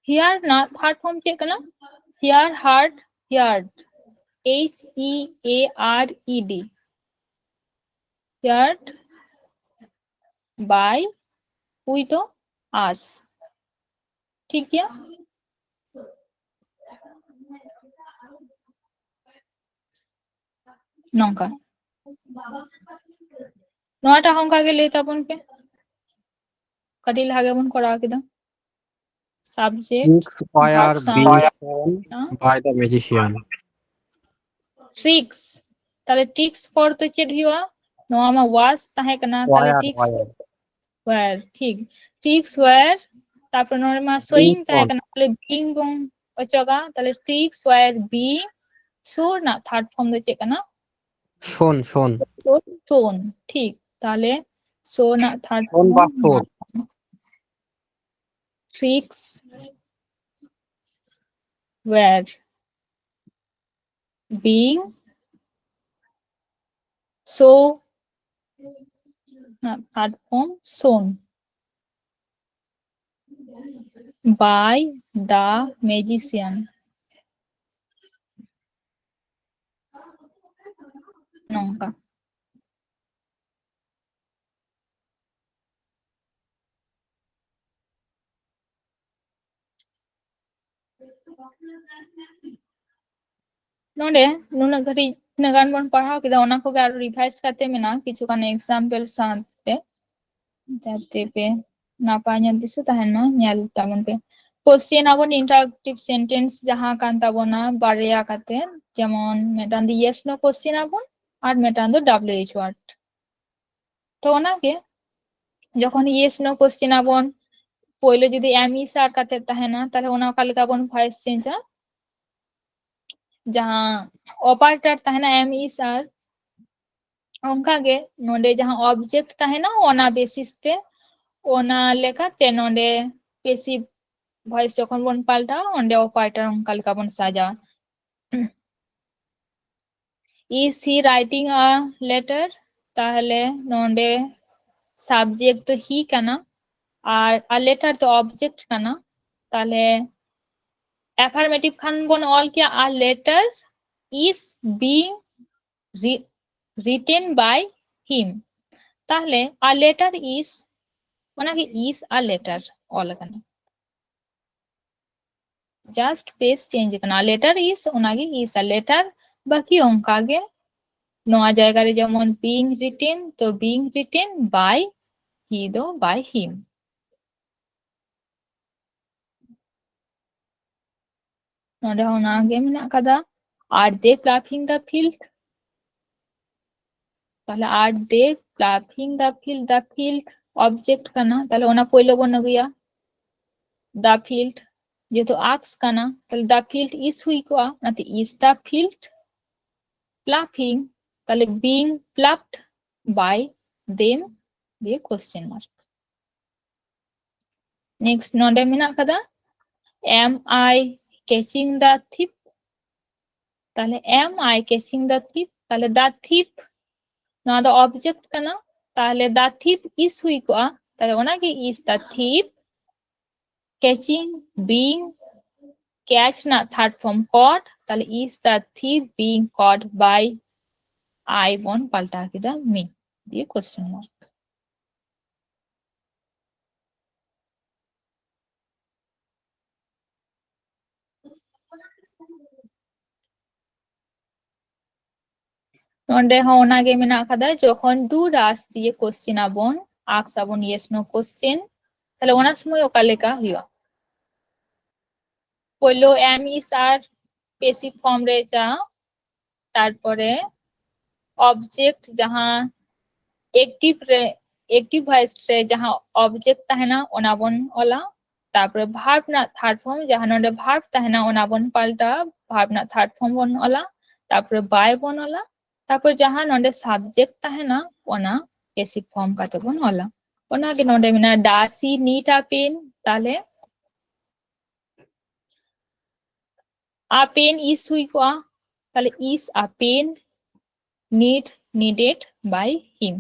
hear. ᱱᱟ ᱛᱷᱟᱨᱰ ᱯᱷᱚᱨᱢ ᱪᱮᱫ ᱠᱟᱱᱟ? Hear, heard, heard, H E A R E D, heard by, ᱩᱭ ᱫᱚ ᱟᱥ᱾ ᱴᱷᱤᱠ ᱜᱮᱭᱟ, ᱱᱚᱝᱠᱟ᱾ ᱱᱚᱣᱟᱴᱟᱜ ᱦᱚᱸ ᱚᱱᱠᱟ ᱜᱮ ᱞᱟᱹᱭ ᱛᱟᱵᱚᱱ ᱯᱮ, ᱠᱟᱹᱴᱤᱡ ᱞᱟᱦᱟ ᱜᱮᱵᱚᱱ ᱠᱚᱨᱟᱣ ᱠᱮᱫᱟ᱾ Subject, tricks were being shown by the magician. Tricks, ᱛᱟᱦᱞᱮ tricks ᱯᱚᱨ ᱛᱚ ᱪᱮᱫ ᱦᱩᱭᱩᱜᱼᱟ? ᱱᱚᱣᱟ ᱢᱟ was ᱛᱟᱦᱮᱸ ᱠᱟᱱᱟ, ᱛᱟᱦᱞᱮ tricks were, ᱴᱷᱤᱠ, tricks were, ᱛᱟᱨᱯᱚᱨ ᱱᱚᱰᱮ ᱢᱟ showing ᱛᱟᱦᱮᱸ ᱠᱟᱱᱟ, ᱛᱟᱦᱞᱮ being ᱵᱚᱱ ᱚᱪᱚᱜᱟ, ᱛᱟᱦᱞᱮ tricks were being shown ᱨᱮᱱᱟᱜ ᱛᱷᱟᱨᱰ ᱯᱷᱚᱨᱢ ᱫᱚ ᱪᱮᱫ ᱠᱟᱱᱟ? Shown, shown. Shown, ᱴᱷᱤᱠ, ᱛᱟᱦᱞᱮ show ᱨᱮᱱᱟᱜ third form shown. Tricks were being shown, ᱱᱚᱣᱟ third form shown by the magician, ᱱᱚᱝᱠᱟ᱾ ᱱᱚᱰᱮ ᱱᱩᱱᱟᱹᱜ ᱜᱷᱟᱹᱲᱤᱡ ᱛᱤᱱᱟᱹᱜ ᱜᱟᱱ ᱵᱚᱱ ᱯᱟᱲᱦᱟᱣ ᱠᱮᱫᱟ, ᱚᱱᱟ ᱠᱚᱜᱮ ᱟᱨᱚ ᱨᱤᱵᱷᱟᱭᱤᱡᱽ ᱠᱟᱛᱮ ᱢᱮᱱᱟᱜᱼᱟ, ᱠᱤᱪᱷᱩ ᱜᱟᱱ ᱮᱠᱥᱟᱢᱯᱮᱞ ᱥᱟᱶᱛᱮ, ᱡᱟᱛᱮ ᱯᱮ ᱱᱟᱯᱟᱭ ᱧᱚᱜ ᱫᱤᱥᱟᱹ ᱛᱟᱦᱮᱱ ᱢᱟ᱾ ᱧᱮᱞ ᱛᱟᱵᱚᱱ ᱯᱮ, ᱠᱚᱥᱪᱮᱱ ᱟᱵᱚᱱ ᱤᱱᱴᱟᱨᱟᱠᱴᱤᱵᱷ ᱥᱮᱱᱴᱮᱱᱥ ᱡᱟᱦᱟᱸ ᱠᱟᱱ ᱛᱟᱵᱚᱱᱟ ᱵᱟᱨᱭᱟ ᱠᱟᱛᱮ, ᱡᱮᱢᱚᱱ ᱢᱤᱫᱴᱟᱝ ᱫᱚ yes no ᱠᱚᱥᱪᱮᱱ ᱟᱵᱚᱱ ᱟᱨ ᱢᱤᱫᱴᱟᱝ ᱫᱚ W H word᱾ ᱛᱚ ᱚᱱᱟᱜᱮ, ᱡᱚᱠᱷᱚᱱ yes no ᱠᱚᱥᱪᱮᱱ ᱟᱵᱚᱱ, ᱯᱳᱭᱞᱳ ᱡᱩᱫᱤ am is are ᱠᱟᱛᱮ ᱛᱟᱦᱮᱱᱟ, ᱛᱟᱦᱞᱮ ᱚᱱᱟ ᱚᱠᱟ ᱞᱮᱠᱟ ᱵᱚᱱ ᱵᱷᱚᱭᱮᱥ ᱪᱮᱧᱡᱟ? ᱡᱟᱦᱟᱸ operator ᱛᱟᱦᱮᱱᱟ am, is, are, ᱚᱱᱠᱟᱜᱮ ᱱᱚᱰᱮ ᱡᱟᱦᱟᱸ object ᱛᱟᱦᱮᱱᱟ ᱚᱱᱟ basis ᱛᱮ, ᱚᱱᱟ ᱞᱮᱠᱟᱛᱮ ᱱᱚᱰᱮ passive voice ᱡᱚᱠᱷᱚᱱ ᱵᱚᱱ ᱯᱟᱞᱴᱟᱣᱟ ᱚᱸᱰᱮ operator ᱚᱱᱠᱟ ᱞᱮᱠᱟ ᱵᱚᱱ ᱥᱟᱡᱟᱣᱟ᱾ Is he writing a letter? ᱛᱟᱦᱞᱮ ᱱᱚᱰᱮ subject ᱫᱚ he ᱠᱟᱱᱟ ᱟᱨ a letter ᱫᱚ object ᱠᱟᱱᱟ᱾ ᱛᱟᱦᱞᱮ affirmative ᱠᱷᱟᱱ ᱵᱚᱱ ᱚᱞ ᱠᱮᱭᱟ a letter is being re- written by him. ᱛᱟᱦᱞᱮ a letter is, ᱚᱱᱟᱜᱮ is a letter ᱚᱞ ᱟᱠᱟᱱᱟ᱾ Just phrase change ᱟᱠᱟᱱᱟ, letter is, ᱚᱱᱟᱜᱮ is a letter, ᱵᱟᱹᱠᱤ ᱚᱱᱠᱟᱜᱮ᱾ ᱱᱚᱣᱟ ᱡᱟᱭᱜᱟ ᱨᱮ ᱡᱮᱢᱚᱱ being written, ᱛᱚ being written by he ᱫᱚ by him᱾ ᱱᱚᱰᱮ ᱦᱚᱸ ᱚᱱᱟᱜᱮ ᱢᱮᱱᱟᱜ ᱟᱠᱟᱫᱟ, are they ploughing the field? ᱛᱟᱦᱞᱮ are they ploughing the field? The field object ᱠᱟᱱᱟ, ᱛᱟᱦᱞᱮ ᱚᱱᱟ ᱯᱳᱭᱞᱳ ᱵᱚᱱ ᱟᱹᱜᱩᱭᱟ᱾ The field ᱡᱮᱦᱮᱛᱩ ask ᱠᱟᱱᱟ, ᱛᱟᱦᱞᱮ the field is ᱦᱩᱭ ᱠᱚᱜᱼᱟ, ᱚᱱᱟᱛᱮ is the field ploughing, ᱛᱟᱦᱞᱮ being ploughed by them ᱫᱤᱭᱮ question mark᱾ Next ᱱᱚᱰᱮ ᱢᱮᱱᱟᱜ ᱠᱟᱫᱟ, am I catching the thief? ᱛᱟᱦᱞᱮ am I catching the thief? ᱛᱟᱦᱞᱮ the thief ᱱᱚᱣᱟ ᱫᱚ object ᱠᱟᱱᱟ, ᱛᱟᱦᱞᱮ the thief is ᱦᱩᱭ ᱠᱚᱜᱼᱟ, ᱛᱟᱦᱞᱮ ᱚᱱᱟᱜᱮ is the thief catching, being, catch ᱨᱮᱱᱟᱜ third form caught, ᱛᱟᱦᱞᱮ is the thief being caught by I ᱵᱚᱱ ᱯᱟᱞᱴᱟᱣ ᱠᱮᱫᱟ me ᱫᱤᱭᱮ question mark᱾ ᱱᱚᱰᱮ ᱦᱚᱸ ᱚᱱᱟᱜᱮ ᱢᱮᱱᱟᱜ ᱟᱠᱟᱫᱟ, ᱡᱚᱠᱷᱚᱱ do does ᱫᱤᱭᱮ question ᱟᱵᱚᱱ, ask ᱟᱵᱚᱱ yes no question, ᱛᱟᱦᱞᱮ ᱚᱱᱟ ᱥᱚᱢᱚᱭ ᱚᱠᱟ ᱞᱮᱠᱟ ᱦᱩᱭᱩᱜᱼᱟ? ᱯᱳᱭᱞᱳ am is are passive form ᱨᱮ ᱡᱟ, ᱛᱟᱨᱯᱚᱨᱮ object ᱡᱟᱦᱟᱸ active ᱨᱮ, active voice ᱨᱮ ᱡᱟᱦᱟᱸ object ᱛᱟᱦᱮᱱᱟ ᱚᱱᱟ ᱵᱚᱱ ᱚᱞᱟ, ᱛᱟᱨᱯᱚᱨᱮ verb ᱨᱮᱱᱟᱜ third form ᱡᱟᱦᱟᱸ ᱱᱚᱰᱮ verb ᱛᱟᱦᱮᱱᱟ ᱚᱱᱟ ᱵᱚᱱ ᱯᱟᱞᱴᱟᱣᱟ, verb ᱨᱮᱱᱟᱜ third form ᱵᱚᱱ ᱚᱞᱟ, ᱛᱟᱨᱯᱚᱨᱮ by ᱵᱚᱱ ᱚᱞᱟ, ᱛᱟᱨᱯᱚᱨ ᱡᱟᱦᱟᱸ ᱱᱚᱰᱮ subject ᱛᱟᱦᱮᱱᱟ ᱚᱱᱟ passive form ᱠᱟᱛᱮ ᱵᱚᱱ ᱚᱞᱟ᱾ ᱚᱱᱟᱜᱮ ᱱᱚᱰᱮ ᱢᱮᱱᱟᱜᱼᱟ, does he need a pen? ᱛᱟᱦᱞᱮ a pen is ᱦᱩᱭ ᱠᱚᱜᱼᱟ, ᱛᱟᱦᱞᱮ is a pen need needed by him?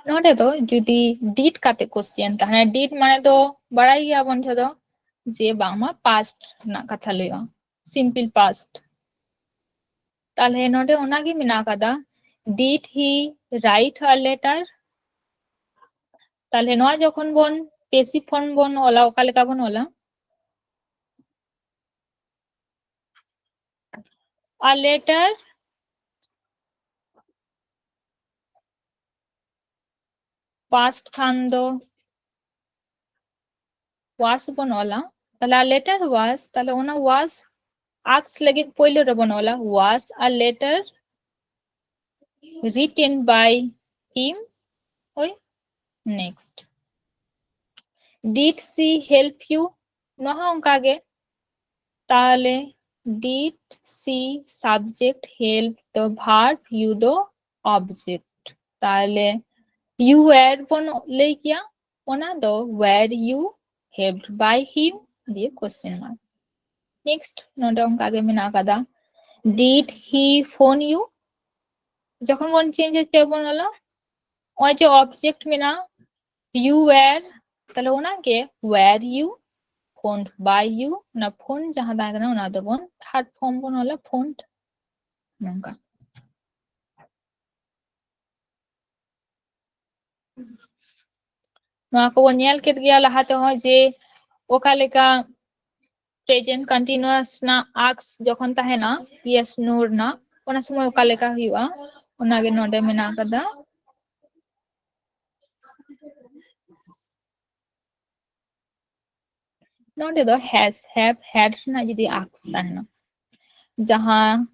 ᱱᱚᱰᱮ ᱫᱚ ᱡᱩᱫᱤ did ᱠᱟᱛᱮ question ᱛᱟᱦᱮᱱᱟ, did ᱢᱟᱱᱮ ᱫᱚ ᱵᱟᱲᱟᱭ ᱜᱮᱭᱟᱵᱚᱱ ᱡᱷᱚᱛᱚ ᱡᱮ ᱵᱟᱝᱢᱟ past ᱨᱮᱱᱟᱜ ᱠᱟᱛᱷᱟ ᱞᱟᱹᱭᱚᱜᱼᱟ, simple past᱾ ᱛᱟᱦᱞᱮ ᱱᱚᱰᱮ ᱚᱱᱟᱜᱮ ᱢᱮᱱᱟᱜ ᱟᱠᱟᱫᱟ, did he write a letter? ᱛᱟᱦᱞᱮ ᱱᱚᱣᱟ ᱡᱚᱠᱷᱚᱱ ᱵᱚᱱ passive form ᱵᱚᱱ ᱚᱞᱟ, ᱚᱠᱟ ᱞᱮᱠᱟ ᱵᱚᱱ ᱚᱞᱟ? A letter, past ᱠᱷᱟᱱ ᱫᱚ was ᱵᱚᱱ ᱚᱞᱟ, ᱛᱟᱦᱞᱮ a letter was, ᱛᱟᱦᱞᱮ ᱚᱱᱟ was ask ᱞᱟᱹᱜᱤᱫ ᱯᱳᱭᱞᱳ ᱨᱮᱵᱚᱱ ᱚᱞᱟ, was a letter written by him? ᱦᱳᱭ, next, did she help you? ᱱᱚᱣᱟ ᱦᱚᱸ ᱚᱱᱠᱟ ᱜᱮ, ᱛᱟᱦᱞᱮ did she subject, help ᱫᱚ verb, you ᱫᱚ object᱾ ᱛᱟᱦᱞᱮ you were ᱵᱚᱱ ᱞᱟᱹᱭ ᱠᱮᱭᱟ, ᱚᱱᱟ ᱫᱚ were you helped by him ᱫᱤᱭᱮ question mark᱾ Next ᱱᱚᱰᱮ ᱚᱱᱠᱟ ᱜᱮ ᱢᱮᱱᱟᱜ ᱟᱠᱟᱫᱟ, did he phone you? ᱡᱚᱠᱷᱚᱱ ᱵᱚᱱ change ᱟ, ᱪᱮᱫ ᱵᱚᱱ ᱚᱞᱟ? ᱱᱚᱜᱼᱚᱭ ᱡᱮ object ᱢᱮᱱᱟᱜᱼᱟ, you were, ᱛᱟᱦᱞᱮ ᱚᱱᱟᱜᱮ were you phoned by you, ᱚᱱᱟ phone ᱡᱟᱦᱟᱸ ᱛᱟᱦᱮᱸ ᱠᱟᱱᱟ ᱚᱱᱟ ᱫᱚᱵᱚᱱ third form ᱵᱚᱱ ᱚᱞᱟ, phoned, ᱱᱚᱝᱠᱟ᱾ ᱱᱚᱣᱟ ᱠᱚᱵᱚᱱ ᱧᱮᱞ ᱠᱮᱫ ᱜᱮᱭᱟ ᱞᱟᱦᱟ ᱛᱮᱦᱚᱸ ᱡᱮ ᱚᱠᱟ ᱞᱮᱠᱟ present continuous ᱨᱮᱱᱟᱜ ask ᱡᱚᱠᱷᱚᱱ ᱛᱟᱦᱮᱱᱟ yes no ᱨᱮᱱᱟᱜ, ᱚᱱᱟ ᱥᱚᱢᱚᱭ ᱚᱠᱟ ᱞᱮᱠᱟ ᱦᱩᱭᱩᱜᱼᱟ, ᱚᱱᱟᱜᱮ ᱱᱚᱰᱮ ᱢᱮᱱᱟᱜ ᱟᱠᱟᱫᱟ᱾ ᱱᱚᱰᱮ ᱫᱚ has, have, had ᱨᱮᱱᱟᱜ ᱡᱩᱫᱤ asked ᱛᱟᱦᱮᱱᱟ, ᱡᱟᱦᱟᱸ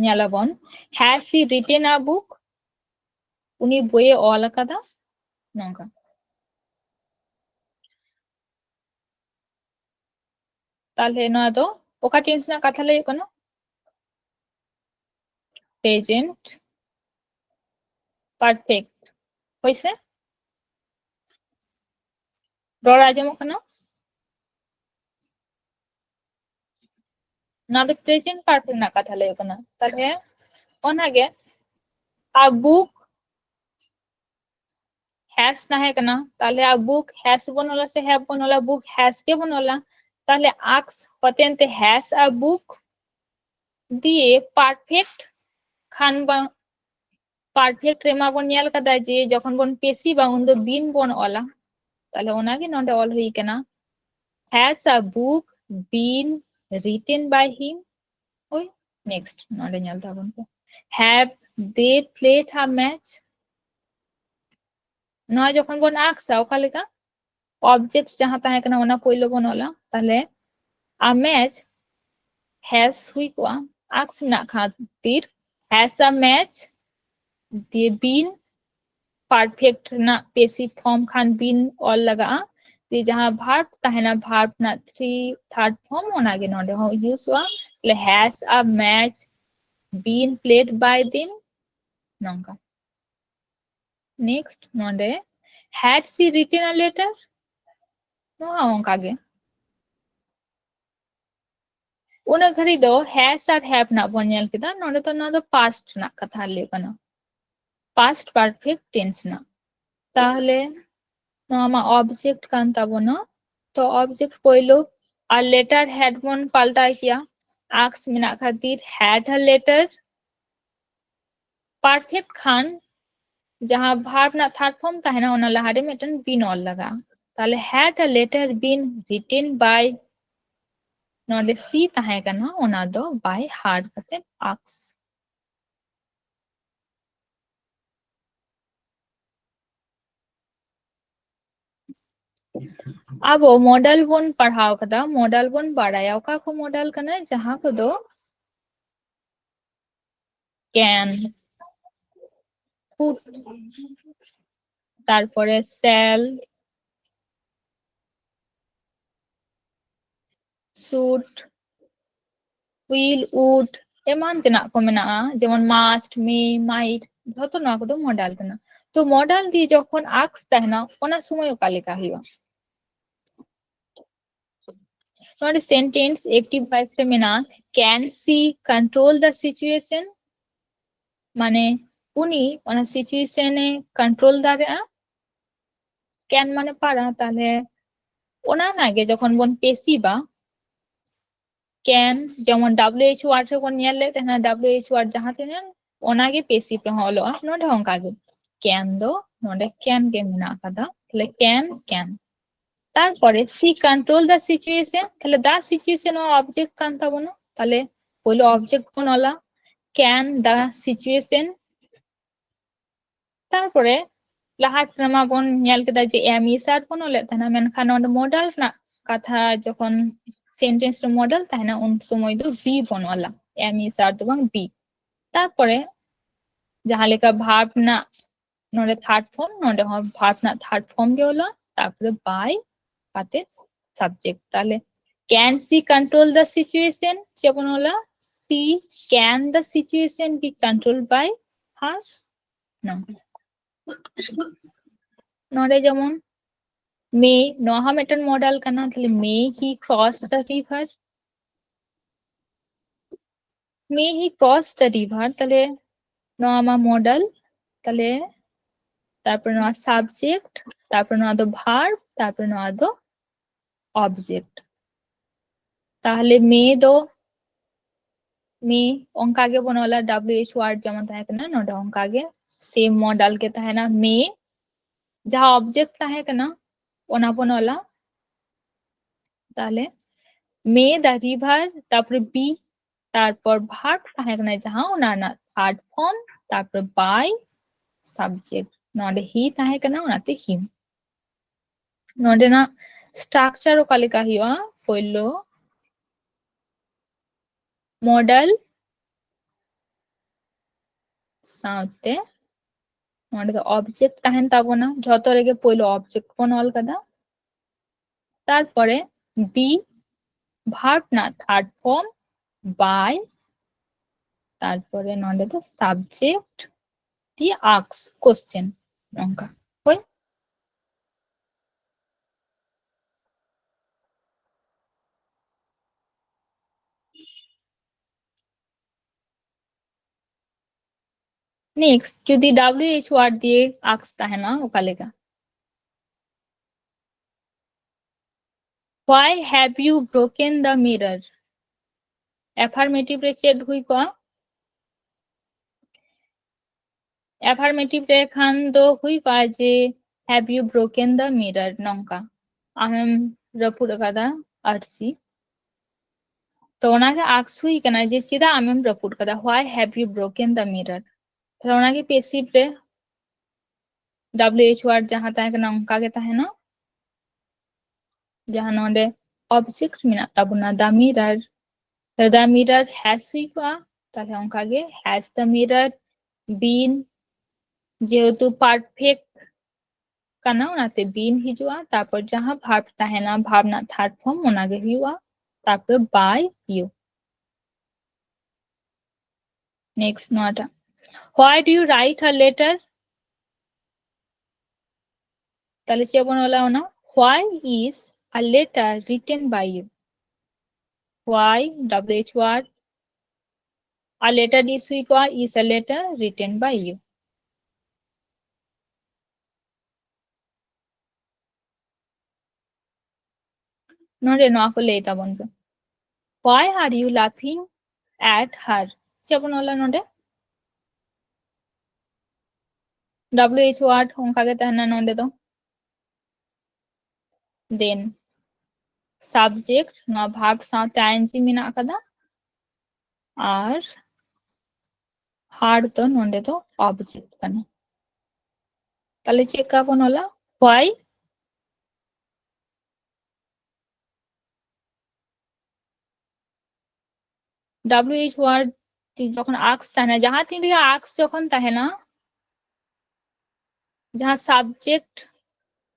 ᱧᱮᱞᱟᱵᱚᱱ, has he written a book? ᱩᱱᱤ ᱵᱳᱭᱮ ᱚᱞ ᱟᱠᱟᱫᱟ, ᱱᱚᱝᱠᱟ᱾ ᱛᱟᱦᱞᱮ ᱱᱚᱣᱟ ᱫᱚ ᱚᱠᱟ tense ᱨᱮᱱᱟᱜ ᱠᱟᱛᱷᱟ ᱞᱟᱹᱭ ᱦᱩᱭᱩᱜ ᱠᱟᱱᱟ? Present perfect, ᱦᱳᱭ ᱥᱮ? ᱨᱚᱲ ᱟᱸᱡᱚᱢᱚᱜ ᱠᱟᱱᱟ? ᱱᱚᱣᱟ ᱫᱚ present perfect ᱨᱮᱱᱟᱜ ᱠᱟᱛᱷᱟ ᱞᱟᱹᱭ ᱦᱩᱭᱩᱜ ᱠᱟᱱᱟ᱾ ᱛᱟᱦᱞᱮ ᱚᱱᱟᱜᱮ, a book has ᱛᱟᱦᱮᱸ ᱠᱟᱱᱟ, ᱛᱟᱦᱞᱮ a book has ᱵᱚᱱ ᱚᱞᱟ ᱥᱮ have ᱵᱚᱱ ᱚᱞᱟ? Book has ᱜᱮᱵᱚᱱ ᱚᱞᱟ᱾ ᱛᱟᱦᱞᱮ asked ᱦᱚᱛᱮᱱ ᱛᱮ has a book ᱫᱤᱭᱮ perfect ᱠᱷᱟᱱ ᱵᱟᱝ, perfect ᱨᱮᱢᱟ ᱵᱚᱱ ᱧᱮᱞ ᱠᱟᱫᱟ ᱡᱮ ᱡᱚᱠᱷᱚᱱ ᱵᱚᱱ passive ᱟ ᱩᱱᱫᱚ been ᱵᱚᱱ ᱚᱞᱟ, ᱛᱟᱦᱞᱮ ᱚᱱᱟᱜᱮ ᱱᱚᱰᱮ ᱚᱞ ᱦᱩᱭ ᱠᱟᱱᱟ, has a book been written by him? ᱳᱭ next ᱱᱚᱰᱮ ᱧᱮᱞ ᱛᱟᱵᱚᱱ ᱯᱮ, have they played a match? ᱱᱚᱣᱟ ᱡᱚᱠᱷᱚᱱ ᱵᱚᱱ ask ᱟ, ᱚᱠᱟ ᱞᱮᱠᱟ? Object ᱡᱟᱦᱟᱸ ᱛᱟᱦᱮᱸ ᱠᱟᱱᱟ ᱚᱱᱟ ᱯᱳᱭᱞᱳ ᱵᱚᱱ ᱚᱞᱟ᱾ ᱛᱟᱦᱞᱮ a match has ᱦᱩᱭ ᱠᱚᱜᱼᱟ, asked ᱢᱮᱱᱟᱜ ᱠᱷᱟᱹᱛᱤᱨ has a match ᱫᱤᱭᱮ been, perfect ᱨᱮᱱᱟᱜ passive form ᱠᱷᱟᱱ been ᱚᱞ ᱞᱟᱜᱟᱜᱼᱟ᱾ ᱫᱤᱭᱮ ᱡᱟᱦᱟᱸ verb ᱛᱟᱦᱮᱱᱟ, verb ᱨᱮᱱᱟᱜ three third form, ᱚᱱᱟᱜᱮ ᱱᱚᱰᱮ ᱦᱚᱸ use ᱚᱜᱼᱟ᱾ ᱛᱟᱦᱞᱮ has a match been played by them, ᱱᱚᱝᱠᱟ᱾ Next ᱱᱚᱰᱮ, had she written a letter? ᱱᱚᱣᱟ ᱦᱚᱸ ᱚᱱᱠᱟ ᱜᱮ᱾ ᱩᱱᱟᱹᱜ ᱜᱷᱟᱹᱲᱤᱡ ᱫᱚ has ᱟᱨ have ᱨᱮᱱᱟᱜ ᱵᱚᱱ ᱧᱮᱞ ᱠᱮᱫᱟ, ᱱᱚᱰᱮ ᱫᱚ ᱱᱚᱣᱟ ᱫᱚ past ᱨᱮᱱᱟᱜ ᱠᱟᱛᱷᱟ ᱞᱟᱹᱭ ᱠᱟᱱᱟ, past perfect tense ᱨᱮᱱᱟᱜ᱾ ᱛᱟᱦᱞᱮ ᱱᱚᱣᱟ ᱢᱟ object ᱠᱟᱱ ᱛᱟᱵᱚᱱᱟ, ᱛᱚ object ᱯᱳᱭᱞᱳ ᱟᱨ letter had ᱵᱚᱱ ᱯᱟᱞᱴᱟᱣ ᱠᱮᱭᱟ, asked ᱢᱮᱱᱟᱜ ᱠᱷᱟᱹᱛᱤᱨ had a letter, perfect ᱠᱷᱟᱱ ᱡᱟᱦᱟᱸ verb ᱨᱮᱱᱟᱜ third form ᱛᱟᱦᱮᱱᱟ, ᱚᱱᱟ ᱞᱟᱦᱟᱨᱮ ᱢᱤᱫᱴᱮᱱ been ᱚᱞ ᱞᱟᱜᱟᱜᱼᱟ᱾ ᱛᱟᱦᱞᱮ had a letter been written by, ᱱᱚᱰᱮ she ᱛᱟᱦᱮᱸ ᱠᱟᱱᱟ, ᱚᱱᱟ ᱫᱚ by her ᱠᱟᱛᱮ asked᱾ ᱟᱵᱚ ᱢᱚᱰᱟᱞ ᱵᱚᱱ ᱯᱟᱲᱦᱟᱣ ᱠᱟᱫᱟ, ᱢᱚᱰᱟᱞ ᱵᱚᱱ ᱵᱟᱲᱟᱭᱟ ᱚᱠᱟ ᱠᱚ ᱢᱚᱰᱟᱞ ᱠᱟᱱᱟ, ᱡᱟᱦᱟᱸ ᱠᱚᱫᱚ can, could, ᱛᱟᱨᱯᱚᱨᱮ shall, should, will, would, ᱮᱢᱟᱱ ᱛᱮᱱᱟᱜ ᱠᱚ ᱢᱮᱱᱟᱜᱼᱟ, ᱡᱮᱢᱚᱱ must, may, might, ᱡᱷᱚᱛᱚ ᱱᱚᱣᱟ ᱠᱚᱫᱚ ᱢᱚᱰᱟᱞ ᱠᱟᱱᱟ᱾ ᱛᱚ ᱢᱚᱰᱟᱞ ᱫᱤᱭᱮ ᱡᱚᱠᱷᱚᱱ ᱟᱥᱠ ᱛᱟᱦᱮᱱᱟ, ᱚᱱᱟ ᱥᱚᱢᱚᱭ ᱚᱠᱟ ᱞᱮᱠᱟ ᱦᱩᱭᱩᱜᱼᱟ? ᱱᱚᱰᱮ ᱥᱮᱱᱴᱮᱱᱥ ᱮᱠᱴᱤᱵᱷ ᱵᱷᱟᱨᱵ ᱨᱮ ᱢᱮᱱᱟᱜᱼᱟ, can she control the situation? ᱢᱟᱱᱮ ᱩᱱᱤ ᱚᱱᱟ ᱥᱤᱪᱩᱭᱮᱥᱚᱱ ᱮ ᱠᱚᱱᱴᱨᱳᱞ ᱫᱟᱲᱮᱭᱟᱜᱼᱟ᱾ ᱠᱮᱱ ᱢᱟᱱᱮ ᱯᱟᱨᱟ, ᱛᱟᱦᱞᱮ ᱚᱱᱟ ᱨᱮᱱᱟᱜ ᱜᱮ ᱡᱚᱠᱷᱚᱱ ᱵᱚᱱ ᱯᱮᱥᱤᱵᱟ, ᱠᱮᱱ ᱡᱮᱢᱚᱱ ᱰᱟᱵᱞᱤᱭᱩ ᱮᱭᱤᱪ ᱳᱣᱟᱨᱰ ᱨᱮᱵᱚᱱ ᱧᱮᱞ ᱞᱮᱫ ᱛᱟᱦᱮᱱᱟ, ᱰᱟᱵᱞᱤᱭᱩ ᱮᱭᱤᱪ ᱳᱣᱟᱨᱰ ᱡᱟᱦᱟᱸ ᱛᱤᱱᱟᱹᱜ ᱚᱱᱟᱜᱮ ᱯᱮᱥᱤᱵ ᱨᱮᱦᱚᱸ ᱚᱞᱚᱜᱼᱟ᱾ ᱱᱚᱰᱮ ᱦᱚᱸ ᱚᱱᱠᱟᱜᱮ ᱠᱮᱱ ᱫᱚ ᱱᱚᱰᱮ ᱠᱮᱱ ᱜᱮ ᱢᱮᱱᱟᱜ ᱟᱠᱟᱫᱟ, ᱛᱟᱦᱞᱮ ᱠᱮᱱ ᱠᱮᱱ᱾ ᱛᱟᱨᱯᱚᱨᱮ she control the situation, ᱛᱟᱦᱞᱮ the situation ᱦᱚᱸ ᱚᱵᱡᱮᱠᱴ ᱠᱟᱱ ᱛᱟᱵᱚᱱᱟ, ᱛᱟᱦᱞᱮ ᱯᱳᱭᱞᱳ ᱚᱵᱡᱮᱠᱴ ᱵᱚᱱ ᱚᱞᱟ, can the situation᱾ ᱛᱟᱨᱯᱚᱨᱮ ᱞᱟᱦᱟ ᱛᱮᱢᱟ ᱵᱚᱱ ᱧᱮᱞ ᱠᱮᱫᱟ ᱡᱮ ᱮᱢ ᱤᱥ ᱟᱨ ᱵᱚᱱ ᱚᱞᱮᱫ ᱛᱟᱦᱮᱱᱟ, ᱢᱮᱱᱠᱷᱟᱱ ᱱᱚᱰᱮ ᱢᱚᱰᱟᱞ ᱨᱮᱱᱟᱜ ᱠᱟᱛᱷᱟ ᱡᱚᱠᱷᱚᱱ ᱥᱮᱱᱴᱮᱱᱥ ᱨᱮ ᱢᱚᱰᱟᱞ ᱛᱟᱦᱮᱱᱟ, ᱩᱱ ᱥᱚᱢᱚᱭ ᱫᱚ ᱵᱤ ᱵᱚᱱ ᱚᱞᱟ, ᱮᱢ ᱤᱥ ᱟᱨ ᱫᱚ ᱵᱟᱝ, ᱵᱤ᱾ ᱛᱟᱨᱯᱚᱨᱮ ᱡᱟᱦᱟᱸ ᱞᱮᱠᱟ ᱵᱷᱟᱨᱵ ᱨᱮᱱᱟᱜ ᱱᱚᱰᱮ ᱛᱷᱟᱨᱰ ᱯᱷᱚᱨᱢ, ᱱᱚᱰᱮ ᱦᱚᱸ ᱵᱷᱟᱨᱵ ᱨᱮᱱᱟᱜ ᱛᱷᱟᱨᱰ ᱯᱷᱚᱨᱢ ᱜᱮ ᱚᱞᱟ, ᱛᱟᱨᱯᱚᱨᱮ ᱵᱟᱭ ᱠᱟᱛᱮ ᱥᱟᱵᱡᱮᱠᱴ᱾ ᱛᱟᱦᱞᱮ can she control the situation ᱪᱮᱫ ᱵᱚᱱ ᱚᱞᱟ? She can the situation be controlled by her? No. ᱱᱚᱰᱮ ᱡᱮᱢᱚᱱ ᱢᱮ, ᱱᱚᱣᱟ ᱦᱚᱸ ᱢᱤᱫᱴᱮᱱ ᱢᱚᱰᱟᱞ ᱠᱟᱱᱟ, ᱛᱟᱦᱞᱮ may he cross the river? May he cross the river? ᱛᱟᱦᱞᱮ ᱱᱚᱣᱟ ᱢᱟ ᱢᱚᱰᱟᱞ, ᱛᱟᱦᱞᱮ ᱛᱟᱨᱯᱚᱨᱮ ᱱᱚᱣᱟ ᱥᱟᱵᱡᱮᱠᱴ, ᱛᱟᱨᱯᱚᱨᱮ ᱱᱚᱣᱟ ᱫᱚ ᱵᱷᱟᱨᱵ, ᱛᱟᱨᱯᱚᱨᱮ ᱱᱚᱣᱟ ᱫᱚ ᱚᱵᱡᱮᱠᱴ᱾ ᱛᱟᱦᱞᱮ ᱢᱮ ᱫᱚ ᱢᱮ ᱚᱱᱠᱟ ᱜᱮᱵᱚᱱ ᱚᱞᱟ, ᱰᱟᱵᱞᱤᱭᱩ ᱮᱭᱤᱪ ᱳᱣᱟᱨᱰ ᱡᱮᱢᱚᱱ ᱛᱟᱦᱮᱸ ᱠᱟᱱᱟ, ᱱᱚᱰᱮ ᱚᱱᱠᱟ ᱜᱮ ᱥᱮᱢ ᱢᱚᱰᱟᱞ ᱜᱮ ᱛᱟᱦᱮᱱᱟ᱾ ᱢᱮ ᱡᱟᱦᱟᱸ ᱚᱵᱡᱮᱠᱴ ᱛᱟᱦᱮᱸ ᱠᱟᱱᱟ ᱚᱱᱟ ᱵᱚᱱ ᱚᱞᱟ᱾ ᱛᱟᱦᱞᱮ may the river, ᱛᱟᱨᱯᱚᱨᱮ ᱵᱤ, ᱛᱟᱨᱯᱚᱨ ᱵᱷᱟᱨᱵ ᱛᱟᱦᱮᱸ ᱠᱟᱱᱟ ᱡᱟᱦᱟᱸ, ᱚᱱᱟ ᱨᱮᱱᱟᱜ ᱛᱷᱟᱨᱰ ᱯᱷᱚᱨᱢ, ᱛᱟᱨᱯᱚᱨ ᱵᱟᱭ ᱥᱟᱵᱡᱮᱠᱴ᱾ ᱱᱚᱰᱮ ᱦᱤ ᱛᱟᱦᱮᱸ ᱠᱟᱱᱟ, ᱚᱱᱟᱛᱮ ᱦᱤᱢ᱾ ᱱᱚᱰᱮᱱᱟᱜ structure ᱚᱠᱟ ᱞᱮᱠᱟ ᱦᱩᱭᱩᱜᱼᱟ? ᱯᱳᱭᱞᱳ modal ᱥᱟᱶᱛᱮ ᱱᱚᱰᱮ ᱫᱚ object ᱛᱟᱦᱮᱱ ᱛᱟᱵᱚᱱᱟ, ᱡᱷᱚᱛᱚ ᱨᱮᱜᱮ ᱯᱳᱭᱞᱳ object ᱵᱚᱱ ᱚᱞ ᱠᱟᱫᱟ᱾ ᱛᱟᱨᱯᱚᱨᱮ be, verb ᱨᱮᱱᱟᱜ third form by, ᱛᱟᱨᱯᱚᱨᱮ ᱱᱚᱰᱮ ᱫᱚ subject ᱫᱤᱭᱮ ask question, ᱱᱚᱝᱠᱟ᱾ ᱦᱳᱭ᱾ Next, ᱡᱩᱫᱤ W H word ᱫᱤᱭᱮ ask ᱛᱟᱦᱮᱱᱟ, ᱚᱠᱟ ᱞᱮᱠᱟ? Why have you broken the mirror? Affirmative ᱨᱮ ᱪᱮᱫ ᱦᱩᱭ ᱠᱚᱜᱼᱟ? Affirmative ᱨᱮ ᱠᱷᱟᱱ ᱫᱚ ᱦᱩᱭ ᱠᱚᱜᱼᱟ ᱡᱮ, have you broken the mirror? ᱱᱚᱝᱠᱟ, ᱟᱢᱮᱢ ᱨᱟᱹᱯᱩᱫ ᱟᱠᱟᱫᱟ ᱟᱹᱨᱥᱤ᱾ ᱛᱚ ᱚᱱᱟᱜᱮ ask ᱦᱩᱭ ᱠᱟᱱᱟ ᱡᱮ ᱪᱮᱫᱟᱜ ᱟᱢᱮᱢ ᱨᱟᱹᱯᱩᱫ ᱠᱟᱫᱟ, why have you broken the mirror? ᱛᱟᱦᱞᱮ ᱚᱱᱟᱜᱮ passive ᱨᱮ W H word ᱡᱟᱦᱟᱸ ᱛᱟᱦᱮᱸ ᱠᱟᱱᱟ ᱚᱱᱠᱟ ᱜᱮ ᱛᱟᱦᱮᱱᱟ᱾ ᱡᱟᱦᱟᱸ ᱱᱚᱰᱮ object ᱢᱮᱱᱟᱜ ᱛᱟᱵᱚᱱᱟ, the mirror, the mirror has ᱦᱩᱭ ᱠᱚᱜᱼᱟ, ᱛᱟᱦᱞᱮ ᱚᱱᱠᱟ ᱜᱮ has the mirror been, ᱡᱮᱦᱮᱛᱩ perfect ᱠᱟᱱᱟ ᱚᱱᱟᱛᱮ been ᱦᱤᱡᱩᱜᱼᱟ, ᱛᱟᱨᱯᱚᱨ ᱡᱟᱦᱟᱸ verb ᱛᱟᱦᱮᱱᱟ verb ᱨᱮᱱᱟᱜ third form ᱚᱱᱟᱜᱮ ᱦᱩᱭᱩᱜᱼᱟ, ᱛᱟᱨᱯᱚᱨᱮ by you᱾ Next ᱱᱚᱣᱟᱴᱟᱜ, why do you write a letter? ᱛᱟᱦᱞᱮ ᱪᱮᱫ ᱵᱚᱱ ᱚᱞᱟ ᱚᱱᱟ? Why is a letter written by you? Why, W H word, a letter is ᱦᱩᱭ ᱠᱚᱜᱼᱟ, is a letter written by you. ᱱᱚᱰᱮ ᱱᱚᱣᱟ ᱠᱚ ᱞᱟᱹᱭ ᱛᱟᱵᱚᱱ ᱯᱮ, why are you laughing at her? ᱪᱮᱫ ᱵᱚᱱ ᱚᱞᱟ ᱱᱚᱰᱮ? W H word ᱚᱱᱠᱟ ᱜᱮ ᱛᱟᱦᱮᱱᱟ ᱱᱚᱰᱮ ᱫᱚ᱾ Then subject, ᱱᱚᱣᱟ verb ᱥᱟᱶᱛᱮ I N G ᱢᱮᱱᱟᱜ ᱟᱠᱟᱫᱟ, ᱟᱨ her ᱫᱚ ᱱᱚᱰᱮ ᱫᱚ object ᱠᱟᱱᱟ᱾ ᱛᱟᱦᱞᱮ ᱪᱮᱫ ᱞᱮᱠᱟ ᱵᱚᱱ ᱚᱞᱟ? Why W H word ᱡᱚᱠᱷᱚᱱ ask ᱛᱟᱦᱮᱱᱟ, ᱡᱟᱦᱟᱸ ᱛᱤᱱ ᱨᱮᱜᱮ ask ᱡᱚᱠᱷᱚᱱ ᱛᱟᱦᱮᱱᱟ, ᱡᱟᱦᱟᱸ subject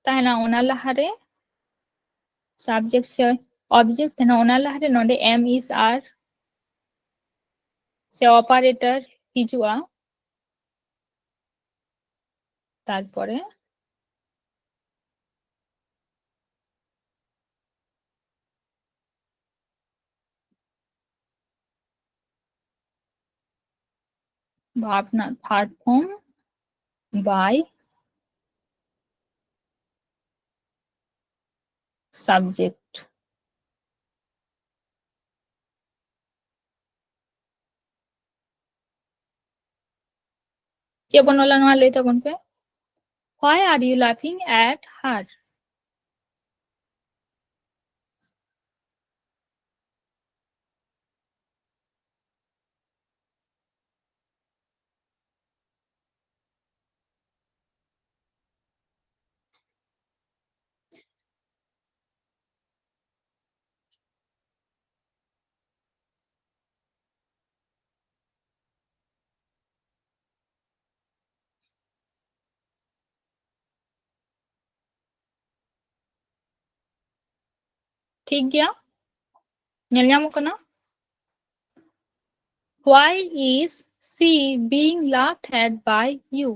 ᱛᱟᱦᱮᱱᱟ ᱚᱱᱟ ᱞᱟᱦᱟᱨᱮ, subject ᱥᱮ object ᱛᱟᱦᱮᱱᱟ ᱚᱱᱟ ᱞᱟᱦᱟᱨᱮ ᱱᱚᱰᱮ am, is, are ᱥᱮ operator ᱦᱤᱡᱩᱜᱼᱟ᱾ ᱛᱟᱨᱯᱚᱨᱮ verb ᱨᱮᱱᱟᱜ third form by subject᱾ ᱪᱮᱫ ᱵᱚᱱ ᱚᱞᱟ ᱱᱚᱣᱟ ᱞᱟᱹᱭ ᱛᱟᱵᱚᱱ ᱯᱮ᱾ Why are you laughing at her? ᱴᱷᱤᱠ ᱜᱮᱭᱟ, ᱧᱮᱞ ᱧᱟᱢᱚᱜ ᱠᱟᱱᱟ᱾ Why is she being laughed at by you?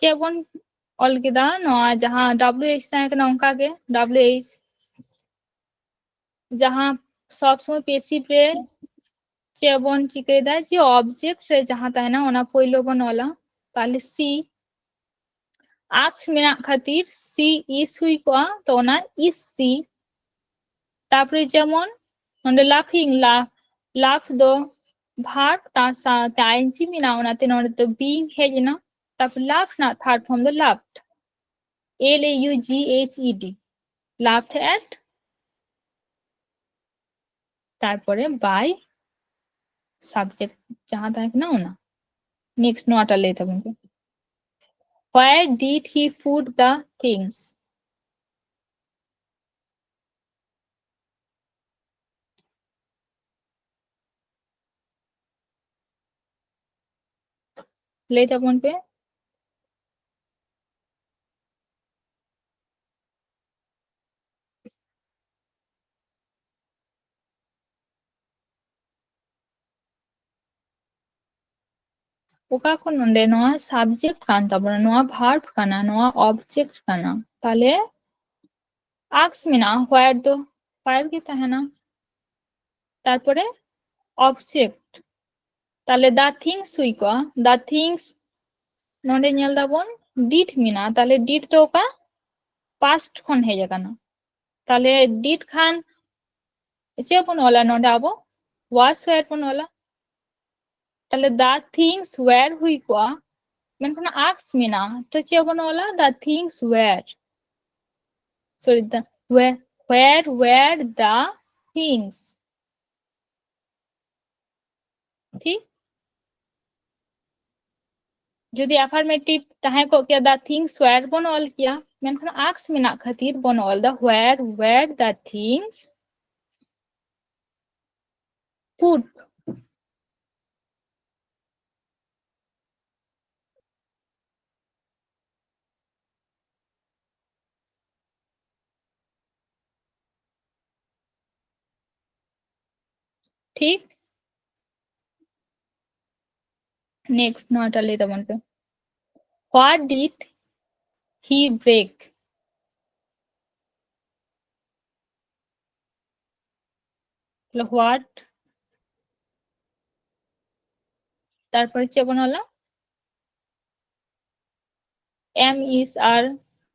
ᱪᱮᱫ ᱵᱚᱱ ᱚᱞ ᱠᱮᱫᱟ? ᱱᱚᱣᱟ ᱡᱟᱦᱟᱸ W H ᱛᱟᱦᱮᱸ ᱠᱟᱱᱟ ᱚᱱᱠᱟ ᱜᱮ W H, ᱡᱟᱦᱟᱸ ᱥᱚᱵ ᱥᱚᱢᱚᱭ passive ᱨᱮ ᱪᱮᱫ ᱵᱚᱱ ᱪᱤᱠᱟᱹᱭᱮᱫᱟ ᱡᱮ object ᱨᱮ ᱡᱟᱦᱟᱸ ᱛᱟᱦᱮᱱᱟ ᱚᱱᱟ ᱯᱳᱭᱞᱳ ᱵᱚᱱ ᱚᱞᱟ᱾ ᱛᱟᱦᱞᱮ she, ask ᱢᱮᱱᱟᱜ ᱠᱷᱟᱹᱛᱤᱨ she is ᱦᱩᱭ ᱠᱚᱜᱼᱟ, ᱛᱚ ᱚᱱᱟ is she᱾ ᱛᱟᱯᱚᱨᱮ ᱡᱮᱢᱚᱱ ᱱᱚᱰᱮ laughing, laugh, laugh ᱫᱚ verb ᱛᱟᱨ ᱥᱟᱶᱛᱮ I N G ᱢᱮᱱᱟᱜᱼᱟ, ᱚᱱᱟᱛᱮ ᱱᱚᱰᱮ ᱫᱚ being ᱦᱮᱡ ᱮᱱᱟ᱾ ᱛᱟᱯᱚᱨ laugh ᱨᱮᱱᱟᱜ third form ᱫᱚ laughed, L A U G H E D, laughed at, ᱛᱟᱨᱯᱚᱨᱮ by subject ᱡᱟᱦᱟᱸ ᱛᱟᱦᱮᱸ ᱠᱟᱱᱟ ᱚᱱᱟ᱾ Next ᱱᱚᱣᱟᱴᱟᱜ ᱞᱟᱹᱭ ᱛᱟᱵᱚᱱ ᱯᱮ, where did he put the things? ᱞᱟᱹᱭ ᱛᱟᱵᱚᱱ ᱯᱮ᱾ ᱚᱠᱟ ᱠᱷᱚᱱ ᱱᱚᱰᱮ ᱱᱚᱣᱟ subject ᱠᱟᱱ ᱛᱟᱵᱚᱱᱟ, ᱱᱚᱣᱟ verb ᱠᱟᱱᱟ, ᱱᱚᱣᱟ object ᱠᱟᱱᱟ, ᱛᱟᱦᱞᱮ ask ᱢᱮᱱᱟᱜᱼᱟ, where ᱫᱚ where ᱜᱮ ᱛᱟᱦᱮᱱᱟ, ᱛᱟᱨᱯᱚᱨᱮ object, ᱛᱟᱦᱞᱮ the things ᱦᱩᱭ ᱠᱚᱜᱼᱟ, the things ᱱᱚᱰᱮ ᱧᱮᱞ ᱫᱟᱵᱚᱱ did ᱢᱮᱱᱟᱜᱼᱟ, ᱛᱟᱦᱞᱮ did ᱫᱚ ᱚᱠᱟ past ᱠᱷᱚᱱ ᱦᱮᱡ ᱟᱠᱟᱱᱟ, ᱛᱟᱦᱞᱮ did ᱠᱷᱟᱱ ᱪᱮᱫ ᱵᱚᱱ ᱚᱞᱟ ᱱᱚᱰᱮ ᱟᱵᱚ? Was were ᱵᱚᱱ ᱚᱞᱟ᱾ ᱛᱟᱦᱞᱮ the things were ᱦᱩᱭ ᱠᱚᱜᱼᱟ, ᱢᱮᱱᱠᱷᱟᱱ ask ᱢᱮᱱᱟᱜᱼᱟ, ᱛᱚ ᱪᱮᱫ ᱵᱚᱱ ᱚᱞᱟ? The things were, sorry, the where, where were the things? ᱴᱷᱤᱠ? ᱡᱩᱫᱤ affirmative ᱛᱟᱦᱮᱸ ᱠᱚᱜ ᱠᱮᱭᱟ, the things were ᱵᱚᱱ ᱚᱞ ᱠᱮᱭᱟ, ᱢᱮᱱᱠᱷᱟᱱ ask ᱢᱮᱱᱟᱜ ᱠᱷᱟᱹᱛᱤᱨ ᱵᱚᱱ ᱚᱞ ᱫᱟ where were the things put. ᱴᱷᱤᱠ? Next ᱱᱚᱣᱟᱴᱟᱜ ᱞᱟᱹᱭ ᱛᱟᱵᱚᱱ ᱯᱮ, what did he break? What, ᱛᱟᱨᱯᱚᱨᱮ ᱪᱮᱫ ᱵᱚᱱ ᱚᱞᱟ? Am, is, are,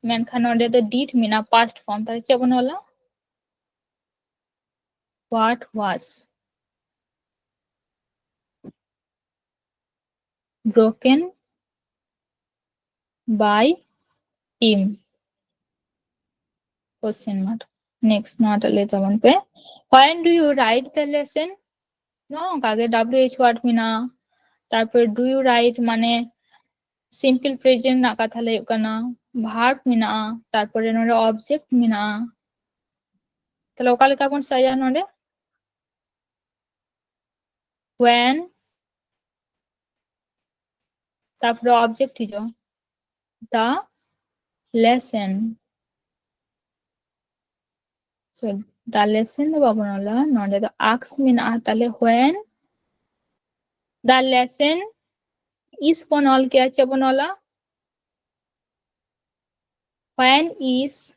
ᱢᱮᱱᱠᱷᱟᱱ ᱱᱚᱰᱮ ᱫᱚ did ᱢᱮᱱᱟᱜᱼᱟ, past form, ᱛᱟᱦᱞᱮ ᱪᱮᱫ ᱵᱚᱱ ᱚᱞᱟ? What was broken by him? Question mark. Next ᱱᱚᱣᱟᱴᱟᱜ ᱞᱟᱹᱭ ᱛᱟᱵᱚᱱ ᱯᱮ, when do you write the lesson? ᱱᱚᱜᱼᱚ ᱱᱚᱝᱠᱟ ᱜᱮ W H word ᱢᱮᱱᱟᱜᱼᱟ, ᱛᱟᱨᱯᱚᱨ do you write ᱢᱟᱱᱮ simple present ᱨᱮᱱᱟᱜ ᱠᱟᱛᱷᱟ ᱞᱟᱹᱭᱚᱜ ᱠᱟᱱᱟ, verb ᱢᱮᱱᱟᱜᱼᱟ, ᱛᱟᱨᱯᱚᱨᱮ ᱱᱚᱰᱮ object ᱢᱮᱱᱟᱜᱼᱟ᱾ ᱛᱟᱦᱞᱮ ᱚᱠᱟ ᱞᱮᱠᱟ ᱵᱚᱱ ᱥᱟᱡᱟᱣᱟ ᱱᱚᱰᱮ? When ᱛᱟᱨᱯᱚᱨᱮ object ᱦᱤᱡᱩᱜᱼᱟ, the lesson. So, the lesson ᱫᱚ ᱵᱟᱵᱚᱱ ᱚᱞᱟ, ᱱᱚᱰᱮ ᱫᱚ ask ᱢᱮᱱᱟᱜᱼᱟ᱾ ᱛᱟᱦᱞᱮ when the lesson is ᱵᱚᱱ ᱚᱞ ᱠᱮᱭᱟ, ᱪᱮᱫ ᱵᱚᱱ ᱚᱞᱟ? When is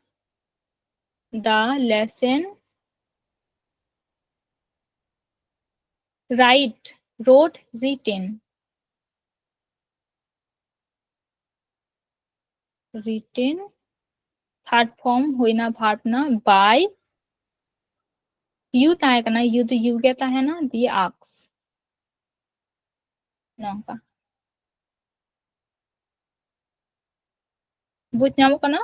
the lesson write, wrote, written? Written, third form ᱦᱩᱭᱱᱟ verb ᱨᱮᱱᱟᱜ by. You ᱛᱟᱦᱮᱸ ᱠᱟᱱᱟ, you ᱫᱚ you ᱜᱮ ᱛᱟᱦᱮᱱᱟ, ᱫᱤᱭᱮ ask. ᱱᱚᱝᱠᱟ᱾ ᱵᱩᱡᱽ ᱧᱟᱢᱚᱜ ᱠᱟᱱᱟ?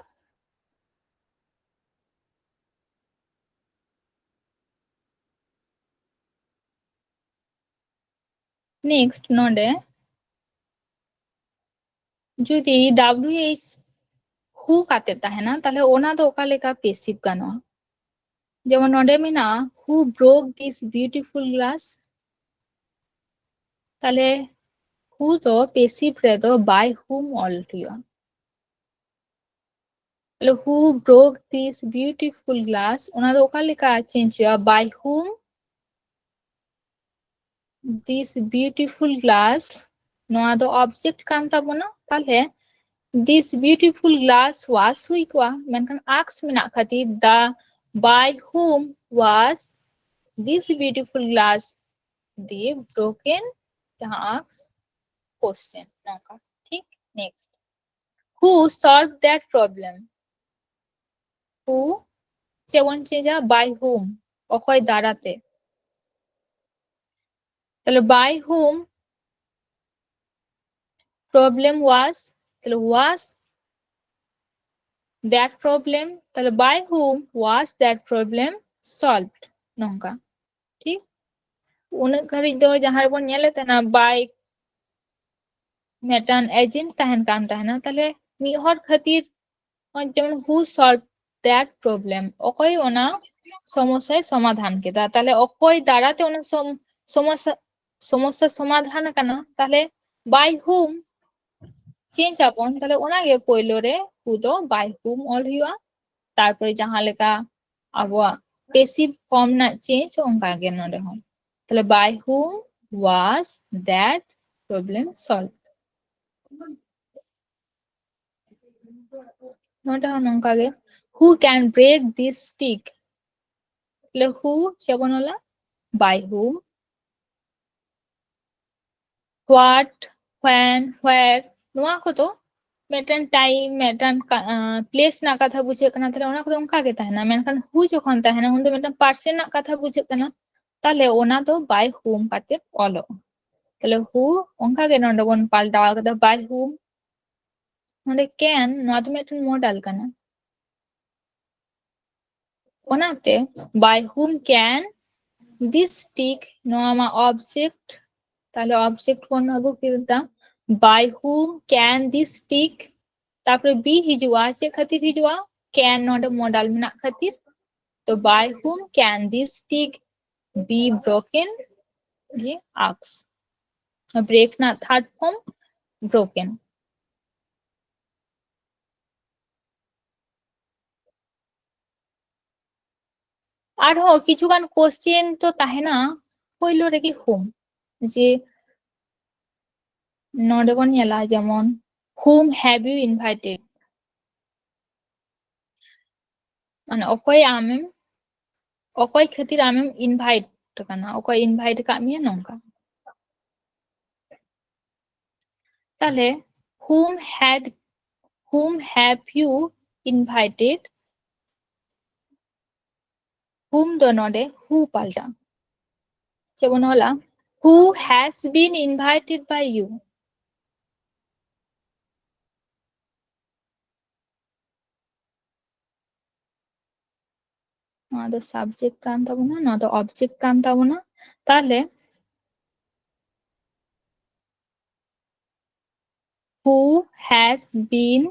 Next, ᱱᱚᱰᱮ ᱡᱩᱫᱤ W H who ᱠᱟᱛᱮ ᱛᱟᱦᱮᱱᱟ, ᱛᱟᱦᱞᱮ ᱚᱱᱟ ᱫᱚ ᱚᱠᱟ ᱞᱮᱠᱟ passive ᱜᱟᱱᱚᱜᱼᱟ? ᱡᱮᱢᱚᱱ ᱱᱚᱰᱮ ᱢᱮᱱᱟᱜᱼᱟ, who broke this beautiful glass? ᱛᱟᱦᱞᱮ who ᱫᱚ passive ᱨᱮᱫᱚ by whom ᱚᱞ ᱦᱩᱭᱩᱜᱼᱟ᱾ ᱛᱟᱦᱞᱮ who broke this beautiful glass, ᱚᱱᱟ ᱫᱚ ᱚᱠᱟ ᱞᱮᱠᱟ change ᱦᱩᱭᱩᱜᱼᱟ? By whom this beautiful glass, ᱱᱚᱣᱟ ᱫᱚ object ᱠᱟᱱ ᱛᱟᱵᱚᱱᱟ᱾ ᱛᱟᱦᱞᱮ this beautiful glass was ᱦᱩᱭ ᱠᱚᱜᱼᱟ, ᱢᱮᱱᱠᱷᱟᱱ ask ᱢᱮᱱᱟᱜ ᱠᱷᱟᱹᱛᱤᱨ the by whom was this beautiful glass ᱫᱤᱭᱮ broken, ᱡᱟᱦᱟᱸ ask question ᱱᱚᱝᱠᱟ᱾ ᱴᱷᱤᱠ, next. Who solved that problem? Who, ᱪᱮᱫ ᱵᱚᱱ change ᱟ? By whom, ᱚᱠᱚᱭ ᱫᱟᱨᱟᱛᱮ᱾ ᱛᱟᱦᱞᱮ by whom problem was, ᱛᱟᱦᱞᱮ was that problem, ᱛᱟᱦᱞᱮ by whom was that problem solved, ᱱᱚᱝᱠᱟ᱾ ᱴᱷᱤᱠ, ᱩᱱᱟᱹᱜ ᱜᱷᱟᱹᱲᱤᱡ ᱫᱚ ᱡᱟᱦᱟᱸ ᱨᱮᱵᱚᱱ ᱧᱮᱞᱮᱫ ᱛᱟᱦᱮᱱᱟ by ᱢᱤᱫᱴᱟᱝ agent ᱛᱟᱦᱮᱱ ᱠᱟᱱ ᱛᱟᱦᱮᱱᱟ, ᱛᱟᱦᱞᱮ ᱢᱤᱫ ᱦᱚᱲ ᱠᱷᱟᱹᱛᱤᱨ, ᱱᱚᱜᱼᱚᱭ ᱡᱮᱢᱚᱱ who solved that problem, ᱚᱠᱚᱭ ᱚᱱᱟ ᱥᱚᱢᱚᱥᱥᱟᱭ ᱥᱚᱢᱟᱫᱷᱟᱱ ᱠᱮᱫᱟ, ᱛᱟᱦᱞᱮ ᱚᱠᱚᱭ ᱫᱟᱨᱟᱛᱮ ᱚᱱᱟ ᱥᱚᱢ-, ᱥᱚᱢᱚᱥᱥᱟ, ᱥᱚᱢᱚᱥᱥᱟ ᱥᱚᱢᱟᱫᱷᱟᱱ ᱟᱠᱟᱱᱟ, ᱛᱟᱦᱞᱮ by whom change ᱟᱵᱚᱱ, ᱛᱟᱦᱞᱮ ᱚᱱᱟᱜᱮ ᱯᱳᱭᱞᱳ ᱨᱮ who ᱫᱚ by whom ᱚᱞ ᱦᱩᱭᱩᱜᱼᱟ, ᱛᱟᱨᱯᱚᱨᱮ ᱡᱟᱦᱟᱸ ᱞᱮᱠᱟ ᱟᱵᱚᱣᱟᱜ passive form ᱨᱮᱱᱟᱜ change, ᱚᱱᱠᱟ ᱜᱮ ᱱᱚᱰᱮ ᱦᱚᱸ᱾ ᱛᱟᱦᱞᱮ by whom was that problem solved? ᱱᱚᱰᱮ ᱦᱚᱸ ᱱᱚᱝᱠᱟ ᱜᱮ, who can break this stick? ᱛᱟᱦᱞᱮ who ᱪᱮᱫ ᱵᱚᱱ ᱚᱞᱟ? By whom. What, when, where, ᱱᱚᱣᱟ ᱠᱚᱫᱚ ᱢᱤᱫᱴᱟᱝ time, ᱢᱤᱫᱴᱟᱝ place ᱨᱮᱱᱟᱜ ᱠᱟᱛᱷᱟ ᱵᱩᱡᱷᱟᱹᱜ ᱠᱟᱱᱟ, ᱛᱟᱦᱞᱮ ᱚᱱᱟ ᱠᱚᱫᱚ ᱚᱱᱠᱟ ᱜᱮ ᱛᱟᱦᱮᱱᱟ᱾ ᱢᱮᱱᱠᱷᱟᱱ who ᱡᱚᱠᱷᱚᱱ ᱛᱟᱦᱮᱱᱟ, ᱩᱱ ᱫᱚ ᱢᱤᱫᱴᱟᱝ person ᱨᱮᱱᱟᱜ ᱠᱟᱛᱷᱟ ᱵᱩᱡᱷᱟᱹᱜ ᱠᱟᱱᱟ, ᱛᱟᱦᱞᱮ ᱚᱱᱟ ᱫᱚ by whom ᱠᱟᱛᱮ ᱚᱞᱚᱜᱼᱟ᱾ ᱛᱟᱦᱞᱮ who ᱚᱱᱠᱟ ᱜᱮ ᱱᱚᱰᱮ ᱵᱚᱱ ᱯᱟᱞᱴᱟᱣ ᱠᱟᱫᱟ, by whom. ᱱᱚᱰᱮ can, ᱱᱚᱣᱟ ᱫᱚ ᱢᱤᱫᱴᱟᱝ modal ᱠᱟᱱᱟ, ᱚᱱᱟᱛᱮ by whom can this stick, ᱱᱚᱣᱟ ᱢᱟ object, ᱛᱟᱦᱞᱮ object ᱵᱚᱱ ᱟᱹᱜᱩ ᱠᱮᱫᱟ, by whom can this stick, ᱛᱟᱨᱯᱚᱨᱮ be ᱦᱤᱡᱩᱜᱼᱟ, ᱪᱮᱫ ᱠᱷᱟᱹᱛᱤᱨ ᱦᱤᱡᱩᱜᱼᱟ? Can ᱱᱚᱰᱮ modal ᱢᱮᱱᱟᱜ ᱠᱷᱟᱹᱛᱤᱨ᱾ ᱛᱚ by whom can this stick be broken? He asks. Break ᱨᱮᱱᱟᱜ third form broken. ᱟᱨᱦᱚᱸ ᱠᱤᱪᱷᱩᱜᱟᱱ question ᱛᱚ ᱛᱟᱦᱮᱱᱟ ᱯᱳᱭᱞᱳ ᱨᱮᱜᱮ whom, ᱡᱮ ᱱᱚᱰᱮ ᱵᱚᱱ ᱧᱮᱞᱟ ᱡᱮᱢᱚᱱ whom have you invited, ᱢᱟᱱᱮ ᱚᱠᱚᱭ ᱟᱢᱮᱢ, ᱚᱠᱚᱭ ᱠᱷᱟᱹᱛᱤᱨ ᱟᱢᱮᱢ invite ᱠᱟᱱᱟ, ᱚᱠᱚᱭ invite ᱟᱠᱟᱫ ᱢᱮᱭᱟ, ᱱᱚᱝᱠᱟ᱾ ᱛᱟᱦᱞᱮ whom had, whom have you invited? Whom ᱫᱚ ᱱᱚᱰᱮ who ᱯᱟᱞᱴᱟᱜᱼᱟ᱾ ᱪᱮᱫ ᱵᱚᱱ ᱚᱞᱟ? Who has been invited by you? ᱱᱚᱣᱟ ᱫᱚ subject ᱠᱟᱱ ᱛᱟᱵᱚᱱᱟ, ᱱᱚᱣᱟ ᱫᱚ object ᱠᱟᱱ ᱛᱟᱵᱚᱱᱟ᱾ ᱛᱟᱦᱞᱮ who has been,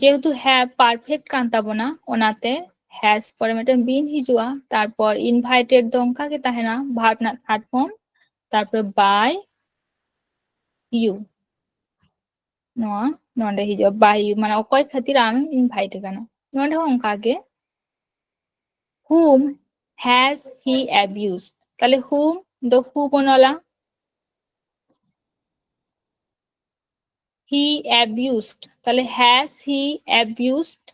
ᱡᱮᱦᱮᱛᱩ have perfect ᱠᱟᱱ ᱛᱟᱵᱚᱱᱟ, ᱚᱱᱟᱛᱮ has ᱯᱚᱨᱮ ᱢᱤᱫᱴᱮᱱ been ᱦᱤᱡᱩᱜᱼᱟ, ᱛᱟᱨᱯᱚᱨ invited ᱫᱚ ᱚᱱᱠᱟ ᱜᱮ ᱛᱟᱦᱮᱱᱟ, verb ᱨᱮᱱᱟᱜ third form, ᱛᱟᱨᱯᱚᱨ by you. ᱱᱚᱣᱟ ᱱᱚᱰᱮ ᱦᱤᱡᱩᱜᱼᱟ, by you, ᱢᱟᱱᱮ ᱚᱠᱚᱭ ᱠᱷᱟᱹᱛᱤᱨ ᱟᱢ invite ᱟᱠᱟᱱᱟ᱾ ᱱᱚᱰᱮ ᱦᱚᱸ ᱚᱱᱠᱟ ᱜᱮ, whom has he abused? ᱛᱟᱦᱞᱮ whom ᱫᱚ who ᱵᱚᱱ ᱚᱞᱟ, he abused, ᱛᱟᱦᱞᱮ has he abused?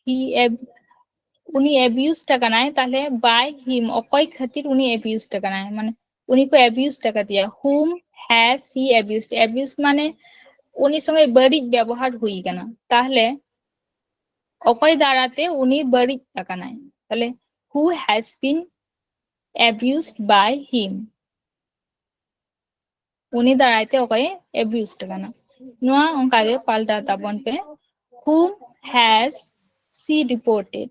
He ab- ᱩᱱᱤ abused ᱟᱠᱟᱱᱟᱭ, ᱛᱟᱦᱞᱮ by him, ᱚᱠᱚᱭ ᱠᱷᱟᱹᱛᱤᱨ ᱩᱱᱤ abused ᱟᱠᱟᱱᱟᱭ, ᱢᱟᱱᱮ ᱩᱱᱤ ᱠᱚ abused ᱟᱠᱟᱫᱮᱭᱟ᱾ Whom has he abused? Abused ᱢᱟᱱᱮ ᱩᱱᱤ ᱥᱚᱸᱜᱮ ᱵᱟᱹᱲᱤᱡ ᱵᱮᱵᱚᱦᱟᱨ ᱦᱩᱭ ᱟᱠᱟᱱᱟ᱾ ᱛᱟᱦᱞᱮ ᱚᱠᱚᱭ ᱫᱟᱨᱟᱭᱛᱮ ᱩᱱᱤ ᱵᱟᱹᱲᱤᱡ ᱟᱠᱟᱱᱟᱭ? ᱛᱟᱦᱞᱮ who has been abused by him? ᱩᱱᱤ ᱫᱟᱨᱟᱭᱛᱮ ᱚᱠᱚᱭᱮ abused ᱟᱠᱟᱱᱟ᱾ ᱱᱚᱣᱟ ᱚᱱᱠᱟᱜᱮ ᱯᱟᱞᱴᱟᱣ ᱛᱟᱵᱚᱱ ᱯᱮ, whom has she reported?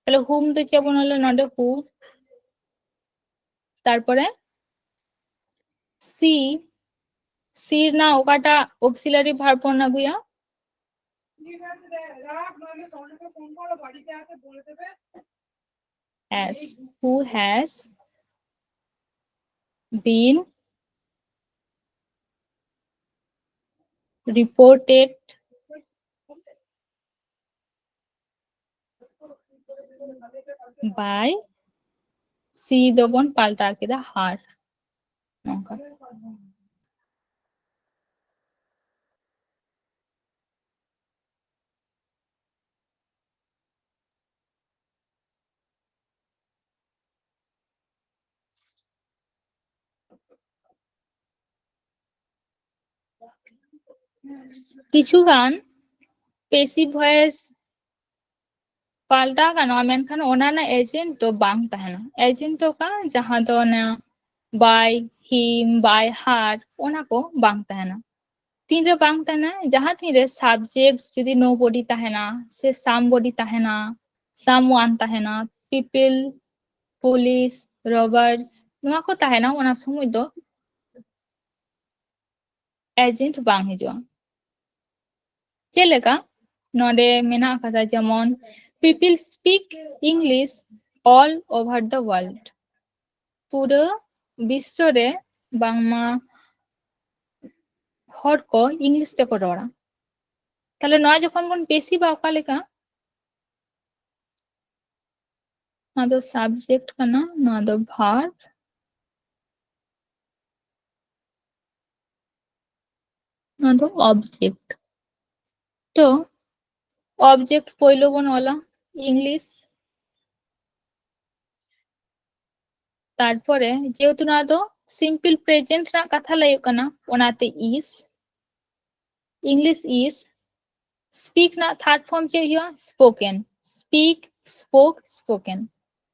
ᱛᱟᱦᱞᱮ whom ᱫᱚ ᱪᱮᱫ ᱵᱚᱱ ᱚᱞᱟ ᱱᱚᱰᱮ? Who, ᱛᱟᱨᱯᱚᱨᱮ she, she ᱨᱮᱱᱟᱜ ᱚᱠᱟᱴᱟᱜ auxiliary verb ᱵᱚᱱ ᱟᱹᱜᱩᱭᱟ? As, who has been reported by she ᱫᱚᱵᱚᱱ ᱯᱟᱞᱴᱟᱣ ᱠᱮᱫᱟ her᱾ ᱱᱚᱝᱠᱟ᱾ ᱠᱤᱪᱷᱩ ᱜᱟᱱ passive voice ᱯᱟᱞᱴᱟᱣ ᱜᱟᱱᱚᱜᱼᱟ, ᱢᱮᱱᱠᱷᱟᱱ ᱚᱱᱟ ᱨᱮᱱᱟᱜ agent ᱫᱚ ᱵᱟᱝ ᱛᱟᱦᱮᱱᱟ᱾ Agent ᱫᱚ ᱚᱠᱟ, ᱡᱟᱦᱟᱸ ᱫᱚ ᱚᱱᱟ by him, by her, ᱚᱱᱟ ᱠᱚ ᱵᱟᱝ ᱛᱟᱦᱮᱱᱟ᱾ ᱛᱤᱱᱨᱮ ᱵᱟᱝ ᱛᱟᱦᱮᱱᱟ? ᱡᱟᱦᱟᱸ ᱛᱤᱱᱨᱮ subject ᱡᱩᱫᱤ nobody ᱛᱟᱦᱮᱱᱟ, ᱥᱮ somebody ᱛᱟᱦᱮᱱᱟ, someone ᱛᱟᱦᱮᱱᱟ, people, police, robbers, ᱱᱚᱣᱟ ᱠᱚ ᱛᱟᱦᱮᱱᱟ, ᱚᱱᱟ ᱥᱚᱢᱚᱭ ᱫᱚ agent ᱵᱟᱝ ᱦᱤᱡᱩᱜᱼᱟ᱾ ᱪᱮᱫ ᱞᱮᱠᱟ ᱱᱚᱰᱮ ᱢᱮᱱᱟᱜ ᱟᱠᱟᱫᱟ, ᱡᱮᱢᱚᱱ, people speak English all over the world. ᱯᱩᱨᱟᱹ ᱵᱤᱥᱥᱚ ᱨᱮ ᱵᱟᱝᱢᱟ ᱦᱚᱲ ᱠᱚ ᱤᱝᱞᱤᱥ ᱛᱮᱠᱚ ᱨᱚᱲᱟ᱾ ᱛᱟᱦᱞᱮ ᱱᱚᱣᱟ ᱡᱚᱠᱷᱚᱱ ᱵᱚᱱ ᱯᱮᱥᱤᱵᱷᱟ ᱚᱠᱟ ᱞᱮᱠᱟ? ᱱᱚᱣᱟ ᱫᱚ subject ᱠᱟᱱᱟ, ᱱᱚᱣᱟ ᱫᱚ verb, ᱱᱚᱣᱟ ᱫᱚ object᱾ ᱛᱚ object ᱯᱳᱭᱞᱳ ᱵᱚᱱ ᱚᱞᱟ ᱤᱝᱞᱤᱥ, ᱛᱟᱨᱯᱚᱨᱮ ᱡᱮᱦᱮᱛᱩ ᱱᱚᱣᱟ ᱫᱚ simple present ᱨᱮᱱᱟᱜ ᱠᱟᱛᱷᱟ ᱞᱟᱹᱭᱚᱜ ᱠᱟᱱᱟ, ᱚᱱᱟᱛᱮ is, English is, speak ᱨᱮᱱᱟᱜ third form ᱪᱮᱫ ᱦᱩᱭᱩᱜᱼᱟ? Spoken, speak, spoke, spoken᱾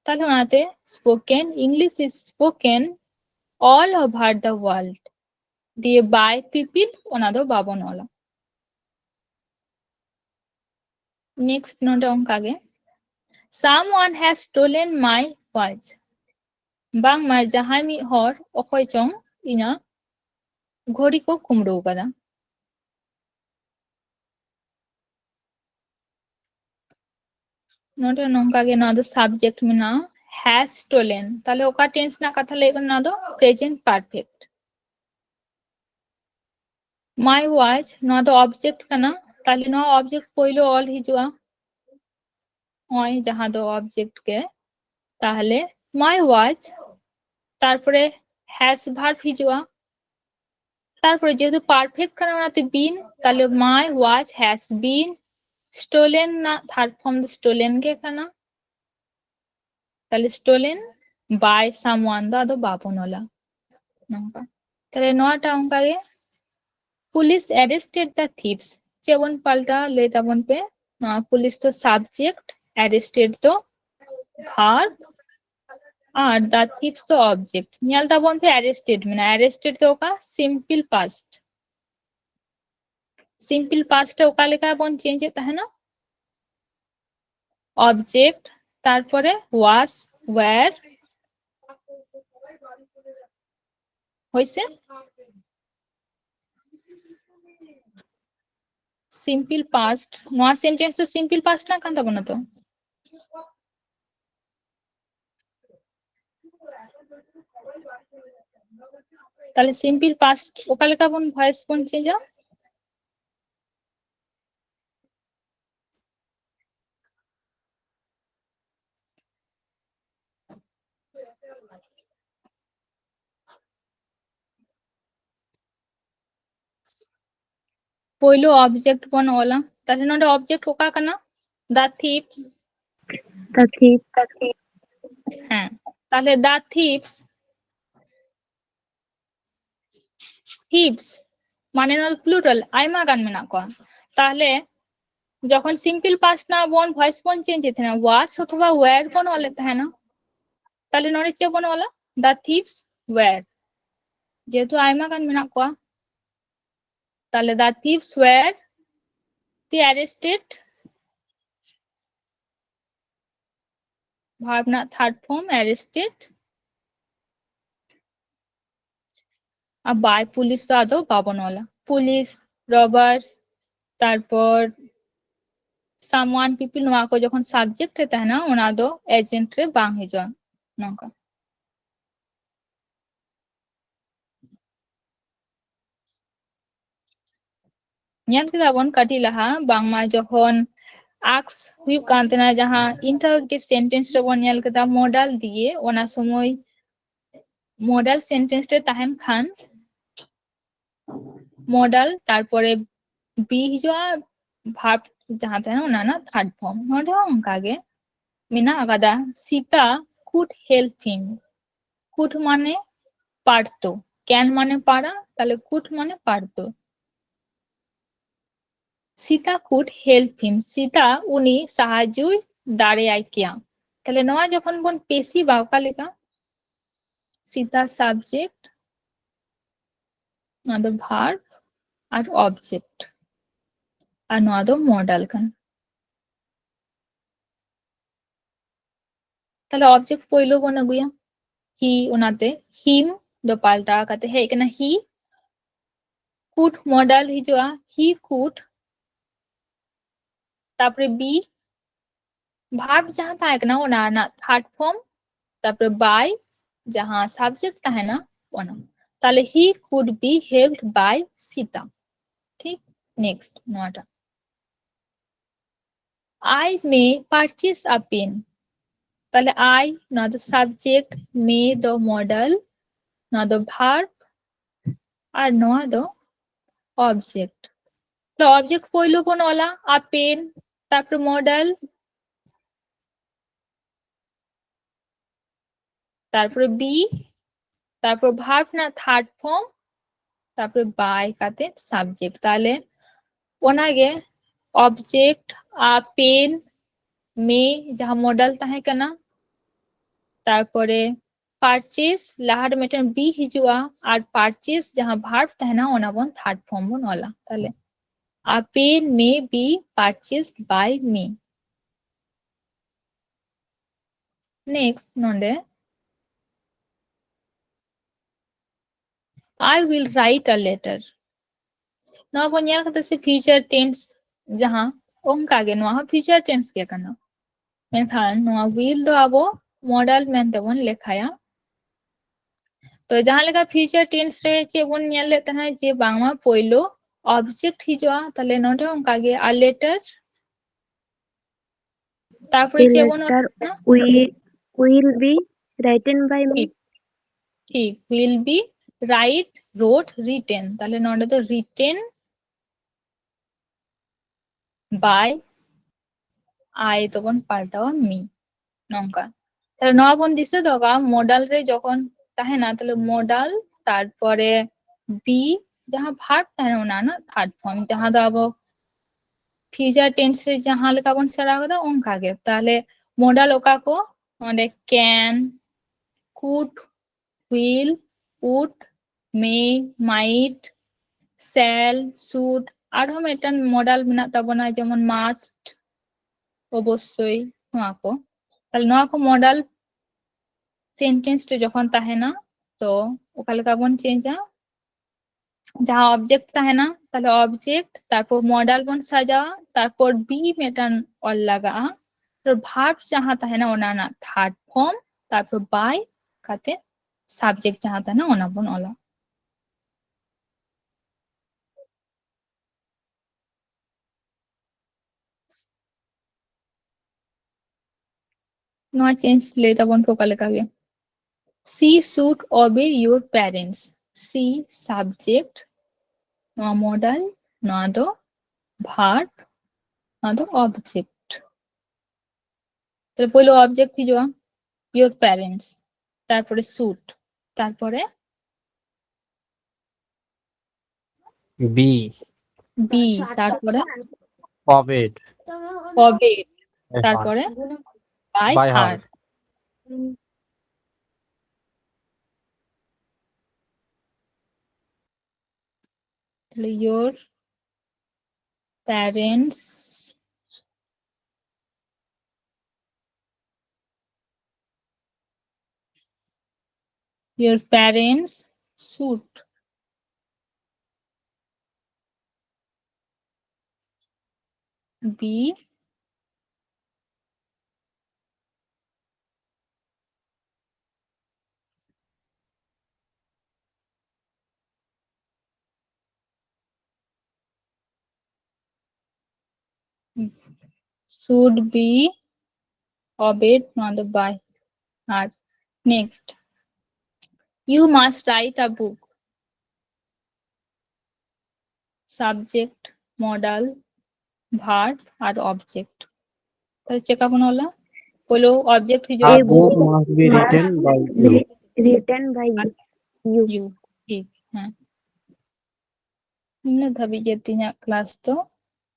ᱛᱟᱦᱞᱮ ᱚᱱᱟᱛᱮ spoken, English is spoken all over the world, ᱫᱤᱭᱮ by people ᱚᱱᱟ ᱫᱚ ᱵᱟᱵᱚᱱ ᱚᱞᱟ᱾ Next ᱱᱚᱰᱮ ᱚᱱᱠᱟ ᱜᱮ, someone has stolen my watch, ᱵᱟᱝᱢᱟ ᱡᱟᱦᱟᱸᱭ ᱢᱤᱫ ᱦᱚᱲ ᱚᱠᱚᱭ ᱪᱚᱝ ᱤᱧᱟᱹᱜ ᱜᱷᱚᱲᱤ ᱠᱚ ᱠᱩᱢᱵᱽᱲᱩ ᱟᱠᱟᱫᱟ᱾ ᱱᱚᱰᱮ ᱱᱚᱝᱠᱟ ᱜᱮ ᱱᱚᱣᱟ ᱫᱚ subject ᱢᱮᱱᱟᱜᱼᱟ, has stolen᱾ ᱛᱟᱦᱞᱮ ᱚᱠᱟ tense ᱨᱮᱱᱟᱜ ᱠᱟᱛᱷᱟ ᱞᱟᱹᱭ ᱠᱟᱱᱟ? ᱱᱚᱣᱟ ᱫᱚ present perfect᱾ My watch, ᱱᱚᱣᱟ ᱫᱚ object ᱠᱟᱱᱟ, ᱛᱟᱦᱞᱮ ᱱᱚᱣᱟ object ᱯᱳᱭᱞᱳ ᱚᱞ ᱦᱤᱡᱩᱜᱼᱟ, ᱱᱚᱜᱼᱚᱭ ᱡᱟᱦᱟᱸ ᱫᱚ object ᱜᱮ᱾ ᱛᱟᱦᱞᱮ my watch, ᱛᱟᱨᱯᱚᱨᱮ has verb ᱦᱤᱡᱩᱜᱼᱟ, ᱛᱟᱨᱯᱚᱨᱮ ᱡᱮᱦᱮᱛᱩ perfect ᱠᱟᱱᱟ ᱚᱱᱟᱛᱮ been, ᱛᱟᱦᱞᱮ my watch has been stolen ᱨᱮᱱᱟᱜ third form ᱫᱚ stolen ᱜᱮ ᱠᱟᱱᱟ᱾ ᱛᱟᱦᱞᱮ stolen by someone ᱫᱚ ᱟᱫᱚ ᱵᱟᱵᱚᱱ ᱚᱞᱟ᱾ ᱱᱚᱝᱠᱟ᱾ ᱛᱟᱦᱞᱮ ᱱᱚᱣᱟᱴᱟᱜ ᱚᱱᱠᱟ ᱜᱮ, police arrested the thieves᱾ ᱪᱮᱫ ᱵᱚᱱ ᱯᱟᱞᱴᱟᱣᱟ ᱞᱟᱹᱭ ᱛᱟᱵᱚᱱ ᱯᱮ? ᱱᱚᱣᱟ police ᱫᱚ subject, arrested ᱫᱚ verb, ᱟᱨ the thieves ᱫᱚ object᱾ ᱧᱮᱞ ᱛᱟᱵᱚᱱ ᱯᱮ arrested ᱢᱮᱱᱟᱜᱼᱟ, arrested ᱫᱚ ᱚᱠᱟ? Simple past᱾ Simple past ᱨᱮ ᱚᱠᱟ ᱞᱮᱠᱟ ᱵᱚᱱ change ᱮᱫ ᱛᱟᱦᱮᱱᱟ? Object, ᱛᱟᱨᱯᱚᱨᱮ was, were, ᱦᱳᱭᱥᱮ? Simple past, ᱱᱚᱣᱟ sentence ᱫᱚ simple past ᱨᱮᱱᱟᱜ ᱠᱟᱱ ᱛᱟᱵᱚᱱᱟ ᱛᱚ? ᱛᱟᱦᱞᱮ simple past ᱚᱠᱟ ᱞᱮᱠᱟ ᱵᱚᱱ voice ᱵᱚᱱ change ᱟ? ᱯᱳᱭᱞᱳ object ᱵᱚᱱ ᱚᱞᱟ᱾ ᱛᱟᱦᱞᱮ ᱱᱚᱰᱮ object ᱚᱠᱟ ᱠᱟᱱᱟ? The thieves᱾ The thieves᱾ ᱦᱮᱸ, ᱛᱟᱦᱞᱮ the thieves, thieves ᱢᱟᱱᱮ ᱱᱚᱣᱟ plural, ᱟᱭᱢᱟ ᱜᱟᱱ ᱢᱮᱱᱟᱜ ᱠᱚᱣᱟ᱾ ᱛᱟᱦᱞᱮ ᱡᱚᱠᱷᱚᱱ simple past ᱨᱮᱱᱟᱜ ᱵᱚᱱ voice ᱵᱚᱱ change ᱮᱫ ᱛᱟᱦᱮᱱᱟ, was ᱚᱛᱷᱚᱵᱟ were ᱵᱚᱱ ᱚᱞᱮᱫ ᱛᱟᱦᱮᱱᱟ, ᱛᱟᱦᱞᱮ ᱱᱚᱰᱮ ᱪᱮᱫ ᱵᱚᱱ ᱚᱞᱟ? The thieves were, ᱡᱮᱦᱮᱛᱩ ᱟᱭᱢᱟ ᱜᱟᱱ ᱢᱮᱱᱟᱜ ᱠᱚᱣᱟ᱾ ᱛᱟᱦᱞᱮ the thieves were the arrested, verb ᱨᱮᱱᱟᱜ third form arrested᱾ R by police ᱫᱚ ᱟᱫᱚ ᱵᱟᱵᱚᱱ ᱚᱞᱟ᱾ Police, robbers, ᱛᱟᱨᱯᱚᱨ someone, people, ᱱᱚᱣᱟ ᱠᱚ ᱡᱚᱠᱷᱚᱱ subject ᱨᱮ ᱛᱟᱦᱮᱱᱟ, ᱚᱱᱟ ᱫᱚ agent ᱨᱮ ᱵᱟᱝ ᱦᱤᱡᱩᱜᱼᱟ᱾ ᱱᱚᱝᱠᱟ᱾ ᱧᱮᱞ ᱠᱮᱫᱟ ᱵᱚᱱ ᱠᱟᱹᱴᱤᱡ ᱞᱟᱦᱟ, ᱵᱟᱝᱢᱟ ᱡᱚᱠᱷᱚᱱ ask ᱦᱩᱭᱩᱜ ᱠᱟᱱ ᱛᱟᱦᱮᱱᱟ, ᱡᱟᱦᱟᱸ interrogative sentence ᱨᱮᱵᱚᱱ ᱧᱮᱞ ᱠᱮᱫᱟ modal ᱫᱤᱭᱮ, ᱚᱱᱟ ᱥᱚᱢᱚᱭ modal sentence ᱨᱮ ᱛᱟᱦᱮᱱ ᱠᱷᱟᱱ modal, ᱛᱟᱨᱯᱚᱨᱮ be ᱦᱤᱡᱩᱜᱼᱟ, verb ᱡᱟᱦᱟᱸ ᱛᱟᱦᱮᱱᱟ ᱚᱱᱟ ᱨᱮᱱᱟᱜ third form᱾ ᱱᱚᱰᱮ ᱦᱚᱸ ᱚᱱᱠᱟ ᱜᱮ ᱢᱮᱱᱟᱜ ᱟᱠᱟᱫᱟ, Sita could help him᱾ Could ᱢᱟᱱᱮ ᱯᱟᱨᱛᱚ, can ᱢᱟᱱᱮ ᱯᱟᱨᱟ, ᱛᱟᱦᱞᱮ could ᱢᱟᱱᱮ ᱯᱟᱨᱛᱚ᱾ Sita could help him, Sita ᱩᱱᱤ ᱥᱟᱦᱟᱡᱽᱡᱚᱭ ᱫᱟᱲᱮᱭᱟᱭ ᱠᱮᱭᱟ᱾ ᱛᱟᱦᱞᱮ ᱱᱚᱣᱟ ᱡᱚᱠᱷᱚᱱ ᱵᱚᱱ passive ᱟ, ᱚᱠᱟ ᱞᱮᱠᱟ? ᱥᱤᱛᱟ subject, ᱱᱚᱣᱟ ᱫᱚ verb ᱟᱨ object, ᱟᱨ ᱱᱚᱣᱟ ᱫᱚ modal ᱠᱟᱱᱟ᱾ ᱛᱟᱦᱞᱮ object ᱯᱳᱭᱞᱳ ᱵᱚᱱ ᱟᱹᱜᱩᱭᱟ, he, ᱚᱱᱟᱛᱮ him ᱫᱚ ᱯᱟᱞᱴᱟᱣ ᱠᱟᱛᱮ ᱦᱮᱡ ᱠᱟᱱᱟ he, could modal ᱦᱤᱡᱩᱜᱼᱟ, he could, ᱛᱟᱯᱚᱨᱮ be, verb ᱡᱟᱦᱟᱸ ᱛᱟᱦᱮᱸ ᱠᱟᱱᱟ ᱚᱱᱟ ᱨᱮᱱᱟᱜ third form, ᱛᱟᱯᱚᱨᱮ by, ᱡᱟᱦᱟᱸ subject ᱛᱟᱦᱮᱱᱟ ᱚᱱᱟ᱾ ᱛᱟᱦᱞᱮ he could be helped by Sita᱾ ᱴᱷᱤᱠ, next ᱱᱚᱣᱟᱴᱟᱜ, I may purchase a pen᱾ ᱛᱟᱦᱞᱮ I ᱱᱚᱣᱟ ᱫᱚ subject, may ᱫᱚ modal, ᱱᱚᱣᱟ ᱫᱚ verb, ᱟᱨ ᱱᱚᱣᱟ ᱫᱚ object᱾ ᱛᱟᱦᱞᱮ object ᱯᱳᱭᱞᱳ ᱵᱚᱱ ᱚᱞᱟ a pen, ᱛᱟᱨᱯᱚᱨᱮ modal, ᱛᱟᱨᱯᱚᱨᱮ be, ᱛᱟᱨᱯᱚᱨ verb ᱨᱮᱱᱟᱜ third form, ᱛᱟᱨᱯᱚᱨᱮ by ᱠᱟᱛᱮ subject᱾ ᱛᱟᱦᱞᱮ ᱚᱱᱟᱜᱮ object a pen may ᱡᱟᱦᱟᱸ modal ᱛᱟᱦᱮᱸ ᱠᱟᱱᱟ, ᱛᱟᱨᱯᱚᱨᱮ purchase ᱞᱟᱦᱟᱨᱮ ᱢᱤᱫᱴᱮᱱ be ᱦᱤᱡᱩᱜᱼᱟ, ᱟᱨ purchase ᱡᱟᱦᱟᱸ verb ᱛᱟᱦᱮᱱᱟ ᱚᱱᱟ ᱵᱚᱱ third form ᱵᱚᱱ ᱚᱞᱟ᱾ ᱛᱟᱦᱞᱮ a pen may be purchased by me᱾ Next ᱱᱚᱰᱮ I will write a letter᱾ ᱱᱚᱣᱟ ᱵᱚᱱ ᱧᱮᱞ ᱠᱟᱫᱟ ᱥᱮ future tense ᱡᱟᱦᱟᱸ, ᱚᱱᱠᱟ ᱜᱮ ᱱᱚᱣᱟ ᱦᱚᱸ future tense ᱜᱮ ᱠᱟᱱᱟ, ᱢᱮᱱᱠᱷᱟᱱ ᱱᱚᱣᱟ will ᱫᱚ ᱟᱵᱚ modal ᱢᱮᱱᱛᱮ ᱵᱚᱱ ᱞᱮᱠᱷᱟᱭᱟ᱾ ᱛᱚ ᱡᱟᱦᱟᱸ ᱞᱮᱠᱟ future tense ᱨᱮ ᱪᱮᱫ ᱵᱚᱱ ᱧᱮᱞ ᱞᱮᱫ ᱛᱟᱦᱮᱸᱫ ᱡᱮ ᱵᱟᱝᱢᱟ ᱯᱳᱭᱞᱳ object ᱦᱤᱡᱩᱜᱼᱟ, ᱛᱟᱦᱞᱮ ᱱᱚᱰᱮ ᱦᱚᱸ ᱚᱱᱠᱟ ᱜᱮ a letter, ᱛᱟᱨᱯᱚᱨᱮ ᱪᱮᱫ ᱵᱚᱱ ᱚᱞ ᱞᱮᱫᱟ? Will, will be written by me. ᱴᱷᱤᱠ, will be write, wrote, written᱾ ᱛᱟᱦᱞᱮ ᱱᱚᱰᱮ ᱫᱚ written by I ᱫᱚᱵᱚᱱ ᱯᱟᱞᱴᱟᱣᱟ me, ᱱᱚᱝᱠᱟ᱾ ᱛᱟᱦᱞᱮ ᱱᱚᱣᱟ ᱵᱚᱱ ᱫᱤᱥᱟᱹ ᱫᱚᱦᱚ ᱠᱟᱜᱼᱟ, modal ᱨᱮ ᱡᱚᱠᱷᱚᱱ ᱛᱟᱦᱮᱱᱟ, ᱛᱟᱦᱞᱮ modal, ᱛᱟᱨᱯᱚᱨᱮ be, ᱡᱟᱦᱟᱸ verb ᱛᱟᱦᱮᱱᱟ ᱚᱱᱟ ᱨᱮᱱᱟᱜ third form, ᱡᱟᱦᱟᱸ ᱫᱚ ᱟᱵᱚ future tense ᱨᱮ ᱡᱟᱦᱟᱸ ᱞᱮᱠᱟ ᱵᱚᱱ ᱥᱮᱬᱟ ᱠᱟᱫᱟ ᱚᱱᱠᱟ ᱜᱮ᱾ ᱛᱟᱦᱞᱮ modal ᱚᱠᱟ ᱠᱚ? ᱚᱸᱰᱮ can, could, will, would, may, might, shall, should, ᱟᱨᱦᱚᱸ ᱢᱤᱫᱴᱟᱝ modal ᱢᱮᱱᱟᱜ ᱛᱟᱵᱚᱱᱟ ᱡᱮᱢᱚᱱ must, ᱚᱵᱚᱥᱥᱳᱭ, ᱱᱚᱣᱟ ᱠᱚ᱾ ᱛᱟᱦᱞᱮ ᱱᱚᱣᱟ ᱠᱚ modal sentence ᱨᱮ ᱡᱚᱠᱷᱚᱱ ᱛᱟᱦᱮᱱᱟ, ᱛᱚ ᱚᱠᱟ ᱞᱮᱠᱟ ᱵᱚᱱ change ᱟ? ᱡᱟᱦᱟᱸ object ᱛᱟᱦᱮᱱᱟ, ᱛᱟᱦᱞᱮ object, ᱛᱟᱨᱯᱚᱨ modal ᱵᱚᱱ ᱥᱟᱡᱟᱣᱟ, ᱛᱟᱨᱯᱚᱨ be ᱢᱤᱫᱴᱟᱝ ᱚᱞ ᱞᱟᱜᱟᱜᱼᱟ, ᱛᱟᱨᱯᱚᱨ verb ᱡᱟᱦᱟᱸ ᱛᱟᱦᱮᱱᱟ ᱚᱱᱟ ᱨᱮᱱᱟᱜ third form, ᱛᱟᱨᱯᱚᱨ by, ᱠᱟᱛᱮ subject ᱡᱟᱦᱟᱸ ᱛᱟᱦᱮᱱᱟ ᱚᱱᱟ ᱵᱚᱱ ᱚᱞᱟ᱾ ᱱᱚᱣᱟ change ᱞᱟᱹᱭ ᱛᱟᱵᱚᱱ ᱯᱮ ᱚᱠᱟ ᱞᱮᱠᱟ ᱦᱩᱭᱩᱜᱼᱟ᱾ She should obey your parents. She subject, ᱱᱚᱣᱟ modal, ᱱᱚᱣᱟ ᱫᱚ verb, ᱱᱚᱣᱟ ᱫᱚ object. ᱛᱟᱦᱞᱮ ᱯᱳᱭᱞᱳ object ᱦᱤᱡᱩᱜᱼᱟ your parents, ᱛᱟᱨᱯᱚᱨᱮ should, ᱛᱟᱨᱯᱚᱨᱮ be, be, ᱛᱟᱨᱯᱚᱨᱮ obeyed, obeyed, তারপরে by by her. her. তাহলে your parents, your parents should be should be obeyed, ᱱᱚᱣᱟ ᱫᱚ by. R next, you must write a book. Subject, modal, verb R object. ᱛᱟᱦᱞᱮ ᱪᱮᱠᱟ ᱵᱚᱱ ᱚᱞᱟ? ᱯᱳᱭᱞᱳ object ᱦᱤᱡᱩᱜᱼᱟ A book must be written by you. Written by you. You. ᱴᱷᱤᱠ, ᱦᱮᱸ᱾ ᱱᱤᱱᱟᱹᱜ ᱫᱷᱟᱹᱵᱤᱡ ᱜᱮ ᱛᱮᱦᱮᱧᱟᱜ class ᱫᱚ᱾